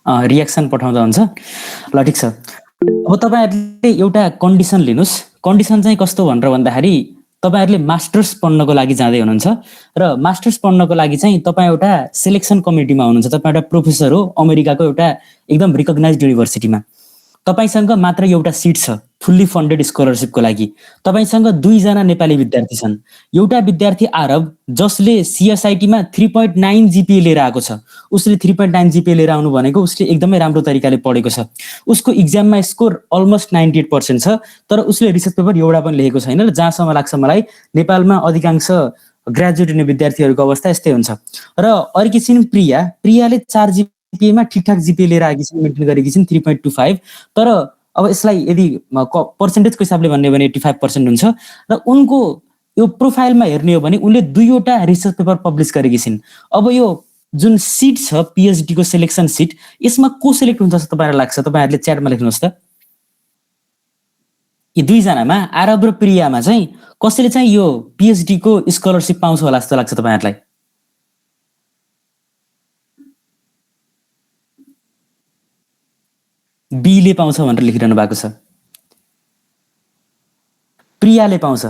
Reaction पठाउँदा हुन्छ। ल ठिक छ। अब तपाईँहरूले एउटा कन्डिसन लिनुहोस्। कन्डिसन चाहिँ कस्तो भनेर भन्दाखेरि तपाईँहरूले मास्टर्स पढ्नको लागि जाँदै हुनुहुन्छ र मास्टर्स पढ्नको लागि चाहिँ तपाईँ एउटा सेलेक्सन कमिटीमा हुनुहुन्छ। तपाईँ एउटा प्रोफेसर हो अमेरिकाको एउटा एकदम रिकग्नाइज्ड युनिभर्सिटीमा। तपाईसँग मात्र एउटा सिट छ फुल्ली फन्डेड स्कलरसिपको लागि। तपाईसँग 2 जना नेपाली विद्यार्थी छन्। एउटा विद्यार्थी आरब जसले सिएसआइटीमा 3.9 जिपिए लिएर आएको छ। उसले 3.9 जिपिए लिएर आउनु भनेको उसले एकदमै राम्रो तरिकाले पढेको छ। उसको इक्जाममा स्कोर अलमोस्ट 98% छ, तर उसले रिसर्च पेपर एउटा पनि लेखेको छैन। र जहाँसम्म लाग्छ मलाई नेपालमा अधिकांश ग्रेजुएट हुने विद्यार्थीहरूको अवस्था यस्तै हुन्छ। र अर्की छिन् प्रियाले 4 जिपिएमा ठिकठाक जिपिए लिएर आएकी छिन्, मेन्टेन गरेकी छिन् 3.25। तर अब यसलाई यदि पर्सेन्टेजको हिसाबले भन्ने भने 85% हुन्छ। र उनको यो प्रोफाइलमा हेर्ने हो भने उनले 2वटा रिसर्च पेपर पब्लिस गरेकी छिन्। अब यो जुन सिट छ पिएचडी को सिलेक्सन सिट, यसमा को सिलेक्ट हुन्छ जस्तो तपाईँलाई लाग्छ? तपाईँहरूले च्याटमा लेख्नुहोस् त। यी 2 जनामा आरब र प्रियामा चाहिँ कसैले चाहिँ यो पिएचडी को स्कलरसिप पाउँछ होला जस्तो लाग्छ तपाईँहरूलाई? बीले पाउँछ भनेर लेखिरहनु भएको छ। प्रियाले पाउँछ।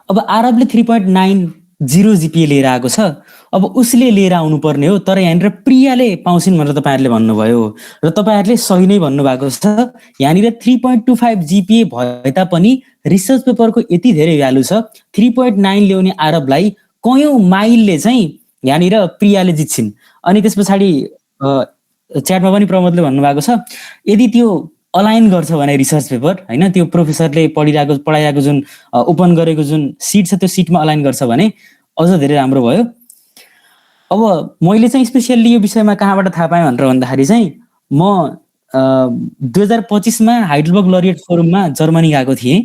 अब आरबले 3.90 जिपिए लिएर आएको छ। अब उसले लिएर आउनु पर्ने हो, तर यहाँनिर प्रियाले पाउँछिन् भनेर तपाईँहरूले भन्नुभयो र तपाईँहरूले सही नै भन्नुभएको छ। यहाँनिर 3.25 जिपिए भए तापनि रिसर्च पेपरको यति धेरै भ्यालु छ, 3.9 ल्याउने आरबलाई कयौं माइलले चाहिँ यहाँनिर प्रियाले जित्छिन्। अनि त्यस पछाडि च्याटमा पनि प्रमोदले भन्नुभएको छ यदि त्यो अलाइन गर्छ भने रिसर्च पेपर हैन, त्यो प्रोफेसरले पढाइरहेको जुन ओपन गरेको जुन सिट छ त्यो सिटमा अलाइन गर्छ भने अझ धेरै राम्रो भयो। अब मैले चाहिँ स्पेसियल्ली यो विषयमा कहाँबाट थाहा पाएँ भनेर भन्दाखेरि चाहिँ म 2025 मा हाइडलबर्ग लरिएट फोरममा जर्मनी गएको थिएँ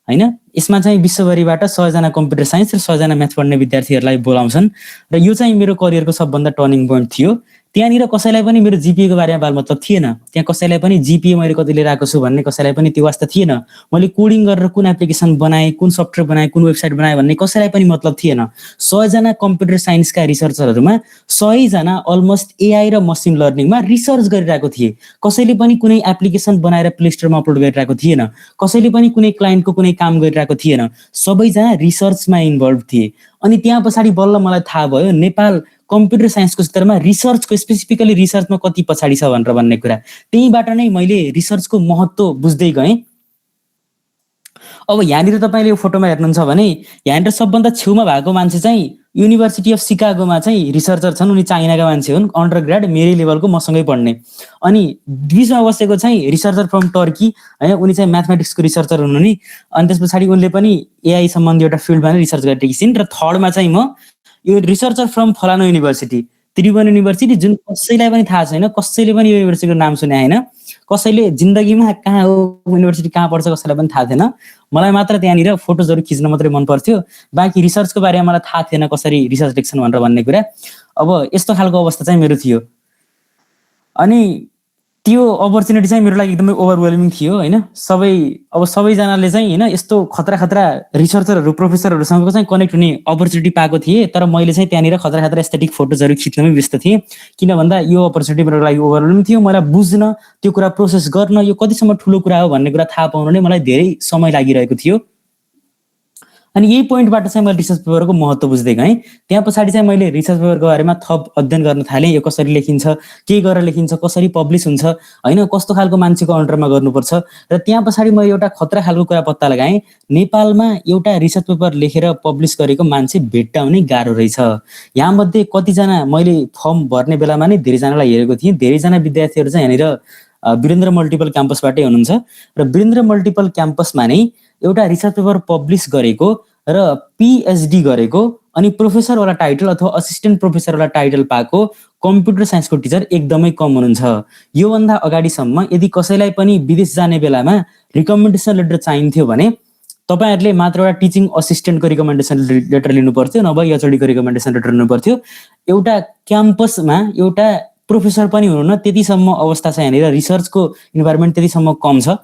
हैन। यसमा चाहिँ विश्वभरिबाट 100 जना कम्प्युटर साइन्स र 100 जना म्याथ पढ्ने विद्यार्थीहरूलाई बोलाउँछन् र यो चाहिँ मेरो करियरको सबभन्दा टर्निङ पोइन्ट थियो। त्यहाँनिर कसैलाई पनि मेरो जिपिए को बारेमा बाल मतलब थिएन। त्यहाँ कसैलाई पनि जिपिए मैले कति लिएर आएको छु भन्ने कसैलाई पनि त्यो वास्ता थिएन। मैले कोडिङ गरेर कुन एप्लिकेसन बनाएँ, कुन सफ्टवेयर बनाएँ, कुन वेबसाइट बनाएँ भन्ने कसैलाई पनि मतलब थिएन। 100 जना कम्प्युटर साइन्सका रिसर्चरहरूमा 100 जना अलमोस्ट एआई र मसिन लर्निङमा रिसर्च गरिरहेको थिए। कसैले पनि कुनै एप्लिकेसन बनाएर प्ले स्टोरमा अपलोड गरिरहेको थिएन। कसैले पनि कुनै क्लाइन्टको कुनै काम गरिरहेको थिएन। सबैजना रिसर्चमा इन्भल्भ थिए। अनि त्यहाँ पछाडि बल्ल मलाई थाहा भयो नेपाल कम्प्युटर साइन्सको स्तरमा रिसर्चको स्पेसिफिकली रिसर्चमा कति पछाडि छ भनेर भन्ने कुरा। त्यहीबाट नै मैले रिसर्चको महत्त्व बुझ्दै गएँ। अब यहाँनिर तपाईँले यो फोटोमा हेर्नुहुन्छ भने यहाँनिर सबभन्दा छेउमा भएको मान्छे चाहिँ युनिभर्सिटी अफ सिकागोमा चाहिँ रिसर्चर छन्। उनी चाइनाका मान्छे हुन्, अन्डर ग्रेड मेरै लेभलको मसँगै पढ्ने। अनि बिचमा बसेको चाहिँ रिसर्चर फ्रम टर्की हैन, उनी चाहिँ म्याथमेटिक्सको रिसर्चर हुनु नि। अनि त्यस पछाडि उनले पनि एआई सम्बन्धी एउटा फिल्डमा नै रिसर्च गरिरहेकी छिन्। र थर्डमा चाहिँ म यो रिसर्चर फ्रम फलानो युनिभर्सिटी, त्रिभुवन युनिभर्सिटी, जुन कसैलाई पनि थाहा छैन, कसैले पनि यो युनिभर्सिटीको नाम सुने हैन। कसैले जिन्दगीमा कहाँ हो युनिभर्सिटी कहाँ पढ्छ कसैलाई पनि थाहा थिएन। मलाई मात्र त्यहाँनिर फोटोजहरू खिच्न मात्रै मन पर्थ्यो। बाँकी रिसर्चको बारेमा मलाई थाहा थिएन कसरी रिसर्च लेख्छन् भनेर भन्ने कुरा। अब यस्तो खालको अवस्था चाहिँ मेरो थियो। अनि त्यो अपर्च्युनिटी चाहिँ मेरो लागि एकदमै ओभरवेलमिङ थियो हैन। सबैजनाले चाहिँ हैन यस्तो खतरा रिसर्चरहरू प्रोफेसरहरूसँग चाहिँ कनेक्ट हुने अपर्च्युनिटी पाएको थिएँ। तर मैले चाहिँ त्यहाँनिर खतरा एस्थेटिक फोटोजहरू खिच्नमै व्यस्त थिएँ। किन भन्दा यो अपर्च्युनिटी मेरो लागि ओभरवेलमिङ थियो। मलाई बुझ्न, त्यो कुरा प्रोसेस गर्न, यो कतिसम्म ठुलो कुरा हो भन्ने कुरा थाहा पाउन नै मलाई धेरै समय लागिरहेको थियो। अनि यही पोइन्टबाट चाहिँ मैले रिसर्च पेपरको महत्त्व बुझ्दै गएँ। त्यहाँ पछाडि चाहिँ मैले रिसर्च पेपरको बारेमा थप अध्ययन गर्न थालेँ। यो कसरी लेखिन्छ, के गरेर लेखिन्छ, कसरी पब्लिस हुन्छ हैन, कस्तो खालको मान्छेको अन्डरमा गर्नुपर्छ। र त्यहाँ पछाडि मैले एउटा खतरा खालको कुरा पत्ता लगाएँ। नेपालमा एउटा रिसर्च पेपर लेखेर पब्लिस गरेको मान्छे भेट्टाउनै गाह्रो रहेछ। यहाँमध्ये कतिजना मैले फर्म भर्ने बेलामा नै धेरैजनालाई हेरेको थिएँ। धेरैजना विद्यार्थीहरू चाहिँ यहाँनिर वीरेन्द्र मल्टिपल क्याम्पसबाटै हुनुहुन्छ। र वीरेन्द्र मल्टिपल क्याम्पसमा नै एउटा रिसर्च पेपर पब्लिस गरेको र पिएचडी गरेको अनि प्रोफेसरवाला टाइटल अथवा असिस्टेन्ट प्रोफेसरवाला टाइटल पाएको कम्प्युटर साइन्सको टिचर एकदमै कम हुनुहुन्छ। योभन्दा अगाडिसम्म यदि कसैलाई पनि विदेश जाने बेलामा रिकमेन्डेसन लेटर चाहिन्थ्यो भने तपाईँहरूले मात्र एउटा टिचिङ असिस्टेन्टको रिकमेन्डेसन लेटर लिनु पर्थ्यो, नभए एचओडीको रिकमेन्डेसन लेटर लिनु पर्थ्यो। एउटा क्याम्पसमा एउटा प्रोफेसर पनि हुनुहुन्न, त्यतिसम्म अवस्था छ यहाँनिर। रिसर्चको इन्भाइरोमेन्ट त्यतिसम्म कम छ।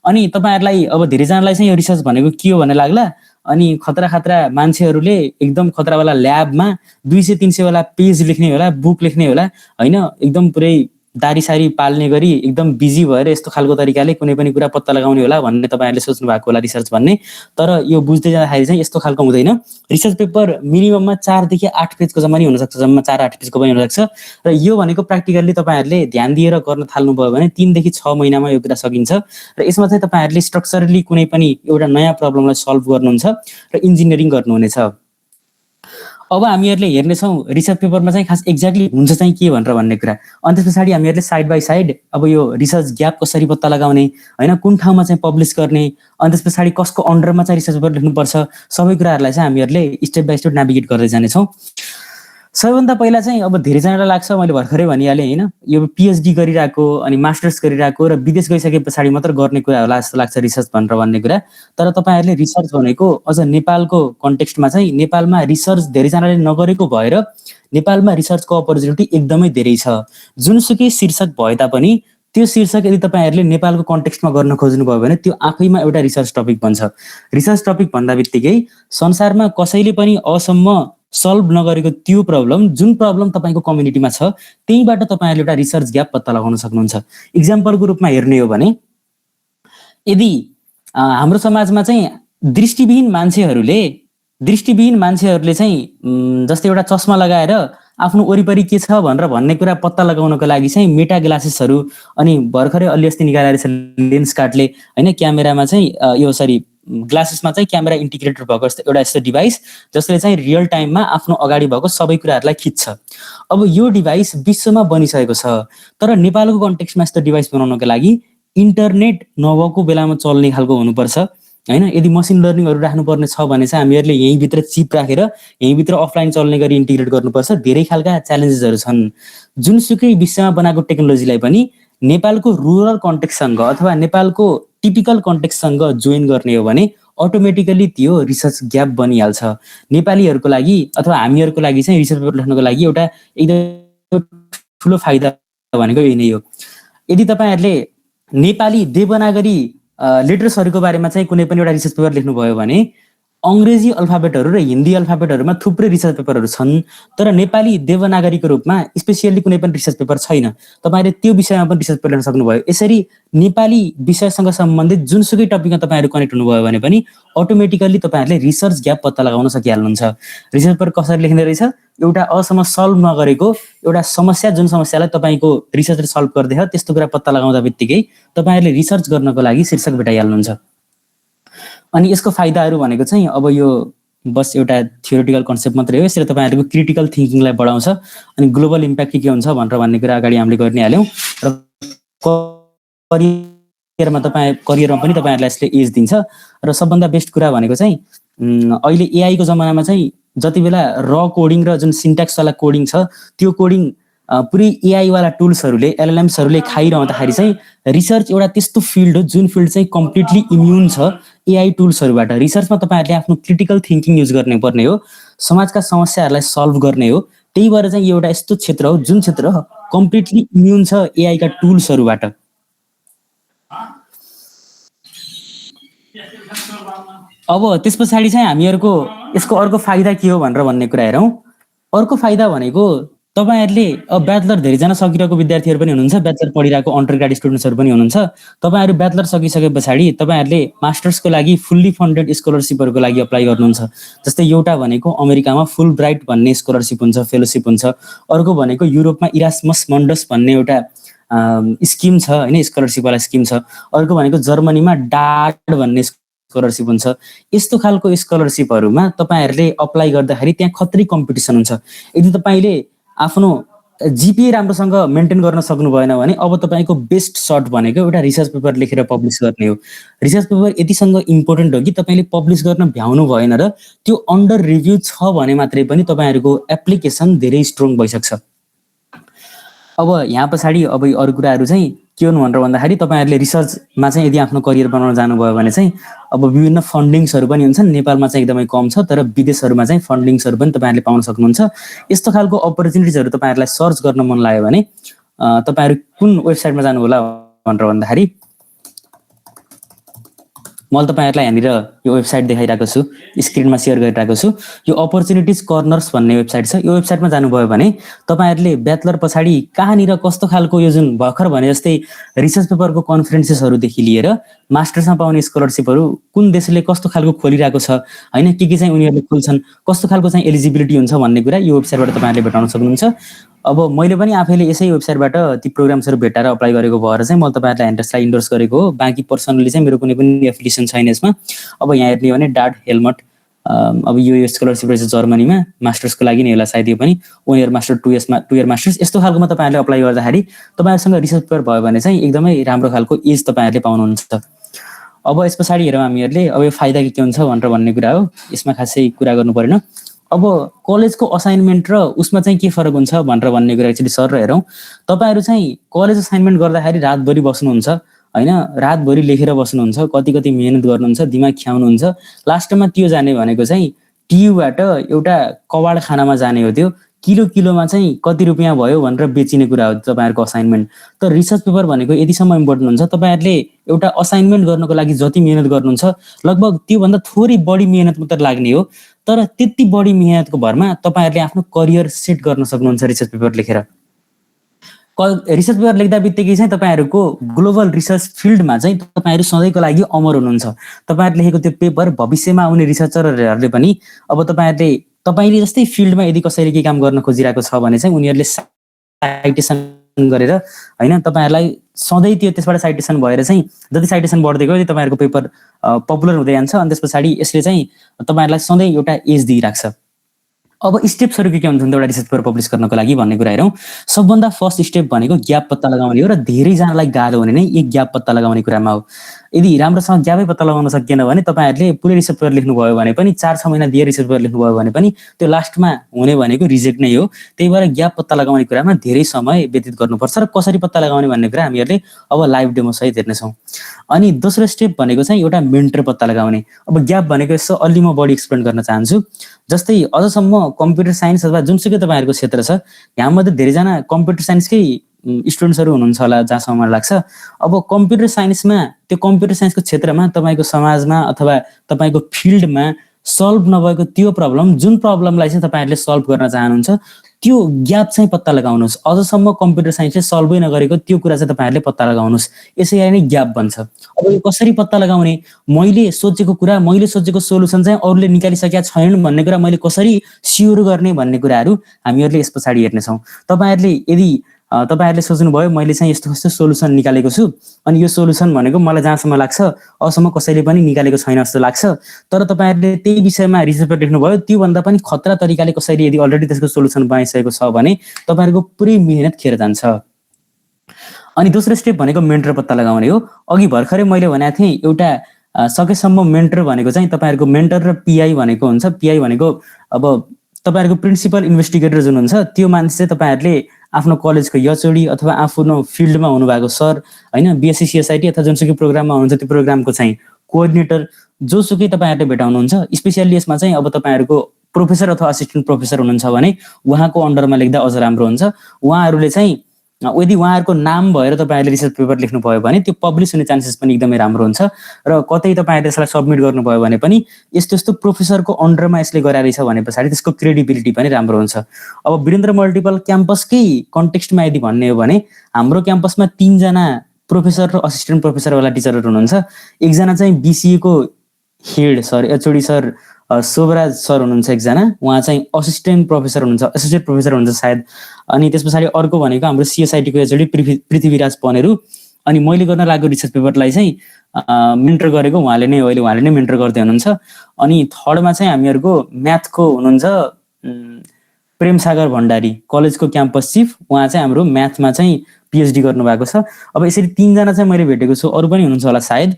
अनि तपाईँहरूलाई अब धेरैजनालाई चाहिँ यो रिसर्च भनेको के हो भन्ने लाग्ला। अनि खतरा मान्छेहरूले एकदम खतरावाला ल्याबमा 200-300 वाला पेज लेख्ने होला, बुक लेख्ने होला हैन, एकदम पुरै दारी-सारी पाल्ने गरी एकदम बिजी भएर यस्तो खालको तरिकाले कुनै पनि कुरा पत्ता लगाउने होला भन्ने तपाईँहरूले सोच्नु भएको होला रिसर्च भन्ने। तर यो बुझ्दै जाँदाखेरि चाहिँ यस्तो खालको हुँदैन। रिसर्च पेपर मिनिमममा 4 देखि 8 पेजको जम्मा नि हुनसक्छ, जम्मा 4-8 पेजको पनि हुनसक्छ। र यो भनेको प्र्याक्टिकल्ली तपाईँहरूले ध्यान दिएर गर्न थाल्नुभयो भने 3 देखि 6 महिनामा यो कुरा सकिन्छ। र यसमा चाहिँ तपाईँहरूले स्ट्रक्चरली कुनै पनि एउटा नयाँ प्रब्लमलाई सल्भ गर्नुहुन्छ र इन्जिनियरिङ गर्नुहुनेछ। अब हामीहरूले हेर्नेछौँ रिसर्च पेपरमा चाहिँ खास एक्ज्याक्टली हुन्छ चाहिँ के भनेर भन्ने कुरा। अनि त्यस पछाडि हामीहरूले साइड बाई साइड अब यो रिसर्च ग्याप कसरी पत्ता लगाउने, होइन, कुन ठाउँमा चाहिँ पब्लिस गर्ने, अनि त्यस पछाडि कसको अन्डरमा चाहिँ रिसर्च पेपर लेख्नुपर्छ, सबै कुराहरूलाई चाहिँ हामीहरूले स्टेप बाई स्टेप नेभिगेट गर्दै जानेछौँ। सबैभन्दा पहिला चाहिँ अब धेरैजनालाई लाग्छ, मैले भर्खरै भनिहालेँ होइन, यो पिएचडी गरिरहेको अनि मास्टर्स गरिरहेको र विदेश गइसके पछाडि मात्र गर्ने कुरा होला जस्तो लाग्छ रिसर्च भनेर भन्ने कुरा। तर तपाईँहरूले रिसर्च भनेको अझ नेपालको कन्टेक्स्टमा चाहिँ नेपालमा रिसर्च धेरैजनाले नगरेको भएर नेपालमा रिसर्चको अपर्च्युनिटी एकदमै धेरै छ। जुनसुकै शीर्षक भए तापनि त्यो शीर्षक यदि तपाईँहरूले नेपालको कन्टेक्स्टमा गर्न खोज्नुभयो भने त्यो आफैमा एउटा रिसर्च टपिक बन्छ। रिसर्च टपिक भन्दा बित्तिकै संसारमा कसैले पनि अहम्म सल्भ नगरेको त्यो प्रब्लम, जुन प्रब्लम तपाईँको कम्युनिटीमा छ, त्यहीबाट तपाईँहरूले एउटा रिसर्च ग्याप पत्ता लगाउन सक्नुहुन्छ। इक्जाम्पलको रूपमा हेर्ने हो भने यदि हाम्रो समाजमा चाहिँ दृष्टिविहीन मान्छेहरूले चाहिँ जस्तै एउटा चस्मा लगाएर आफ्नो वरिपरि के छ भनेर भन्ने कुरा पत्ता लगाउनको लागि चाहिँ मेटा ग्लासेसहरू अनि भर्खरै अलि अस्ति निकालेर लेन्स कार्टले होइन क्यामेरामा चाहिँ ग्लासेसमा चाहिँ क्यामेरा इन्टिग्रेटेड भएको एउटा यस्तो डिभाइस जसले चाहिँ रियल टाइममा आफ्नो अगाडि भएको सबै कुराहरूलाई खिच्छ। अब यो डिभाइस विश्वमा बनिसकेको छ, तर नेपालको कन्टेक्स्टमा यस्तो डिभाइस बनाउनको लागि इन्टरनेट नभएको बेलामा चल्ने खालको हुनुपर्छ, होइन। यदि मसिन लर्निङहरू राख्नुपर्ने छ भने चाहिँ हामीहरूले यहीँभित्र चिप राखेर यहीँभित्र अफलाइन चल्ने गरी इन्टिग्रेट गर्नुपर्छ। धेरै खालका च्यालेन्जेसहरू छन्। जुनसुकै विश्वमा बनाएको टेक्नोलोजीलाई पनि नेपालको रुरल कन्टेक्स्टसँग अथवा नेपालको टिपिकल कन्टेक्स्टसँग जोइन गर्ने हो भने अटोमेटिकली त्यो रिसर्च ग्याप बनिहाल्छ। नेपालीहरूको लागि अथवा हामीहरूको लागि चाहिँ रिसर्च पेपर लेख्नको लागि एउटा एकदम ठुलो फाइदा भनेको यही नै हो। यदि तपाईँहरूले नेपाली देवनागरी लेटर्सहरूको बारेमा चाहिँ कुनै पनि एउटा रिसर्च पेपर लेख्नुभयो भने अङ्ग्रेजी अल्फाबेटहरू र हिन्दी अल्फाबेटहरूमा थुप्रै रिसर्च पेपरहरू छन्, तर नेपाली देवनागरीको रूपमा स्पेसियल्ली कुनै पनि रिसर्च पेपर छैन। तपाईँहरूले त्यो विषयमा पनि रिसर्च पेपर लेख्न सक्नुभयो। यसरी नेपाली विषयसँग सम्बन्धित जुनसुकै टपिकमा तपाईँहरू कनेक्ट हुनुभयो भने पनि अटोमेटिकल्ली तपाईँहरूले रिसर्च ग्याप पत्ता लगाउन सकिहाल्नुहुन्छ। रिसर्च पेपर कसरी लेख्ने रहेछ, एउटा अहिलेसम्म सल्भ नगरेको एउटा समस्या, जुन समस्यालाई तपाईँको रिसर्चले सल्भ गर्दैछ त्यस्तो कुरा पत्ता लगाउँदा बित्तिकै तपाईँहरूले रिसर्च गर्नको लागि शीर्षक भेटाइहाल्नुहुन्छ। अनि यसको फाइदाहरू भनेको चाहिँ अब यो बस एउटा थियोरिटिकल कन्सेप्ट मात्रै हो। यसले तपाईँहरूको क्रिटिकल थिङ्किङलाई बढाउँछ अनि ग्लोबल इम्प्याक्ट के हुन्छ भनेर भन्ने कुरा अगाडि हामीले गर्ने हाल्यौँ। र करियरमा पनि तपाईँहरूलाई यसले एज दिन्छ। र सबभन्दा बेस्ट कुरा भनेको चाहिँ अहिले एआईको जमानामा चाहिँ जति बेला र कोडिङ र जुन सिन्ट्याक्सवाला कोडिङ छ त्यो कोडिङ पुरै एआईवाला टुल्सहरूले एलएलएम्सहरूले खाइरहँदाखेरि चाहिँ रिसर्च एउटा त्यस्तो फिल्ड हो जुन फिल्ड चाहिँ कम्प्लिटली इम्युन छ एआई टुल्सहरूबाट। रिसर्चमा तपाईँहरूले आफ्नो क्रिटिकल थिङ्किङ युज गर्ने पर्ने हो, समाजका समस्याहरूलाई सल्भ गर्ने हो। त्यही भएर चाहिँ यो एउटा यस्तो क्षेत्र हो जुन क्षेत्र कम्प्लिटली इम्युन छ एआईका टुल्सहरूबाट। अब त्यस पछाडि चाहिँ हामीहरूको यसको अर्को फाइदा के हो भनेर भन्ने कुरा हेरौँ। अर्को फाइदा भनेको तपाईँहरूले अब ब्याचलर धेरैजना सकिरहेको विद्यार्थीहरू पनि हुनुहुन्छ, ब्याचलर पढिरहेको अन्डर ग्राड स्टुडेन्ट्सहरू पनि हुनुहुन्छ। तपाईँहरू ब्याचलर सकिसके पछाडि तपाईँहरूले मास्टर्सको लागि फुल्ली फन्डेड स्कलरसिपहरूको लागि अप्लाई गर्नुहुन्छ। जस्तै एउटा भनेको अमेरिकामा फुल ब्राइट भन्ने स्कलरसिप हुन्छ, फेलोसिप हुन्छ। अर्को भनेको युरोपमा इरास्मस मन्डस भन्ने एउटा स्किम छ, होइन, स्कलरसिपवाला स्किम छ। अर्को भनेको जर्मनीमा डाट भन्ने स्कलरसिप हुन्छ। यस्तो खालको स्कलरसिपहरूमा तपाईँहरूले अप्लाई गर्दाखेरि त्यहाँ खत्री कम्पिटिसन हुन्छ। यदि तपाईँले आफ्नो जिपिए राम्रोसँग मेन्टेन गर्न सक्नु भएन भने अब तपाईँको बेस्ट सर्ट भनेको एउटा रिसर्च पेपर लेखेर पब्लिस गर्ने हो। रिसर्च पेपर यतिसँग इम्पोर्टेन्ट हो कि तपाईँले पब्लिस गर्न भ्याउनु भएन र त्यो अन्डर रिभ्यू छ भने मात्रै पनि तपाईँहरूको एप्लिकेसन धेरै स्ट्रङ भइसक्छ। अब यहाँ पछाडि अब अरू कुराहरू चाहिँ के हुनु भनेर भन्दाखेरि तपाईँहरूले रिसर्चमा चाहिँ यदि आफ्नो करियर बनाउन जानुभयो भने चाहिँ अब विभिन्न फन्डिङ्सहरू पनि हुन्छन्। नेपालमा चाहिँ एकदमै कम छ, तर विदेशहरूमा चाहिँ फन्डिङ्सहरू पनि तपाईँहरूले पाउन सक्नुहुन्छ। यस्तो खालको अपर्च्युनिटिजहरू तपाईँहरूलाई सर्च गर्न मन लाग्यो भने तपाईँहरू कुन वेबसाइटमा जानु होला भनेर भन्दाखेरि मैले तपाईँहरूलाई यहाँनिर यो वेबसाइट देखाइरहेको छु, स्क्रिनमा सेयर गरिरहेको छु। यो अपर्च्युनिटिज कर्नर्स भन्ने वेबसाइट छ। यो वेबसाइटमा जानुभयो भने तपाईँहरूले ब्याचलर पछाडि कहाँनिर कस्तो खालको यो जुन भर्खर भने जस्तै रिसर्च पेपरको कन्फरेन्सेसहरूदेखि लिएर मास्टर्समा पाउने स्कलरसिपहरू कुन देशले कस्तो खालको खोलिरहेको छ होइन, के चाहिँ उनीहरूले खोल्छन्, कस्तो खालको चाहिँ एलिजिबिलिटी हुन्छ भन्ने कुरा यो वेबसाइटबाट तपाईँहरूले भेटाउन सक्नुहुन्छ। अब मैले पनि आफैले यसै वेबसाइटबाट ती प्रोग्राम्सहरू भेटाएर अप्लाई गरेको भएर चाहिँ मैले तपाईँहरूलाई एन्ट्रेसलाई इन्डोर्स गरेको हो। बाँकी पर्सनली चाहिँ मेरो कुनै पनि एफिलिएसन छैन यसमा। अब यहाँ हेर्ने हो भने डाड हेल्मट, अब यो स्कलरसिप रहेछ जर्मनीमा, मास्टर्सको लागि नै होला सायद यो पनि, 1 इयर मास्टर 2 इयर मास्टर्स। यस्तो खालकोमा तपाईँहरूले अप्लाई गर्दाखेरि तपाईँहरूसँग रिसर्च पेपर भयो भने चाहिँ एकदमै राम्रो खालको एज तपाईँहरूले पाउनुहुन्छ। अब यस पछाडि हेरौँ हामीहरूले अब यो फाइदा के हुन्छ भनेर भन्ने कुरा हो। यसमा खासै कुरा गर्नु परेन। अब कलेजको असाइनमेन्ट र उसमा चाहिँ के फरक हुन्छ भनेर भन्ने कुरा एकचोटि सर हेरौँ। तपाईँहरू चाहिँ कलेज असाइनमेन्ट गर्दाखेरि रातभरि बस्नुहुन्छ होइन, रातभरि लेखेर बस्नुहुन्छ, कति मेहनत गर्नुहुन्छ, दिमाग ख्याउनुहुन्छ, लास्टमा त्यो जाने भनेको चाहिँ टियुबाट एउटा कबाड खानामा जाने हो। त्यो किलोमा चाहिँ कति रुपियाँ भयो भनेर बेचिने कुरा हो तपाईँहरूको असाइनमेन्ट। तर रिसर्च पेपर भनेको यतिसम्म इम्पोर्टेन्ट हुन्छ, तपाईँहरूले एउटा असाइनमेन्ट गर्नको लागि जति मेहनत गर्नुहुन्छ लगभग त्योभन्दा थोरै बढी मेहनत मात्र लाग्ने हो। तर त्यति बढी मेहनतको भरमा तपाईँहरूले आफ्नो करियर सेट गर्न सक्नुहुन्छ रिसर्च पेपर लेखेर। रिसर्च पेपर लेख्दा बित्तिकै चाहिँ तपाईँहरूको ग्लोबल रिसर्च फिल्डमा चाहिँ तपाईँहरू सधैँको लागि अमर हुनुहुन्छ। तपाईँहरूले लेखेको त्यो पेपर भविष्यमा आउने रिसर्चरहरूले पनि अब तपाईँले जस्तै फिल्डमा यदि कसैले के काम गर्न खोजिरहेको छ भने चाहिँ उनीहरूले साइटेसन गरेर होइन तपाईँहरूलाई सधैँ त्यसबाट साइटेसन भएर चाहिँ जति साइटेसन बढ्दै गयो तपाईँहरूको पेपर पपुलर हुँदै जान्छ। अनि त्यस पछाडि यसले चाहिँ तपाईँहरूलाई सधैँ एउटा एज दिइराख्छ। अब स्टेप्सहरू के हुन्छ एउटा रिसर्च पेपर पब्लिस गर्नको लागि भन्ने कुरा हेरौँ। सबभन्दा फर्स्ट स्टेप भनेको ग्याप पत्ता लगाउने हो र धेरैजनालाई गाह्रो हुने नै एक ग्याप पत्ता लगाउने कुरामा हो। यदि राम्रोसँग ग्यापै पत्ता लगाउन सकिएन भने तपाईँहरूले पुरै रिसर्च पेपर लेख्नुभयो भने पनि 4-6 महिना दिएर रिसर्च पेपर लेख्नुभयो भने पनि त्यो लास्टमा हुने भनेको रिजेक्ट नै हो। त्यही भएर ग्याप पत्ता लगाउने कुरामा धेरै समय व्यतीत गर्नुपर्छ र कसरी पत्ता लगाउने भन्ने कुरा हामीहरूले अब लाइभ डेमो सहित हेर्नेछौँ। अनि दोस्रो स्टेप भनेको चाहिँ एउटा मेन्टर पत्ता लगाउने। अब ग्याप भनेको यसो अलि म बढी एक्सप्लेन गर्न चाहन्छु। जस्तै अझसम्म कम्प्युटर साइन्स अथवा जुनसुकै तपाईँहरूको क्षेत्र छ यहाँमध्ये धेरैजना कम्प्युटर साइन्सकै स्टुडेन्ट्सहरू हुनुहुन्छ होला जहाँसम्म मलाई लाग्छ। अब कम्प्युटर साइन्समा त्यो कम्प्युटर साइन्सको क्षेत्रमा तपाईँको समाजमा अथवा तपाईँको फिल्डमा सल्भ नभएको त्यो प्रब्लम जुन प्रब्लमलाई चाहिँ तपाईँहरूले सल्भ गर्न चाहनुहुन्छ त्यो ग्याप चाहिँ पत्ता लगाउनुहोस्। अझसम्म कम्प्युटर साइन्सले सल्भै नगरेको त्यो कुरा चाहिँ तपाईँहरूले पत्ता लगाउनुहोस्। यसैले नै ग्याप बन्छ। अब यो कसरी पत्ता लगाउने, मैले सोचेको कुरा मैले सोचेको सोलुसन चाहिँ अरूले निकालिसकेका छैनन् भन्ने कुरा मैले कसरी स्योर गर्ने भन्ने कुराहरू हामीहरूले यस पछाडि हेर्नेछौँ। तपाईँहरूले सोच्नुभयो मैले चाहिँ यस्तो कस्तो सोलुसन निकालेको छु अनि यो सोलुसन भनेको मलाई जहाँसम्म लाग्छ अझसम्म कसैले पनि निकालेको छैन जस्तो लाग्छ। तर तपाईँहरूले त्यही विषयमा रिसर्च पेपर लेख्नुभयो, त्योभन्दा पनि खतरा तरिकाले कसैले यदि अलरेडी त्यसको सोलुसन बनाइसकेको छ भने तपाईँहरूको पुरै मेहनत खेर जान्छ। अनि दोस्रो स्टेप भनेको मेन्टर पत्ता लगाउने हो। अघि भर्खरै मैले भनेको थिएँ एउटा सकेसम्म मेन्टर भनेको चाहिँ तपाईँहरूको मेन्टर र पिआई भनेको हुन्छ। पिआई भनेको अब तपाईँहरूको प्रिन्सिपल इन्भेस्टिगेटर जुन हुन्छ त्यो मान्छे चाहिँ तपाईँहरूले आफ्नो कलेजको एचओडी अथवा आफ्नो फिल्डमा हुनुभएको सर होइन, बिएससी सिएसआइटी अथवा जुनसुकै प्रोग्राममा हुनुहुन्छ त्यो प्रोग्रामको चाहिँ कोअर्डिनेटर जोसुकै तपाईँहरूले भेटाउनुहुन्छ। स्पेसियल्ली यसमा चाहिँ अब तपाईँहरूको प्रोफेसर अथवा असिस्टेन्ट प्रोफेसर हुनुहुन्छ भने उहाँको अन्डरमा लेख्दा अझ राम्रो हुन्छ। उहाँहरूले चाहिँ यदि उहाँहरूको नाम भएर तपाईँहरूले रिसर्च पेपर लेख्नुभयो भने त्यो पब्लिस हुने चान्सेस पनि एकदमै राम्रो हुन्छ। र कतै तपाईँहरूले यसलाई सबमिट गर्नुभयो भने पनि यस्तो यस्तो प्रोफेसरको अन्डरमा यसले गराइरहेछ भने पछाडि त्यसको क्रेडिबिलिटी पनि राम्रो हुन्छ। अब वीरेन्द्र मल्टिपल क्याम्पसकै कन्टेक्स्टमा यदि भन्ने हो भने हाम्रो क्याम्पसमा 3 जना प्रोफेसर र असिस्टेन्ट प्रोफेसरवाला टिचरहरू हुनुहुन्छ। एकजना चाहिँ बिसिएको head sir HOD sir Shobhraj sir हुनुहुन्छ, एकजना उहाँ चाहिँ असिस्टेन्ट प्रोफेसर हुनुहुन्छ, एसोसिएट प्रोफेसर हुनुहुन्छ सायद। अनि त्यस पछाडि अर्को भनेको हाम्रो सिएसआइटीको एचओडी पृथ्वीराज पनेरू। अनि मैले गर्न लागेको रिसर्च पेपरलाई चाहिँ मेन्टर गरेको उहाँले नै मेन्टर गर्दै हुनुहुन्छ। अनि थर्डमा चाहिँ हामीहरूको म्याथको हुनुहुन्छ प्रेमसागर भण्डारी, कलेजको क्याम्पस चिफ। उहाँ चाहिँ हाम्रो म्याथमा चाहिँ पिएचडी गर्नुभएको छ। अब यसरी 3 जना चाहिँ मैले भेटेको छु, अरू पनि हुनुहुन्छ होला सायद।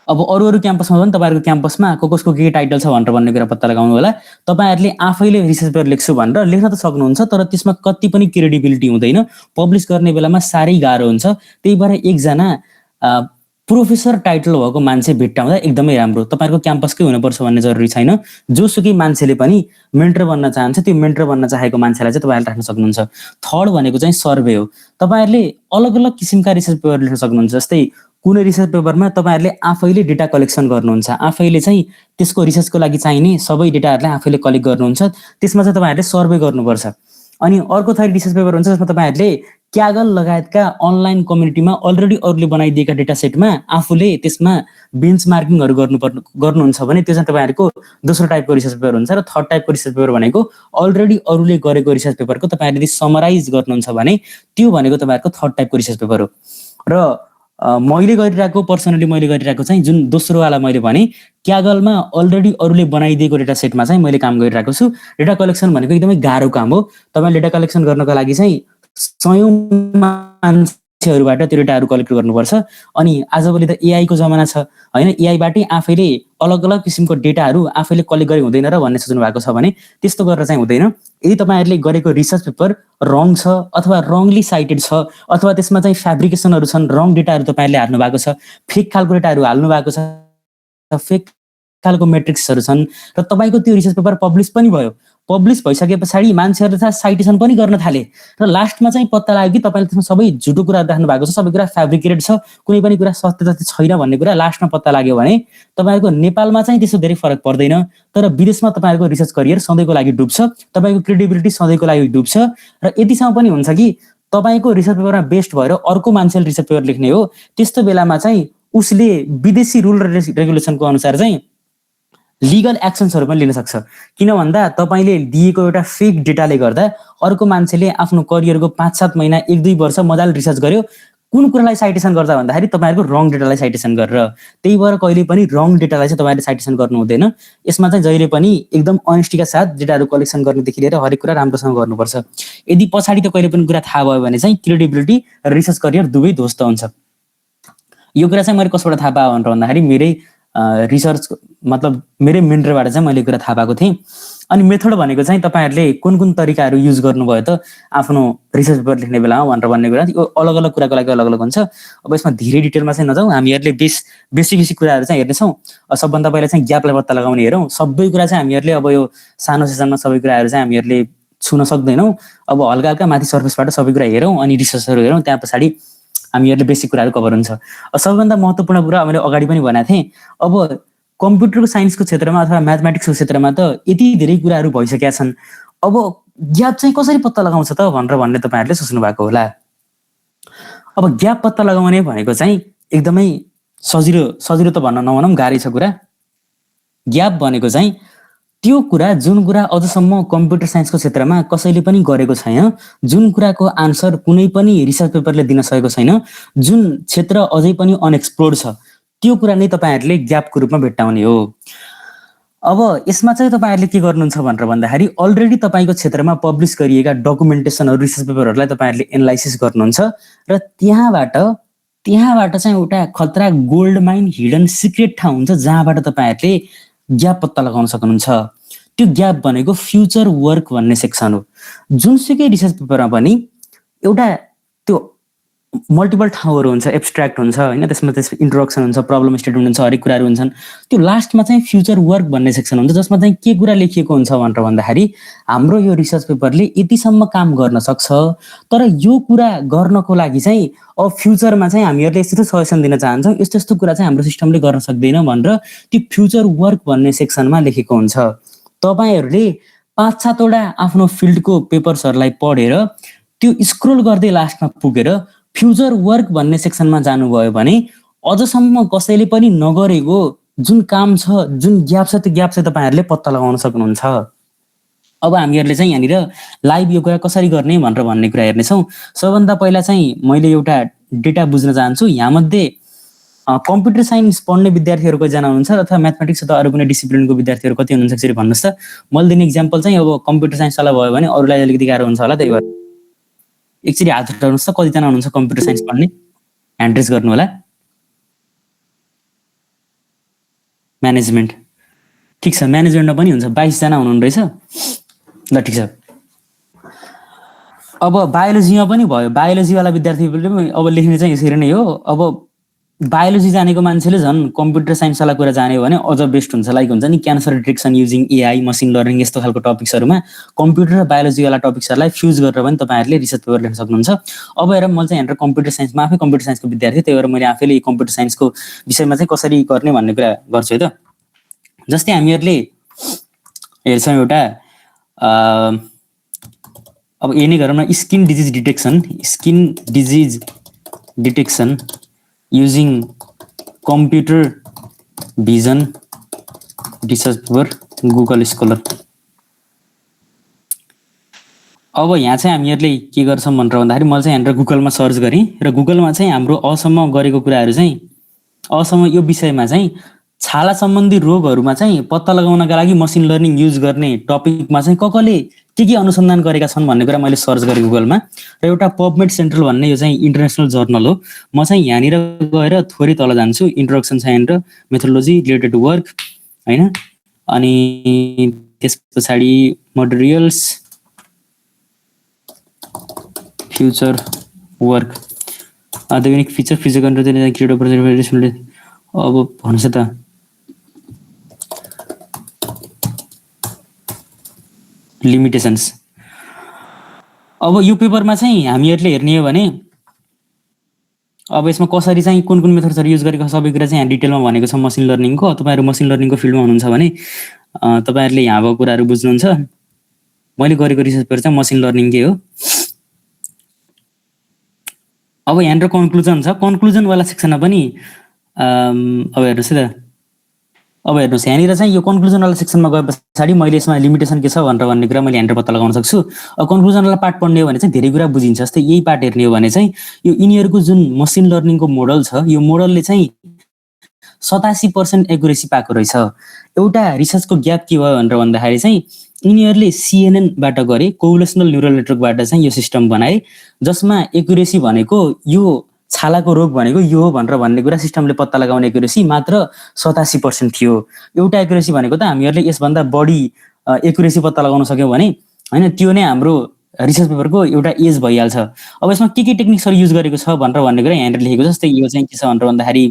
अब अरू क्याम्पसमा पनि तपाईँहरूको क्याम्पसमा कसको के टाइटल छ भनेर भन्ने कुरा पत्ता लगाउनु होला। तपाईँहरूले आफैले रिसर्च पेपर लेख्छु भनेर लेख्न त सक्नुहुन्छ, तर त्यसमा कति पनि क्रेडिबिलिटी हुँदैन। पब्लिस गर्ने बेलामा साह्रै गाह्रो हुन्छ। त्यही भएर एकजना प्रोफेसर टाइटल भएको मान्छे भेट्टाउँदा एकदमै राम्रो। तपाईँहरूको क्याम्पसकै हुनुपर्छ भन्ने जरुरी छैन। जोसुकै मान्छेले पनि मेन्टर बन्न चाहन्छ, त्यो मेन्टर बन्न चाहेको मान्छेलाई चाहिँ तपाईँहरूले राख्न सक्नुहुन्छ। थर्ड भनेको चाहिँ सर्वे हो। तपाईँहरूले अलग अलग किसिमका रिसर्च पेपर लेख्न सक्नुहुन्छ। जस्तै कुनै रिसर्च पेपरमा तपाईँहरूले आफैले डेटा कलेक्सन गर्नुहुन्छ, आफैले चाहिँ त्यसको रिसर्चको लागि चाहिने सबै डेटाहरूलाई आफैले कलेक्ट गर्नुहुन्छ। त्यसमा चाहिँ तपाईँहरूले सर्वे गर्नुपर्छ। अनि अर्को थरी रिसर्च पेपर हुन्छ जसमा तपाईँहरूले क्यागल लगायतका अनलाइन कम्युनिटीमा अलरेडी अरूले बनाइदिएका डेटा सेटमा आफूले त्यसमा बेन्चमार्किङहरू गर्नुहुन्छ भने त्यो चाहिँ तपाईँहरूको दोस्रो टाइपको रिसर्च पेपर हुन्छ। र थर्ड टाइपको रिसर्च पेपर भनेको अलरेडी अरूले गरेको रिसर्च पेपरको तपाईँहरूले समराइज गर्नुहुन्छ भने त्यो भनेको तपाईँहरूको थर्ड टाइपको रिसर्च पेपर हो। र मैले गरिरहेको पर्सनली मैले गरिरहेको चाहिँ जुन दोस्रोवाला मैले भने क्यागलमा अलरेडी अरूले बनाइदिएको डेटा सेटमा चाहिँ मैले काम गरिरहेको छु। डेटा कलेक्सन भनेको एकदमै गाह्रो काम हो। तपाईँले डेटा कलेक्सन गर्नको लागि चाहिँ सयौं मान्छेहरूबाट त्यो डेटाहरू कलेक्ट गर्नुपर्छ। अनि आजभोलि त एआईको जमाना छ होइन, एआईबाटै आफैले अलग अलग किसिमको डेटाहरू आफैले कलेक्ट गरे हुँदैन र भन्ने सोच्नु भएको छ भने त्यस्तो गरेर चाहिँ हुँदैन। यदि तपाईँहरूले गरेको रिसर्च पेपर रङ छ अथवा रङली साइटेड छ अथवा त्यसमा चाहिँ फ्याब्रिकेसनहरू छन्, रङ डेटाहरू तपाईँहरूले हाल्नु भएको छ, फेक खालको डेटाहरू हाल्नु भएको छ, फेक खालको मेट्रिक्सहरू छन् र तपाईँको त्यो रिसर्च पेपर पब्लिस पनि भयो। पब्लिस भइसके पछाडि मान्छेहरूले चाहिँ साइटेसन पनि गर्न थाले र लास्टमा चाहिँ पत्ता लाग्यो कि तपाईँले त्यसमा सबै झुटो कुरा राख्नु भएको छ, सबै कुरा फ्याब्रिकेटेड छ, कुनै पनि कुरा सत्य तथ्य छैन भन्ने कुरा लास्टमा पत्ता लाग्यो भने तपाईँको नेपालमा चाहिँ त्यस्तो धेरै फरक पर्दैन, तर विदेशमा तपाईँहरूको रिसर्च करियर सधैँको लागि डुब्छ, तपाईँको क्रेडिबिलिटी सधैँको लागि डुब्छ। र यतिसम्म पनि हुन्छ कि तपाईँको रिसर्च पेपरमा बेस्ट भएर अर्को मान्छेले रिसर्च पेपर लेख्ने हो, त्यस्तो बेलामा चाहिँ उसले विदेशी रुल र रेगुलेसनको अनुसार चाहिँ लिगल एक्सन्सहरू पनि लिन सक्छ। किन भन्दा तपाईँले दिएको एउटा फेक डेटाले गर्दा अर्को मान्छेले आफ्नो करियरको 5-7 महिना 1-2 वर्ष मजाले रिसर्च गर्यो, कुन कुरालाई साइटेसन गर्दा भन्दाखेरि तपाईँहरूको रङ डेटालाई साइटेसन गरेर। त्यही भएर कहिले पनि रङ डेटालाई चाहिँ तपाईँले साइटेसन गर्नु हुँदैन। यसमा चाहिँ जहिले पनि एकदम अनेस्टीका साथ डेटाहरू कलेक्सन गर्नेदेखि लिएर हरेक कुरा राम्रोसँग गर्नुपर्छ। यदि पछाडि त कहिले पनि कुरा थाहा भयो भने चाहिँ क्रेडिबिलिटी र रिसर्च करियर दुवै ध्वस्त हुन्छ। यो कुरा चाहिँ मैले कसबाट थाहा पाएँ भनेर भन्दाखेरि मेरै रिसर्च मतलब मेरै मेन्टरबाट चाहिँ मैले कुरा थाहा पाएको थिएँ। अनि मेथड भनेको चाहिँ तपाईँहरूले कुन कुन तरिकाहरू युज गर्नुभयो त आफ्नो रिसर्च पेपर लेख्ने बेलामा भनेर भन्ने कुरा यो अलग अलग कुराको लागि अलग अलग हुन्छ। अब यसमा धेरै डिटेलमा चाहिँ नजाउँ, हामीहरूले बेसिक कुराहरू चाहिँ हेर्नेछौँ। सबभन्दा पहिला चाहिँ ग्यापलाई पत्ता लगाउने हेरौँ। सबै कुरा चाहिँ हामीहरूले अब यो सानो सेसनमा सबै कुराहरू चाहिँ हामीहरूले छुन सक्दैनौँ। अब हल्का हल्का माथि सर्फेसबाट सबै कुरा हेरौँ अनि रिसर्चहरू हेरौँ, त्यहाँ पछाडि हामीहरूले बेसिक कुराहरू कभर हुन्छ। सबैभन्दा महत्त्वपूर्ण कुरा मैले अगाडि पनि भनेको थिएँ, अब कम्प्युटर साइन्सको क्षेत्रमा अथवा म्याथमेटिक्सको क्षेत्रमा त यति धेरै कुराहरू भइसकेका छन्, अब ग्याप चाहिँ कसरी पत्ता लगाउँछ त भनेर भन्ने तपाईँहरूले सोच्नु भएको होला। अब ग्याप पत्ता लगाउने भनेको चाहिँ एकदमै सजिलो त भन्न नभनौँ, गाह्रै छ कुरा। ग्याप भनेको चाहिँ त्यो कुरा जुन कुरा अझसम्म कम्प्युटर साइन्सको क्षेत्रमा कसैले पनि गरेको छैन, जुन कुराको आन्सर कुनै पनि रिसर्च पेपरले दिन सकेको छैन, जुन क्षेत्र अझै पनि अनएक्सप्लोर्ड छ, त्यो कुरा नै तपाईँहरूले ग्यापको रूपमा भेट्टाउने हो। अब यसमा चाहिँ तपाईँहरूले के गर्नुहुन्छ भनेर भन्दाखेरि अलरेडी तपाईँको क्षेत्रमा पब्लिस गरिएका डकुमेन्टेसनहरू रिसर्च पेपरहरूलाई तपाईँहरूले एनालाइसिस गर्नुहुन्छ र त्यहाँबाट चाहिँ एउटा खतरा गोल्ड माइन हिडन सिक्रेट ठाउँ हुन्छ जहाँबाट तपाईँहरूले ग्याप पत्ता लगाउन सक्नुहुन्छ। त्यो ग्याप भनेको फ्युचर वर्क भन्ने सेक्सन हो। जुनसुकै रिसर्च पेपरमा पनि एउटा त्यो मल्टिपल ठाउँहरू हुन्छ, एब्स्ट्र्याक्ट हुन्छ होइन, त्यसमा इन्ट्रोडक्सन हुन्छ, प्रब्लम स्टेटमेन्ट हुन्छ, हरेक कुराहरू हुन्छन्। त्यो लास्टमा चाहिँ फ्युचर वर्क भन्ने सेक्सन हुन्छ जसमा चाहिँ के कुरा लेखिएको हुन्छ भनेर भन्दाखेरि हाम्रो यो रिसर्च पेपरले यतिसम्म काम गर्न सक्छ, तर यो कुरा गर्नको लागि चाहिँ अब फ्युचरमा चाहिँ हामीहरूले यस्तो सजेसन दिन चाहन्छौँ, यस्तो कुरा चाहिँ हाम्रो सिस्टमले गर्न सक्दैन भनेर त्यो फ्युचर वर्क भन्ने सेक्सनमा लेखेको हुन्छ। तपाईँहरूले 5-7 वटा आफ्नो फिल्डको पेपर्सहरूलाई पढेर त्यो स्क्रोल गर्दै लास्टमा पुगेर फ्युचर वर्क भन्ने सेक्सनमा जानुभयो भने अझसम्म कसैले पनि नगरेको जुन काम छ, जुन ग्याप छ, त्यो ग्याप चाहिँ तपाईँहरूले पत्ता लगाउन सक्नुहुन्छ। अब हामीहरूले चाहिँ यहाँनिर लाइभ यो कुरा कसरी गर्ने भनेर भन्ने कुरा हेर्नेछौँ। सबभन्दा पहिला चाहिँ मैले एउटा डेटा बुझ्न चाहन्छु। यहाँमध्ये कम्प्युटर साइन्स पढ्ने विद्यार्थीहरू कतिजना हुनुहुन्छ अथवा म्याथमेटिक्स अथवा अरू कुनै डिसिप्लिनको विद्यार्थीहरू कति हुनुहुन्छ यसरी भन्नुहोस् त। मैले दिने इक्जाम्पल चाहिँ अब कम्प्युटर साइन्सवाला भयो भने अरूलाई अलिकति गाह्रो हुन्छ होला, त्यही भएर एकचोटि हात उठाउनुहोस् त। कतिजना हुनुहुन्छ कम्प्युटर साइन्स पढ्ने? ह्यान्ड रेज गर्नु होला। म्यानेजमेन्ट, ठिक छ, म्यानेजमेन्टमा पनि हुन्छ, 22 जना हुनुहुन्न रहेछ। ल ठिक छ। अब बायोलोजीमा पनि भयो, बायोलोजीवाला विद्यार्थीहरूले पनि अब लेख्ने चाहिँ यसरी नै हो। अब बायोलोजी जानेको मान्छेले झन् कम्प्युटर साइन्सवाला कुरा जान्यो भने अझ बेस्ट हुन्छ। लाइक हुन्छ नि cancer detection using AI, machine learning यस्तो खालको टपिक्सहरूमा कम्प्युटर र बायोलोजीवाला टपिक्सहरूलाई फ्युज गरेर पनि तपाईँहरूले रिसर्च पेपर लेख्न सक्नुहुन्छ। अब हेर म चाहिँ यहाँनिर कम्प्युटर साइन्समा आफै कम्प्युटर साइन्सको विद्यार्थी, त्यही भएर मैले आफैले कम्प्युटर साइन्सको विषयमा चाहिँ कसरी गर्ने भन्ने कुरा गर्छु है त। जस्तै हामीहरूले हेर्छौँ एउटा अब यही नै गरौँ न, skin disease detection using computer vision research paper Google scholar. अब यहाँ चाहिँ हामीहरूले के गर्छौँ भनेर भन्दाखेरि मैले चाहिँ यहाँनिर गुगलमा सर्च गरेँ र गुगलमा चाहिँ हाम्रो अहसम्म गरेको कुराहरू चाहिँ अहसम्म यो विषयमा चाहिँ छाला सम्बन्धी रोगहरूमा चाहिँ पत्ता लगाउनका लागि मसिन लर्निङ युज गर्ने टपिकमा चाहिँ कसले के अनुसन्धान गरेका छन् भन्ने कुरा मैले सर्च गरेँ गुगलमा। र एउटा पबमेड सेन्ट्रल भन्ने यो चाहिँ इन्टरनेसनल जर्नल हो। म चाहिँ यहाँनिर गएर थोरै तल जान्छु, इन्ट्रोडक्सन छ यहाँनिर, मेथोडोलोजी, रिलेटेड वर्क होइन, अनि त्यस पछाडि मटेरियल्स, फ्युचर वर्क, आधुनिक फिचर कन्ट्रोल। अब भन्नुहोस् त लिमिटेसन्स। अब यो पेपरमा चाहिँ हामीहरूले हेर्ने हो भने अब यसमा कसरी चाहिँ कुन मेथड्सहरू युज गरेको सबै कुरा चाहिँ यहाँ डिटेलमा भनेको छ मसिन लर्निङको। तपाईँहरू मसिन लर्निङको फिल्डमा हुनुहुन्छ भने तपाईँहरूले यहाँ भएको कुराहरू बुझ्नुहुन्छ। मैले गरेको रिसर्च पेपर चाहिँ मसिन लर्निङकै हो। अब यहाँनिर कन्क्लुजन छ, कन्क्लुजनवाला सेक्सनमा पनि अब हेर्नुहोस् है त। अब हेर्नुहोस् यहाँनिर चाहिँ यो कन्क्लुजनवाला सेक्सनमा गए पछाडि मैले यसमा लिमिटेसन के छ भनेर भन्ने कुरा मैले यहाँनिर पत्ता लगाउन सक्छु। अब कन्क्लुजनवाला पार्ट पढ्ने हो भने चाहिँ धेरै कुरा बुझिन्छ। जस्तै यही पार्ट हेर्ने हो भने चाहिँ यो यिनीहरूको जुन मसिन लर्निङको मोडल छ, यो मोडलले चाहिँ 87% एक्युरेसी पाएको रहेछ। एउटा रिसर्चको ग्याप के भयो भनेर भन्दाखेरि चाहिँ यिनीहरूले सिएनएनबाट गरे, कोभोल्युसनल न्युरल नेटवर्कबाट चाहिँ यो सिस्टम बनाए, जसमा एक्युरेसी भनेको यो छालाको रोग भनेको यो हो भनेर भन्ने कुरा सिस्टमले पत्ता लगाउने एक्युरेसी मात्र 87% थियो। एउटा एक्युरेसी भनेको त हामीहरूले यसभन्दा बढी एक्युरेसी पत्ता लगाउन सक्यौँ भने होइन, त्यो नै हाम्रो रिसर्च पेपरको एउटा एज भइहाल्छ। अब यसमा के टेक्निक्सहरू युज गरेको छ भनेर भन्ने कुरा यहाँनिर लेखेको छ। जस्तै यो चाहिँ के छ भनेर भन्दाखेरि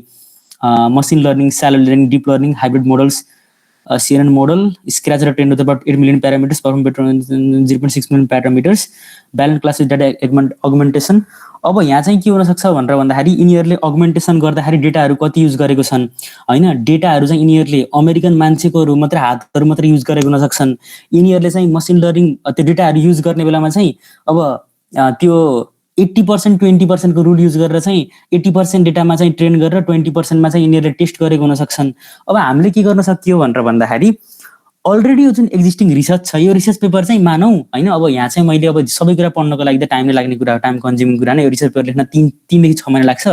machine learning, shallow learning, deep learning, hybrid models, CNN model, scratch र 10⁻8 million parameters, perform better 0.6 million parameters, balance class data augmentation. अब यहाँ चाहिँ के हुनसक्छ भनेर भन्दाखेरि यिनीहरूले अगमेन्टेसन गर्दाखेरि डेटाहरू कति युज गरेको छन् होइन, डेटाहरू चाहिँ यिनीहरूले अमेरिकन मान्छेकोहरू मात्रै हातहरू मात्रै युज गरेको हुन सक्छन्। यिनीहरूले चाहिँ मसिन लर्निङ त्यो डेटाहरू युज गर्ने बेलामा चाहिँ अब त्यो 80% 20% को रुल युज गरेर चाहिँ 80% डेटामा चाहिँ ट्रेन गरेर 20%मा चाहिँ यिनीहरूले टेस्ट गरेको हुन सक्छन्। अब हामीले के गर्न सकियो भनेर भन्दाखेरि अलरेडी यो जुन एक्जिस्टिङ रिसर्च छ, यो रिसर्च पेपर चाहिँ मानौँ होइन, अब यहाँ चाहिँ मैले अब सबै कुरा पढ्नको लागि त टाइम नै लाग्ने कुरा हो, टाइम कन्ज्युमिङ कुरा नै। यो रिसर्च पेपर लेख्न 3 देखि 6 महिना लाग्छ।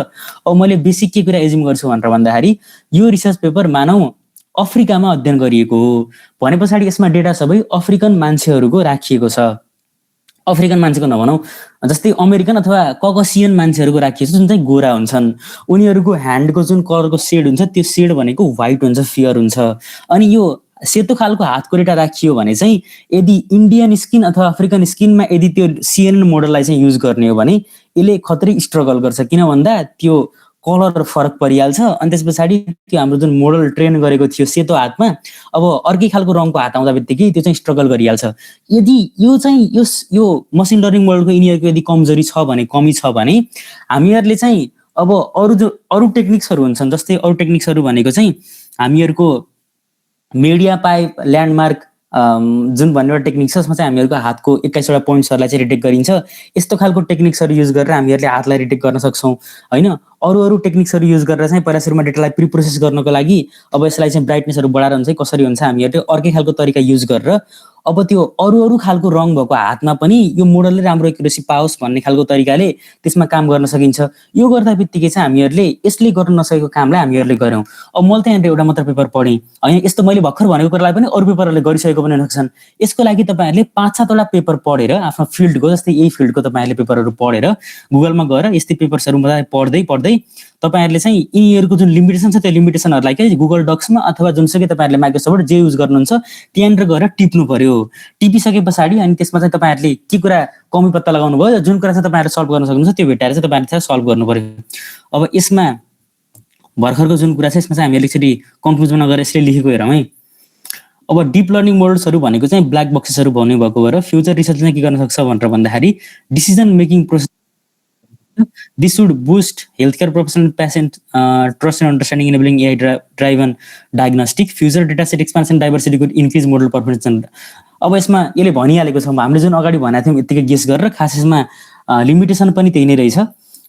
अब मैले बेसिक के कुरा एज्युम गर्छु भनेर भन्दाखेरि यो रिसर्च पेपर मानौँ अफ्रिकामा अध्ययन गरिएको हो भने पछाडि यसमा डेटा सबै अफ्रिकन मान्छेहरूको राखिएको छ। अफ्रिकन मान्छेको नभनौँ, जस्तै अमेरिकन अथवा ककसियन मान्छेहरूको राखिएको छ जुन चाहिँ गोरा हुन्छन्। उनीहरूको ह्यान्डको जुन कलरको सेड हुन्छ त्यो सेड भनेको व्हाइट हुन्छ, फेयर हुन्छ। अनि यो सेतो खालको हातको डेटा राखियो भने चाहिँ यदि इन्डियन स्किन अथवा अफ्रिकन स्किनमा यदि त्यो CNN मोडललाई चाहिँ युज गर्ने हो भने यसले खतरै स्ट्रगल गर्छ। किन भन्दा त्यो कलर फरक परिहाल्छ। अनि त्यस पछाडि त्यो हाम्रो जुन मोडल ट्रेन गरेको थियो सेतो हातमा, अब अर्कै खालको रङको हात आउँदा बित्तिकै त्यो चाहिँ स्ट्रगल गरिहाल्छ। यदि यो चाहिँ यो मसिन लर्निङ मोडलको यिनीहरूको यदि कमजोरी छ भने, कमी छ भने हामीहरूले चाहिँ अब अरू टेक्निक्सहरू हुन्छन्। जस्तै अरू टेक्निक्सहरू भनेको चाहिँ हामीहरूको मिडिया पाइप, ल्यान्डमार्क जुन भन्ने एउटा टेक्निक छ, यसमा चाहिँ हामीहरूको हातको 21वटा पोइन्ट्सहरूलाई चाहिँ रिटेक्ट गरिन्छ। यस्तो खालको टेक्निक्सहरू युज गरेर हामीहरूले हातलाई रिटेक्ट गर्न सक्छौँ होइन। अरू टेक्निक्सहरू युज गरेर चाहिँ पहिला सुरुमा डेटालाई प्रिप्रोसेस गर्नको लागि अब यसलाई चाहिँ ब्राइटनेसहरू बढाएर हुन्छ कसरी हुन्छ, हामीहरूले अर्कै खालको तरिका युज गरेर अब त्यो अरू खालको रङ भएको हातमा पनि यो मोडलले राम्रो एक्युरेसी पाओस् भन्ने खालको तरिकाले त्यसमा काम गर्न सकिन्छ। यो गर्दा बित्तिकै चाहिँ हामीहरूले यसले गर्न नसकेको कामलाई हामीहरूले गऱ्यौँ। अब मैले त यहाँनिर एउटा मात्र पेपर पढेँ होइन, यस्तो मैले भर्खर भनेको कुरालाई पनि अरू पेपरहरूले गरिसकेको पनि हुन सक्छन्। यसको लागि तपाईँहरूले 5-7वटा पेपर पढेर आफ्नो फिल्डको, जस्तै यही फिल्डको तपाईँहरूले पेपरहरू पढेर गुगलमा गएर यस्तै पेपर्सहरू पढ्दै तपाईँहरूले चाहिँ यिनीहरूको जुन लिमिटेसन छ त्यो लिमिटेसनहरूलाई के गुगल डक्समा अथवा जुनसुकै तपाईँहरूले माइक्रोसफ्ट जे युज गर्नुहुन्छ त्यहाँनिर गएर टिप्नु पर्यो। टिपिसके पछाडि अनि त्यसमा चाहिँ तपाईँहरूले के कुरा कमी पत्ता लगाउनु भयो, जुन कुरा चाहिँ तपाईँहरूले सल्भ गर्न सक्नुहुन्छ त्यो भेटाएर चाहिँ तपाईँहरूले सल्भ गर्नु पर्यो। अब यसमा भर्खरको जुन कुरा छ यसमा चाहिँ हामीले एकचोटि कन्क्लुजनमा गएर यसले लेखेको हेरौँ है। अब डिप लर्निङ मोडल्सहरू भनेको चाहिँ ब्ल्याक बक्सेसहरू भन्ने भएको भएर फ्युचर रिसर्चले चाहिँ के गर्न सक्छ भनेर भन्दाखेरि decision making process this should boost health care professional patient trust and understanding enabling AI driven diagnostic future data set expansion diversity good increase model performance. अब यसमा यसले भनिहालेको छ, हामीले जुन अगाडि भनेको थियौँ यत्तिकै गेस गरेर, खास यसमा लिमिटेसन पनि त्यही नै रहेछ।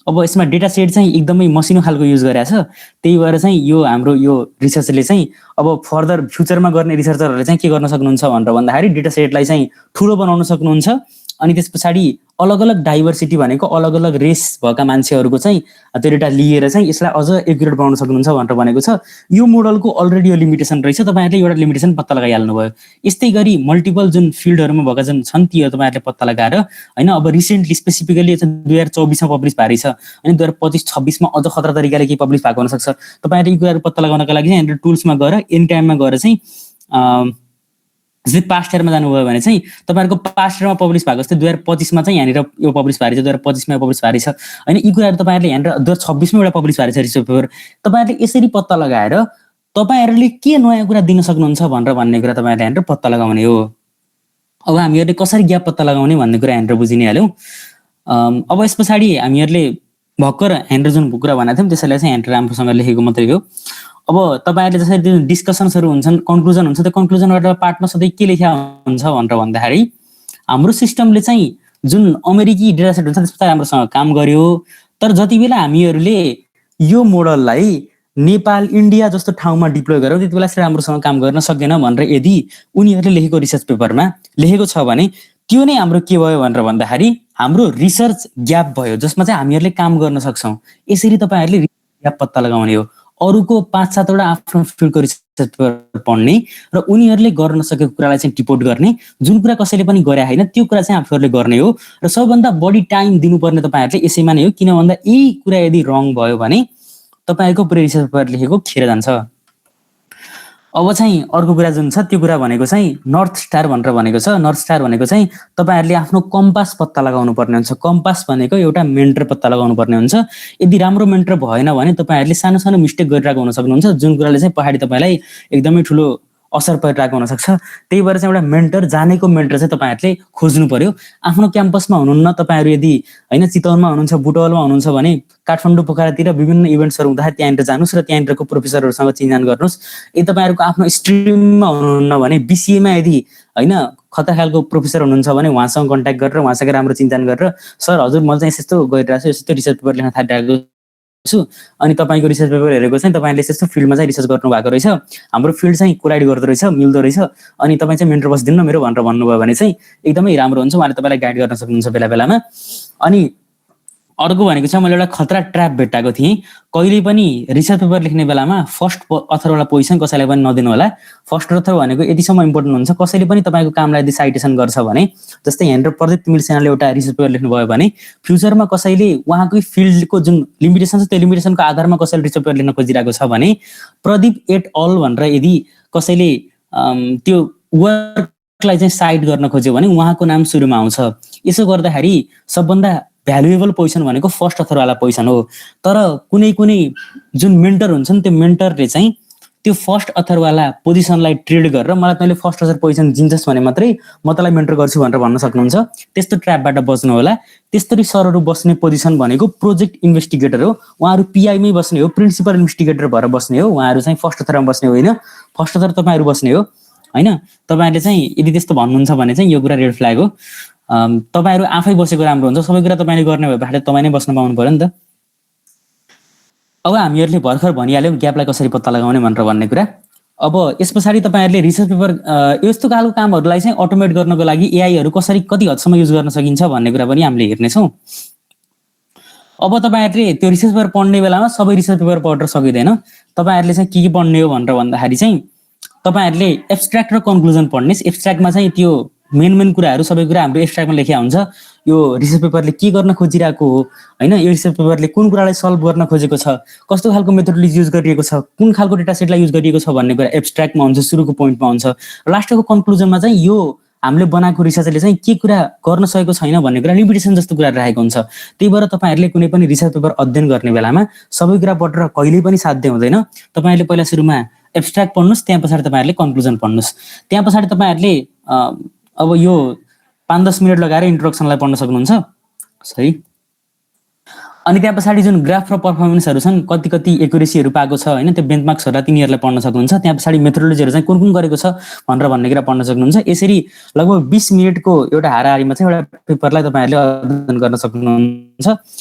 अब यसमा डेटा सेट चाहिँ एकदमै मसिनो खालको युज गरेको छ, त्यही भएर चाहिँ यो हाम्रो यो रिसर्चले चाहिँ अब फर्दर फ्युचरमा गर्ने रिसर्चरहरूले चाहिँ के गर्न सक्नुहुन्छ भनेर भन्दाखेरि डेटा सेटलाई चाहिँ ठुलो बनाउन सक्नुहुन्छ। अनि त्यस पछाडि अलग अलग डाइभर्सिटी भनेको अलग अलग रेस भएका मान्छेहरूको चाहिँ त्यो डेटा लिएर चाहिँ यसलाई अझ एक्युरेट बनाउन सक्नुहुन्छ भनेर भनेको छ। यो मोडलको अलरेडी यो लिमिटेसन रहेछ, तपाईँहरूले एउटा लिमिटेसन पत्ता लगाइहाल्नु भयो। यस्तै गरी मल्टिपल जुन फिल्डहरूमा भएका जुन छन् त्यो तपाईँहरूले पत्ता लगाएर होइन, अब रिसेन्टली स्पेसिफिकली 2024मा पब्लिस भएको रहेछ होइन, 2025-26मा अझ खतरा तरिकाले केही पब्लिस भएको हुनसक्छ। तपाईँहरूले यी कुराहरू पत्ता लगाउनका लागि चाहिँ टुल्समा गएर एन टाइममा गएर चाहिँ जस्तै पास्ट इयरमा जानुभयो भने चाहिँ तपाईँहरूको पास्ट इयरमा पब्लिस भएको जस्तै 2025मा चाहिँ यहाँनिर यो पब्लिस भएको रहेछ, 2025मा पब्लिस भएको रहेछ होइन। यी कुराहरू तपाईँहरूले यहाँनिर 2026मा एउटा पब्लिस भएको रहेछ रिसर्च पेपर। तपाईँहरूले यसरी पत्ता लगाएर तपाईँहरूले के नयाँ कुरा दिन सक्नुहुन्छ भनेर भन्ने कुरा तपाईँहरूले यहाँनिर पत्ता लगाउने हो। अब हामीहरूले कसरी ग्याप पत्ता लगाउने भन्ने कुरा यहाँनिर बुझि नै हाल्यौँ। अब यस पछाडि हामीहरूले भर्खर यहाँनिर जुन कुरा भनेको थियौँ त्यसैलाई चाहिँ यहाँनिर राम्रोसँग लेखेको मात्रै हो। अब तपाईँहरूले जसरी जुन डिस्कसन्सहरू हुन्छन्, कन्क्लुजन हुन्छ, त्यो कन्क्लुजनबाट पार्टमा सधैँ के लेख्या हुन्छ भनेर भन्दाखेरि हाम्रो सिस्टमले चाहिँ जुन अमेरिकी डेटा सेट हुन्छ त्यसमा राम्रोसँग काम गर्यो, तर जति बेला हामीहरूले यो मोडललाई नेपाल इन्डिया जस्तो ठाउँमा डिप्लोय गऱ्यौँ त्यति बेला चाहिँ राम्रोसँग काम गर्न सक्दैन भनेर यदि उनीहरूले लेखेको रिसर्च पेपरमा लेखेको छ भने त्यो नै हाम्रो के भयो भनेर भन्दाखेरि हाम्रो रिसर्च ग्याप भयो, जसमा चाहिँ हामीहरूले काम गर्न सक्छौँ। यसरी तपाईँहरूले ग्याप पत्ता लगाउने हो। अरूको 5-7वटा आफ्नो फिल्डको रिसर्च पेपर पढ्ने र उनीहरूले गर्न सकेको कुरालाई चाहिँ रिपोर्ट गर्ने, जुन कुरा कसैले पनि गरे होइन त्यो कुरा चाहिँ आफूहरूले गर्ने हो। र सबभन्दा बढी टाइम दिनुपर्ने तपाईँहरूले यसैमा नै हो, किन भन्दा यही कुरा यदि रङ भयो भने तपाईँहरूको पुरै रिसर्च पेपर लेखेको खेर जान्छ। अब चाहिँ अर्को कुरा जुन छ त्यो कुरा भनेको चाहिँ नर्थ स्टार भनेर भनेको छ। नर्थ स्टार भनेको चाहिँ तपाईँहरूले आफ्नो कम्पास पत्ता लगाउनु पर्ने हुन्छ। कम्पास भनेको एउटा मेन्टर पत्ता लगाउनु पर्ने हुन्छ। यदि राम्रो मेन्टर भएन भने तपाईँहरूले सानो सानो मिस्टेक गरिरहेको हुन सक्नुहुन्छ, जुन कुराले चाहिँ पछाडि तपाईँलाई एकदमै ठुलो असर परिरहेको हुनसक्छ। त्यही भएर चाहिँ एउटा मेन्टर, जानेको मेन्टर चाहिँ तपाईँहरूले खोज्नु पर्यो। आफ्नो क्याम्पसमा हुनुहुन्न, तपाईँहरू यदि होइन चितवनमा हुनुहुन्छ, बुटवलमा हुनुहुन्छ भने काठमाडौँ पोखरातिर विभिन्न इभेन्ट्सहरू हुँदाखेरि त्यहाँनिर जानुहोस् र त्यहाँनिरको प्रोफेसरहरूसँग चिनजान गर्नुहोस्। यदि तपाईँहरूको आफ्नो स्ट्रिममा हुनुहुन्न भने बिसिएमा यदि होइन खतरा खालको प्रोफेसर हुनुहुन्छ भने उहाँसँग कन्ट्याक्ट गरेर उहाँसँग राम्रो चिनजान गरेर सर हजुर मैले चाहिँ यस्तो गरिरहेको छु, यस्तो रिसर्च पेपर लेख्न थालिरहेको छु अनि तपाईँको रिसर्च पेपर हेरेको चाहिँ तपाईँले यस्तो फिल्डमा चाहिँ रिसर्च गर्नु भएको रहेछ, हाम्रो फिल्ड चाहिँ कोलाइड गर्दो रहेछ, मिल्दो रहेछ, अनि तपाईँ चाहिँ मेन्टर बसिदिनु मेरो भनेर भन्नुभयो भने चाहिँ एकदमै राम्रो हुन्छ। उहाँले तपाईँलाई गाइड गर्न सक्नुहुन्छ बेला बेलामा। अनि अर्को भनेको चाहिँ मैले एउटा खतरा ट्र्याप भेट्टाएको थिएँ। कहिले पनि रिसर्च पेपर लेख्ने बेलामा फर्स्ट अथरवाला पोजिसन कसैलाई पनि नदिनु होला। फर्स्ट अथर भनेको यतिसम्म इम्पोर्टेन्ट हुन्छ, कसैले पनि तपाईँको कामलाई यदि साइटेसन गर्छ भने, जस्तै यहाँनिर प्रदीप तिमिल सेनाले एउटा रिसर्च पेपर लेख्नुभयो भने फ्युचरमा कसैले उहाँकै फिल्डको जुन लिमिटेसन छ त्यो लिमिटेसनको आधारमा कसैले रिसर्च पेपर लेख्न खोजिरहेको छ भने प्रदीप एट अल भनेर यदि कसैले त्यो वर्कलाई चाहिँ साइड गर्न खोज्यो भने उहाँको नाम सुरुमा आउँछ। यसो गर्दाखेरि सबभन्दा भ्यालुएबल पोजिसन भनेको फर्स्ट अथरवाला पोजिसन हो। तर कुनै कुनै जुन मेन्टर हुन्छन् त्यो मेन्टरले चाहिँ त्यो फर्स्ट अथरवाला पोजिसनलाई ट्रेड गरेर मलाई तैँले फर्स्ट अथर पोजिसन दिन्छस् भने मात्रै म तँलाई मेन्टर गर्छु भनेर भन्न सक्नुहुन्छ। त्यस्तो ट्र्यापबाट बच्नु होला। त्यस्तरी सरहरू बस्ने पोजिसन भनेको प्रोजेक्ट इन्भेस्टिगेटर हो। उहाँहरू पिआईमै बस्ने हो, प्रिन्सिपल इन्भेस्टिगेटर भएर बस्ने हो। उहाँहरू चाहिँ फर्स्ट अथरमा बस्ने होइन, फर्स्ट अथर तपाईँहरू बस्ने हो होइन। तपाईँहरूले चाहिँ यदि त्यस्तो भन्नुहुन्छ भने चाहिँ यो कुरा रेड फ्ल्याग हो। तपाईँहरू आफै बसेको राम्रो हुन्छ। सबै कुरा तपाईँले गर्ने भए भाडा तपाईँ नै बस्न पाउनु पर्यो नि त। अब हामीहरूले भर्खर भनिहाल्यौँ ग्यापलाई कसरी पत्ता लगाउने भनेर भन्ने कुरा। अब यस पछाडि तपाईँहरूले रिसर्च पेपर यस्तो खालको कामहरूलाई चाहिँ अटोमेट गर्नको लागि एआईहरू कसरी कति हदसम्म युज गर्न सकिन्छ भन्ने कुरा पनि हामीले हेर्नेछौँ। अब तपाईँहरूले त्यो रिसर्च पेपर पढ्ने बेलामा सबै रिसर्च पेपर पढेर सकिँदैन। तपाईँहरूले चाहिँ के पढ्ने हो भनेर भन्दाखेरि चाहिँ तपाईँहरूले एब्स्ट्र्याक्ट र कन्क्लुजन पढ्नुहोस्। एब्स्ट्र्याक्टमा चाहिँ त्यो मेन कुराहरू सबै कुरा हाम्रो एब्स्ट्र्याक्टमा लेखिया हुन्छ। यो रिसर्च पेपरले के गर्न खोजिरहेको हो होइन, यो रिसर्च पेपरले कुन कुरालाई सल्भ गर्न खोजेको छ, कस्तो खालको मेथोडोलोजी युज गरिएको छ, कुन खालको डेटा सेटलाई युज गरिएको छ भन्ने कुरा एब्स्ट्र्याक्टमा हुन्छ, सुरुको पोइन्टमा हुन्छ। लास्टको कन्क्लुजनमा चाहिँ यो हामीले बनाएको रिसर्चले चाहिँ के कुरा गर्न सकेको छैन भन्ने कुरा लिमिटेसन जस्तो कुरा राखेको हुन्छ। त्यही भएर तपाईँहरूले कुनै पनि रिसर्च पेपर अध्ययन गर्ने बेलामा सबै कुरा पढेर कहिल्यै पनि साध्य हुँदैन। तपाईँहरूले पहिला सुरुमा एब्स्ट्र्याक्ट पढ्नुहोस्, त्यहाँ पछाडि तपाईँहरूले कन्क्लुजन पढ्नुहोस्। त्यहाँ पछाडि तपाईँहरूले अब यो 5-10 मिनट लगाएर इन्ट्रोडक्सनलाई पढ्न सक्नुहुन्छ। सही। अनि त्यहाँ पछाडि जुन ग्राफ र पर्फर्मेन्सहरू छन्, कति कति एक्युरेसीहरू पाएको छ होइन, त्यो बेन्चमार्क्सहरूलाई तिनीहरूलाई पढ्न सक्नुहुन्छ। त्यहाँ पछाडि मेथोडोलोजीहरू चाहिँ कुन कुन गरेको छ भनेर भन्ने कुरा पढ्न सक्नुहुन्छ। यसरी लगभग 20 मिनटको एउटा हाराहारीमा चाहिँ एउटा पेपरलाई तपाईँहरूले अध्ययन गर्न सक्नुहुन्छ।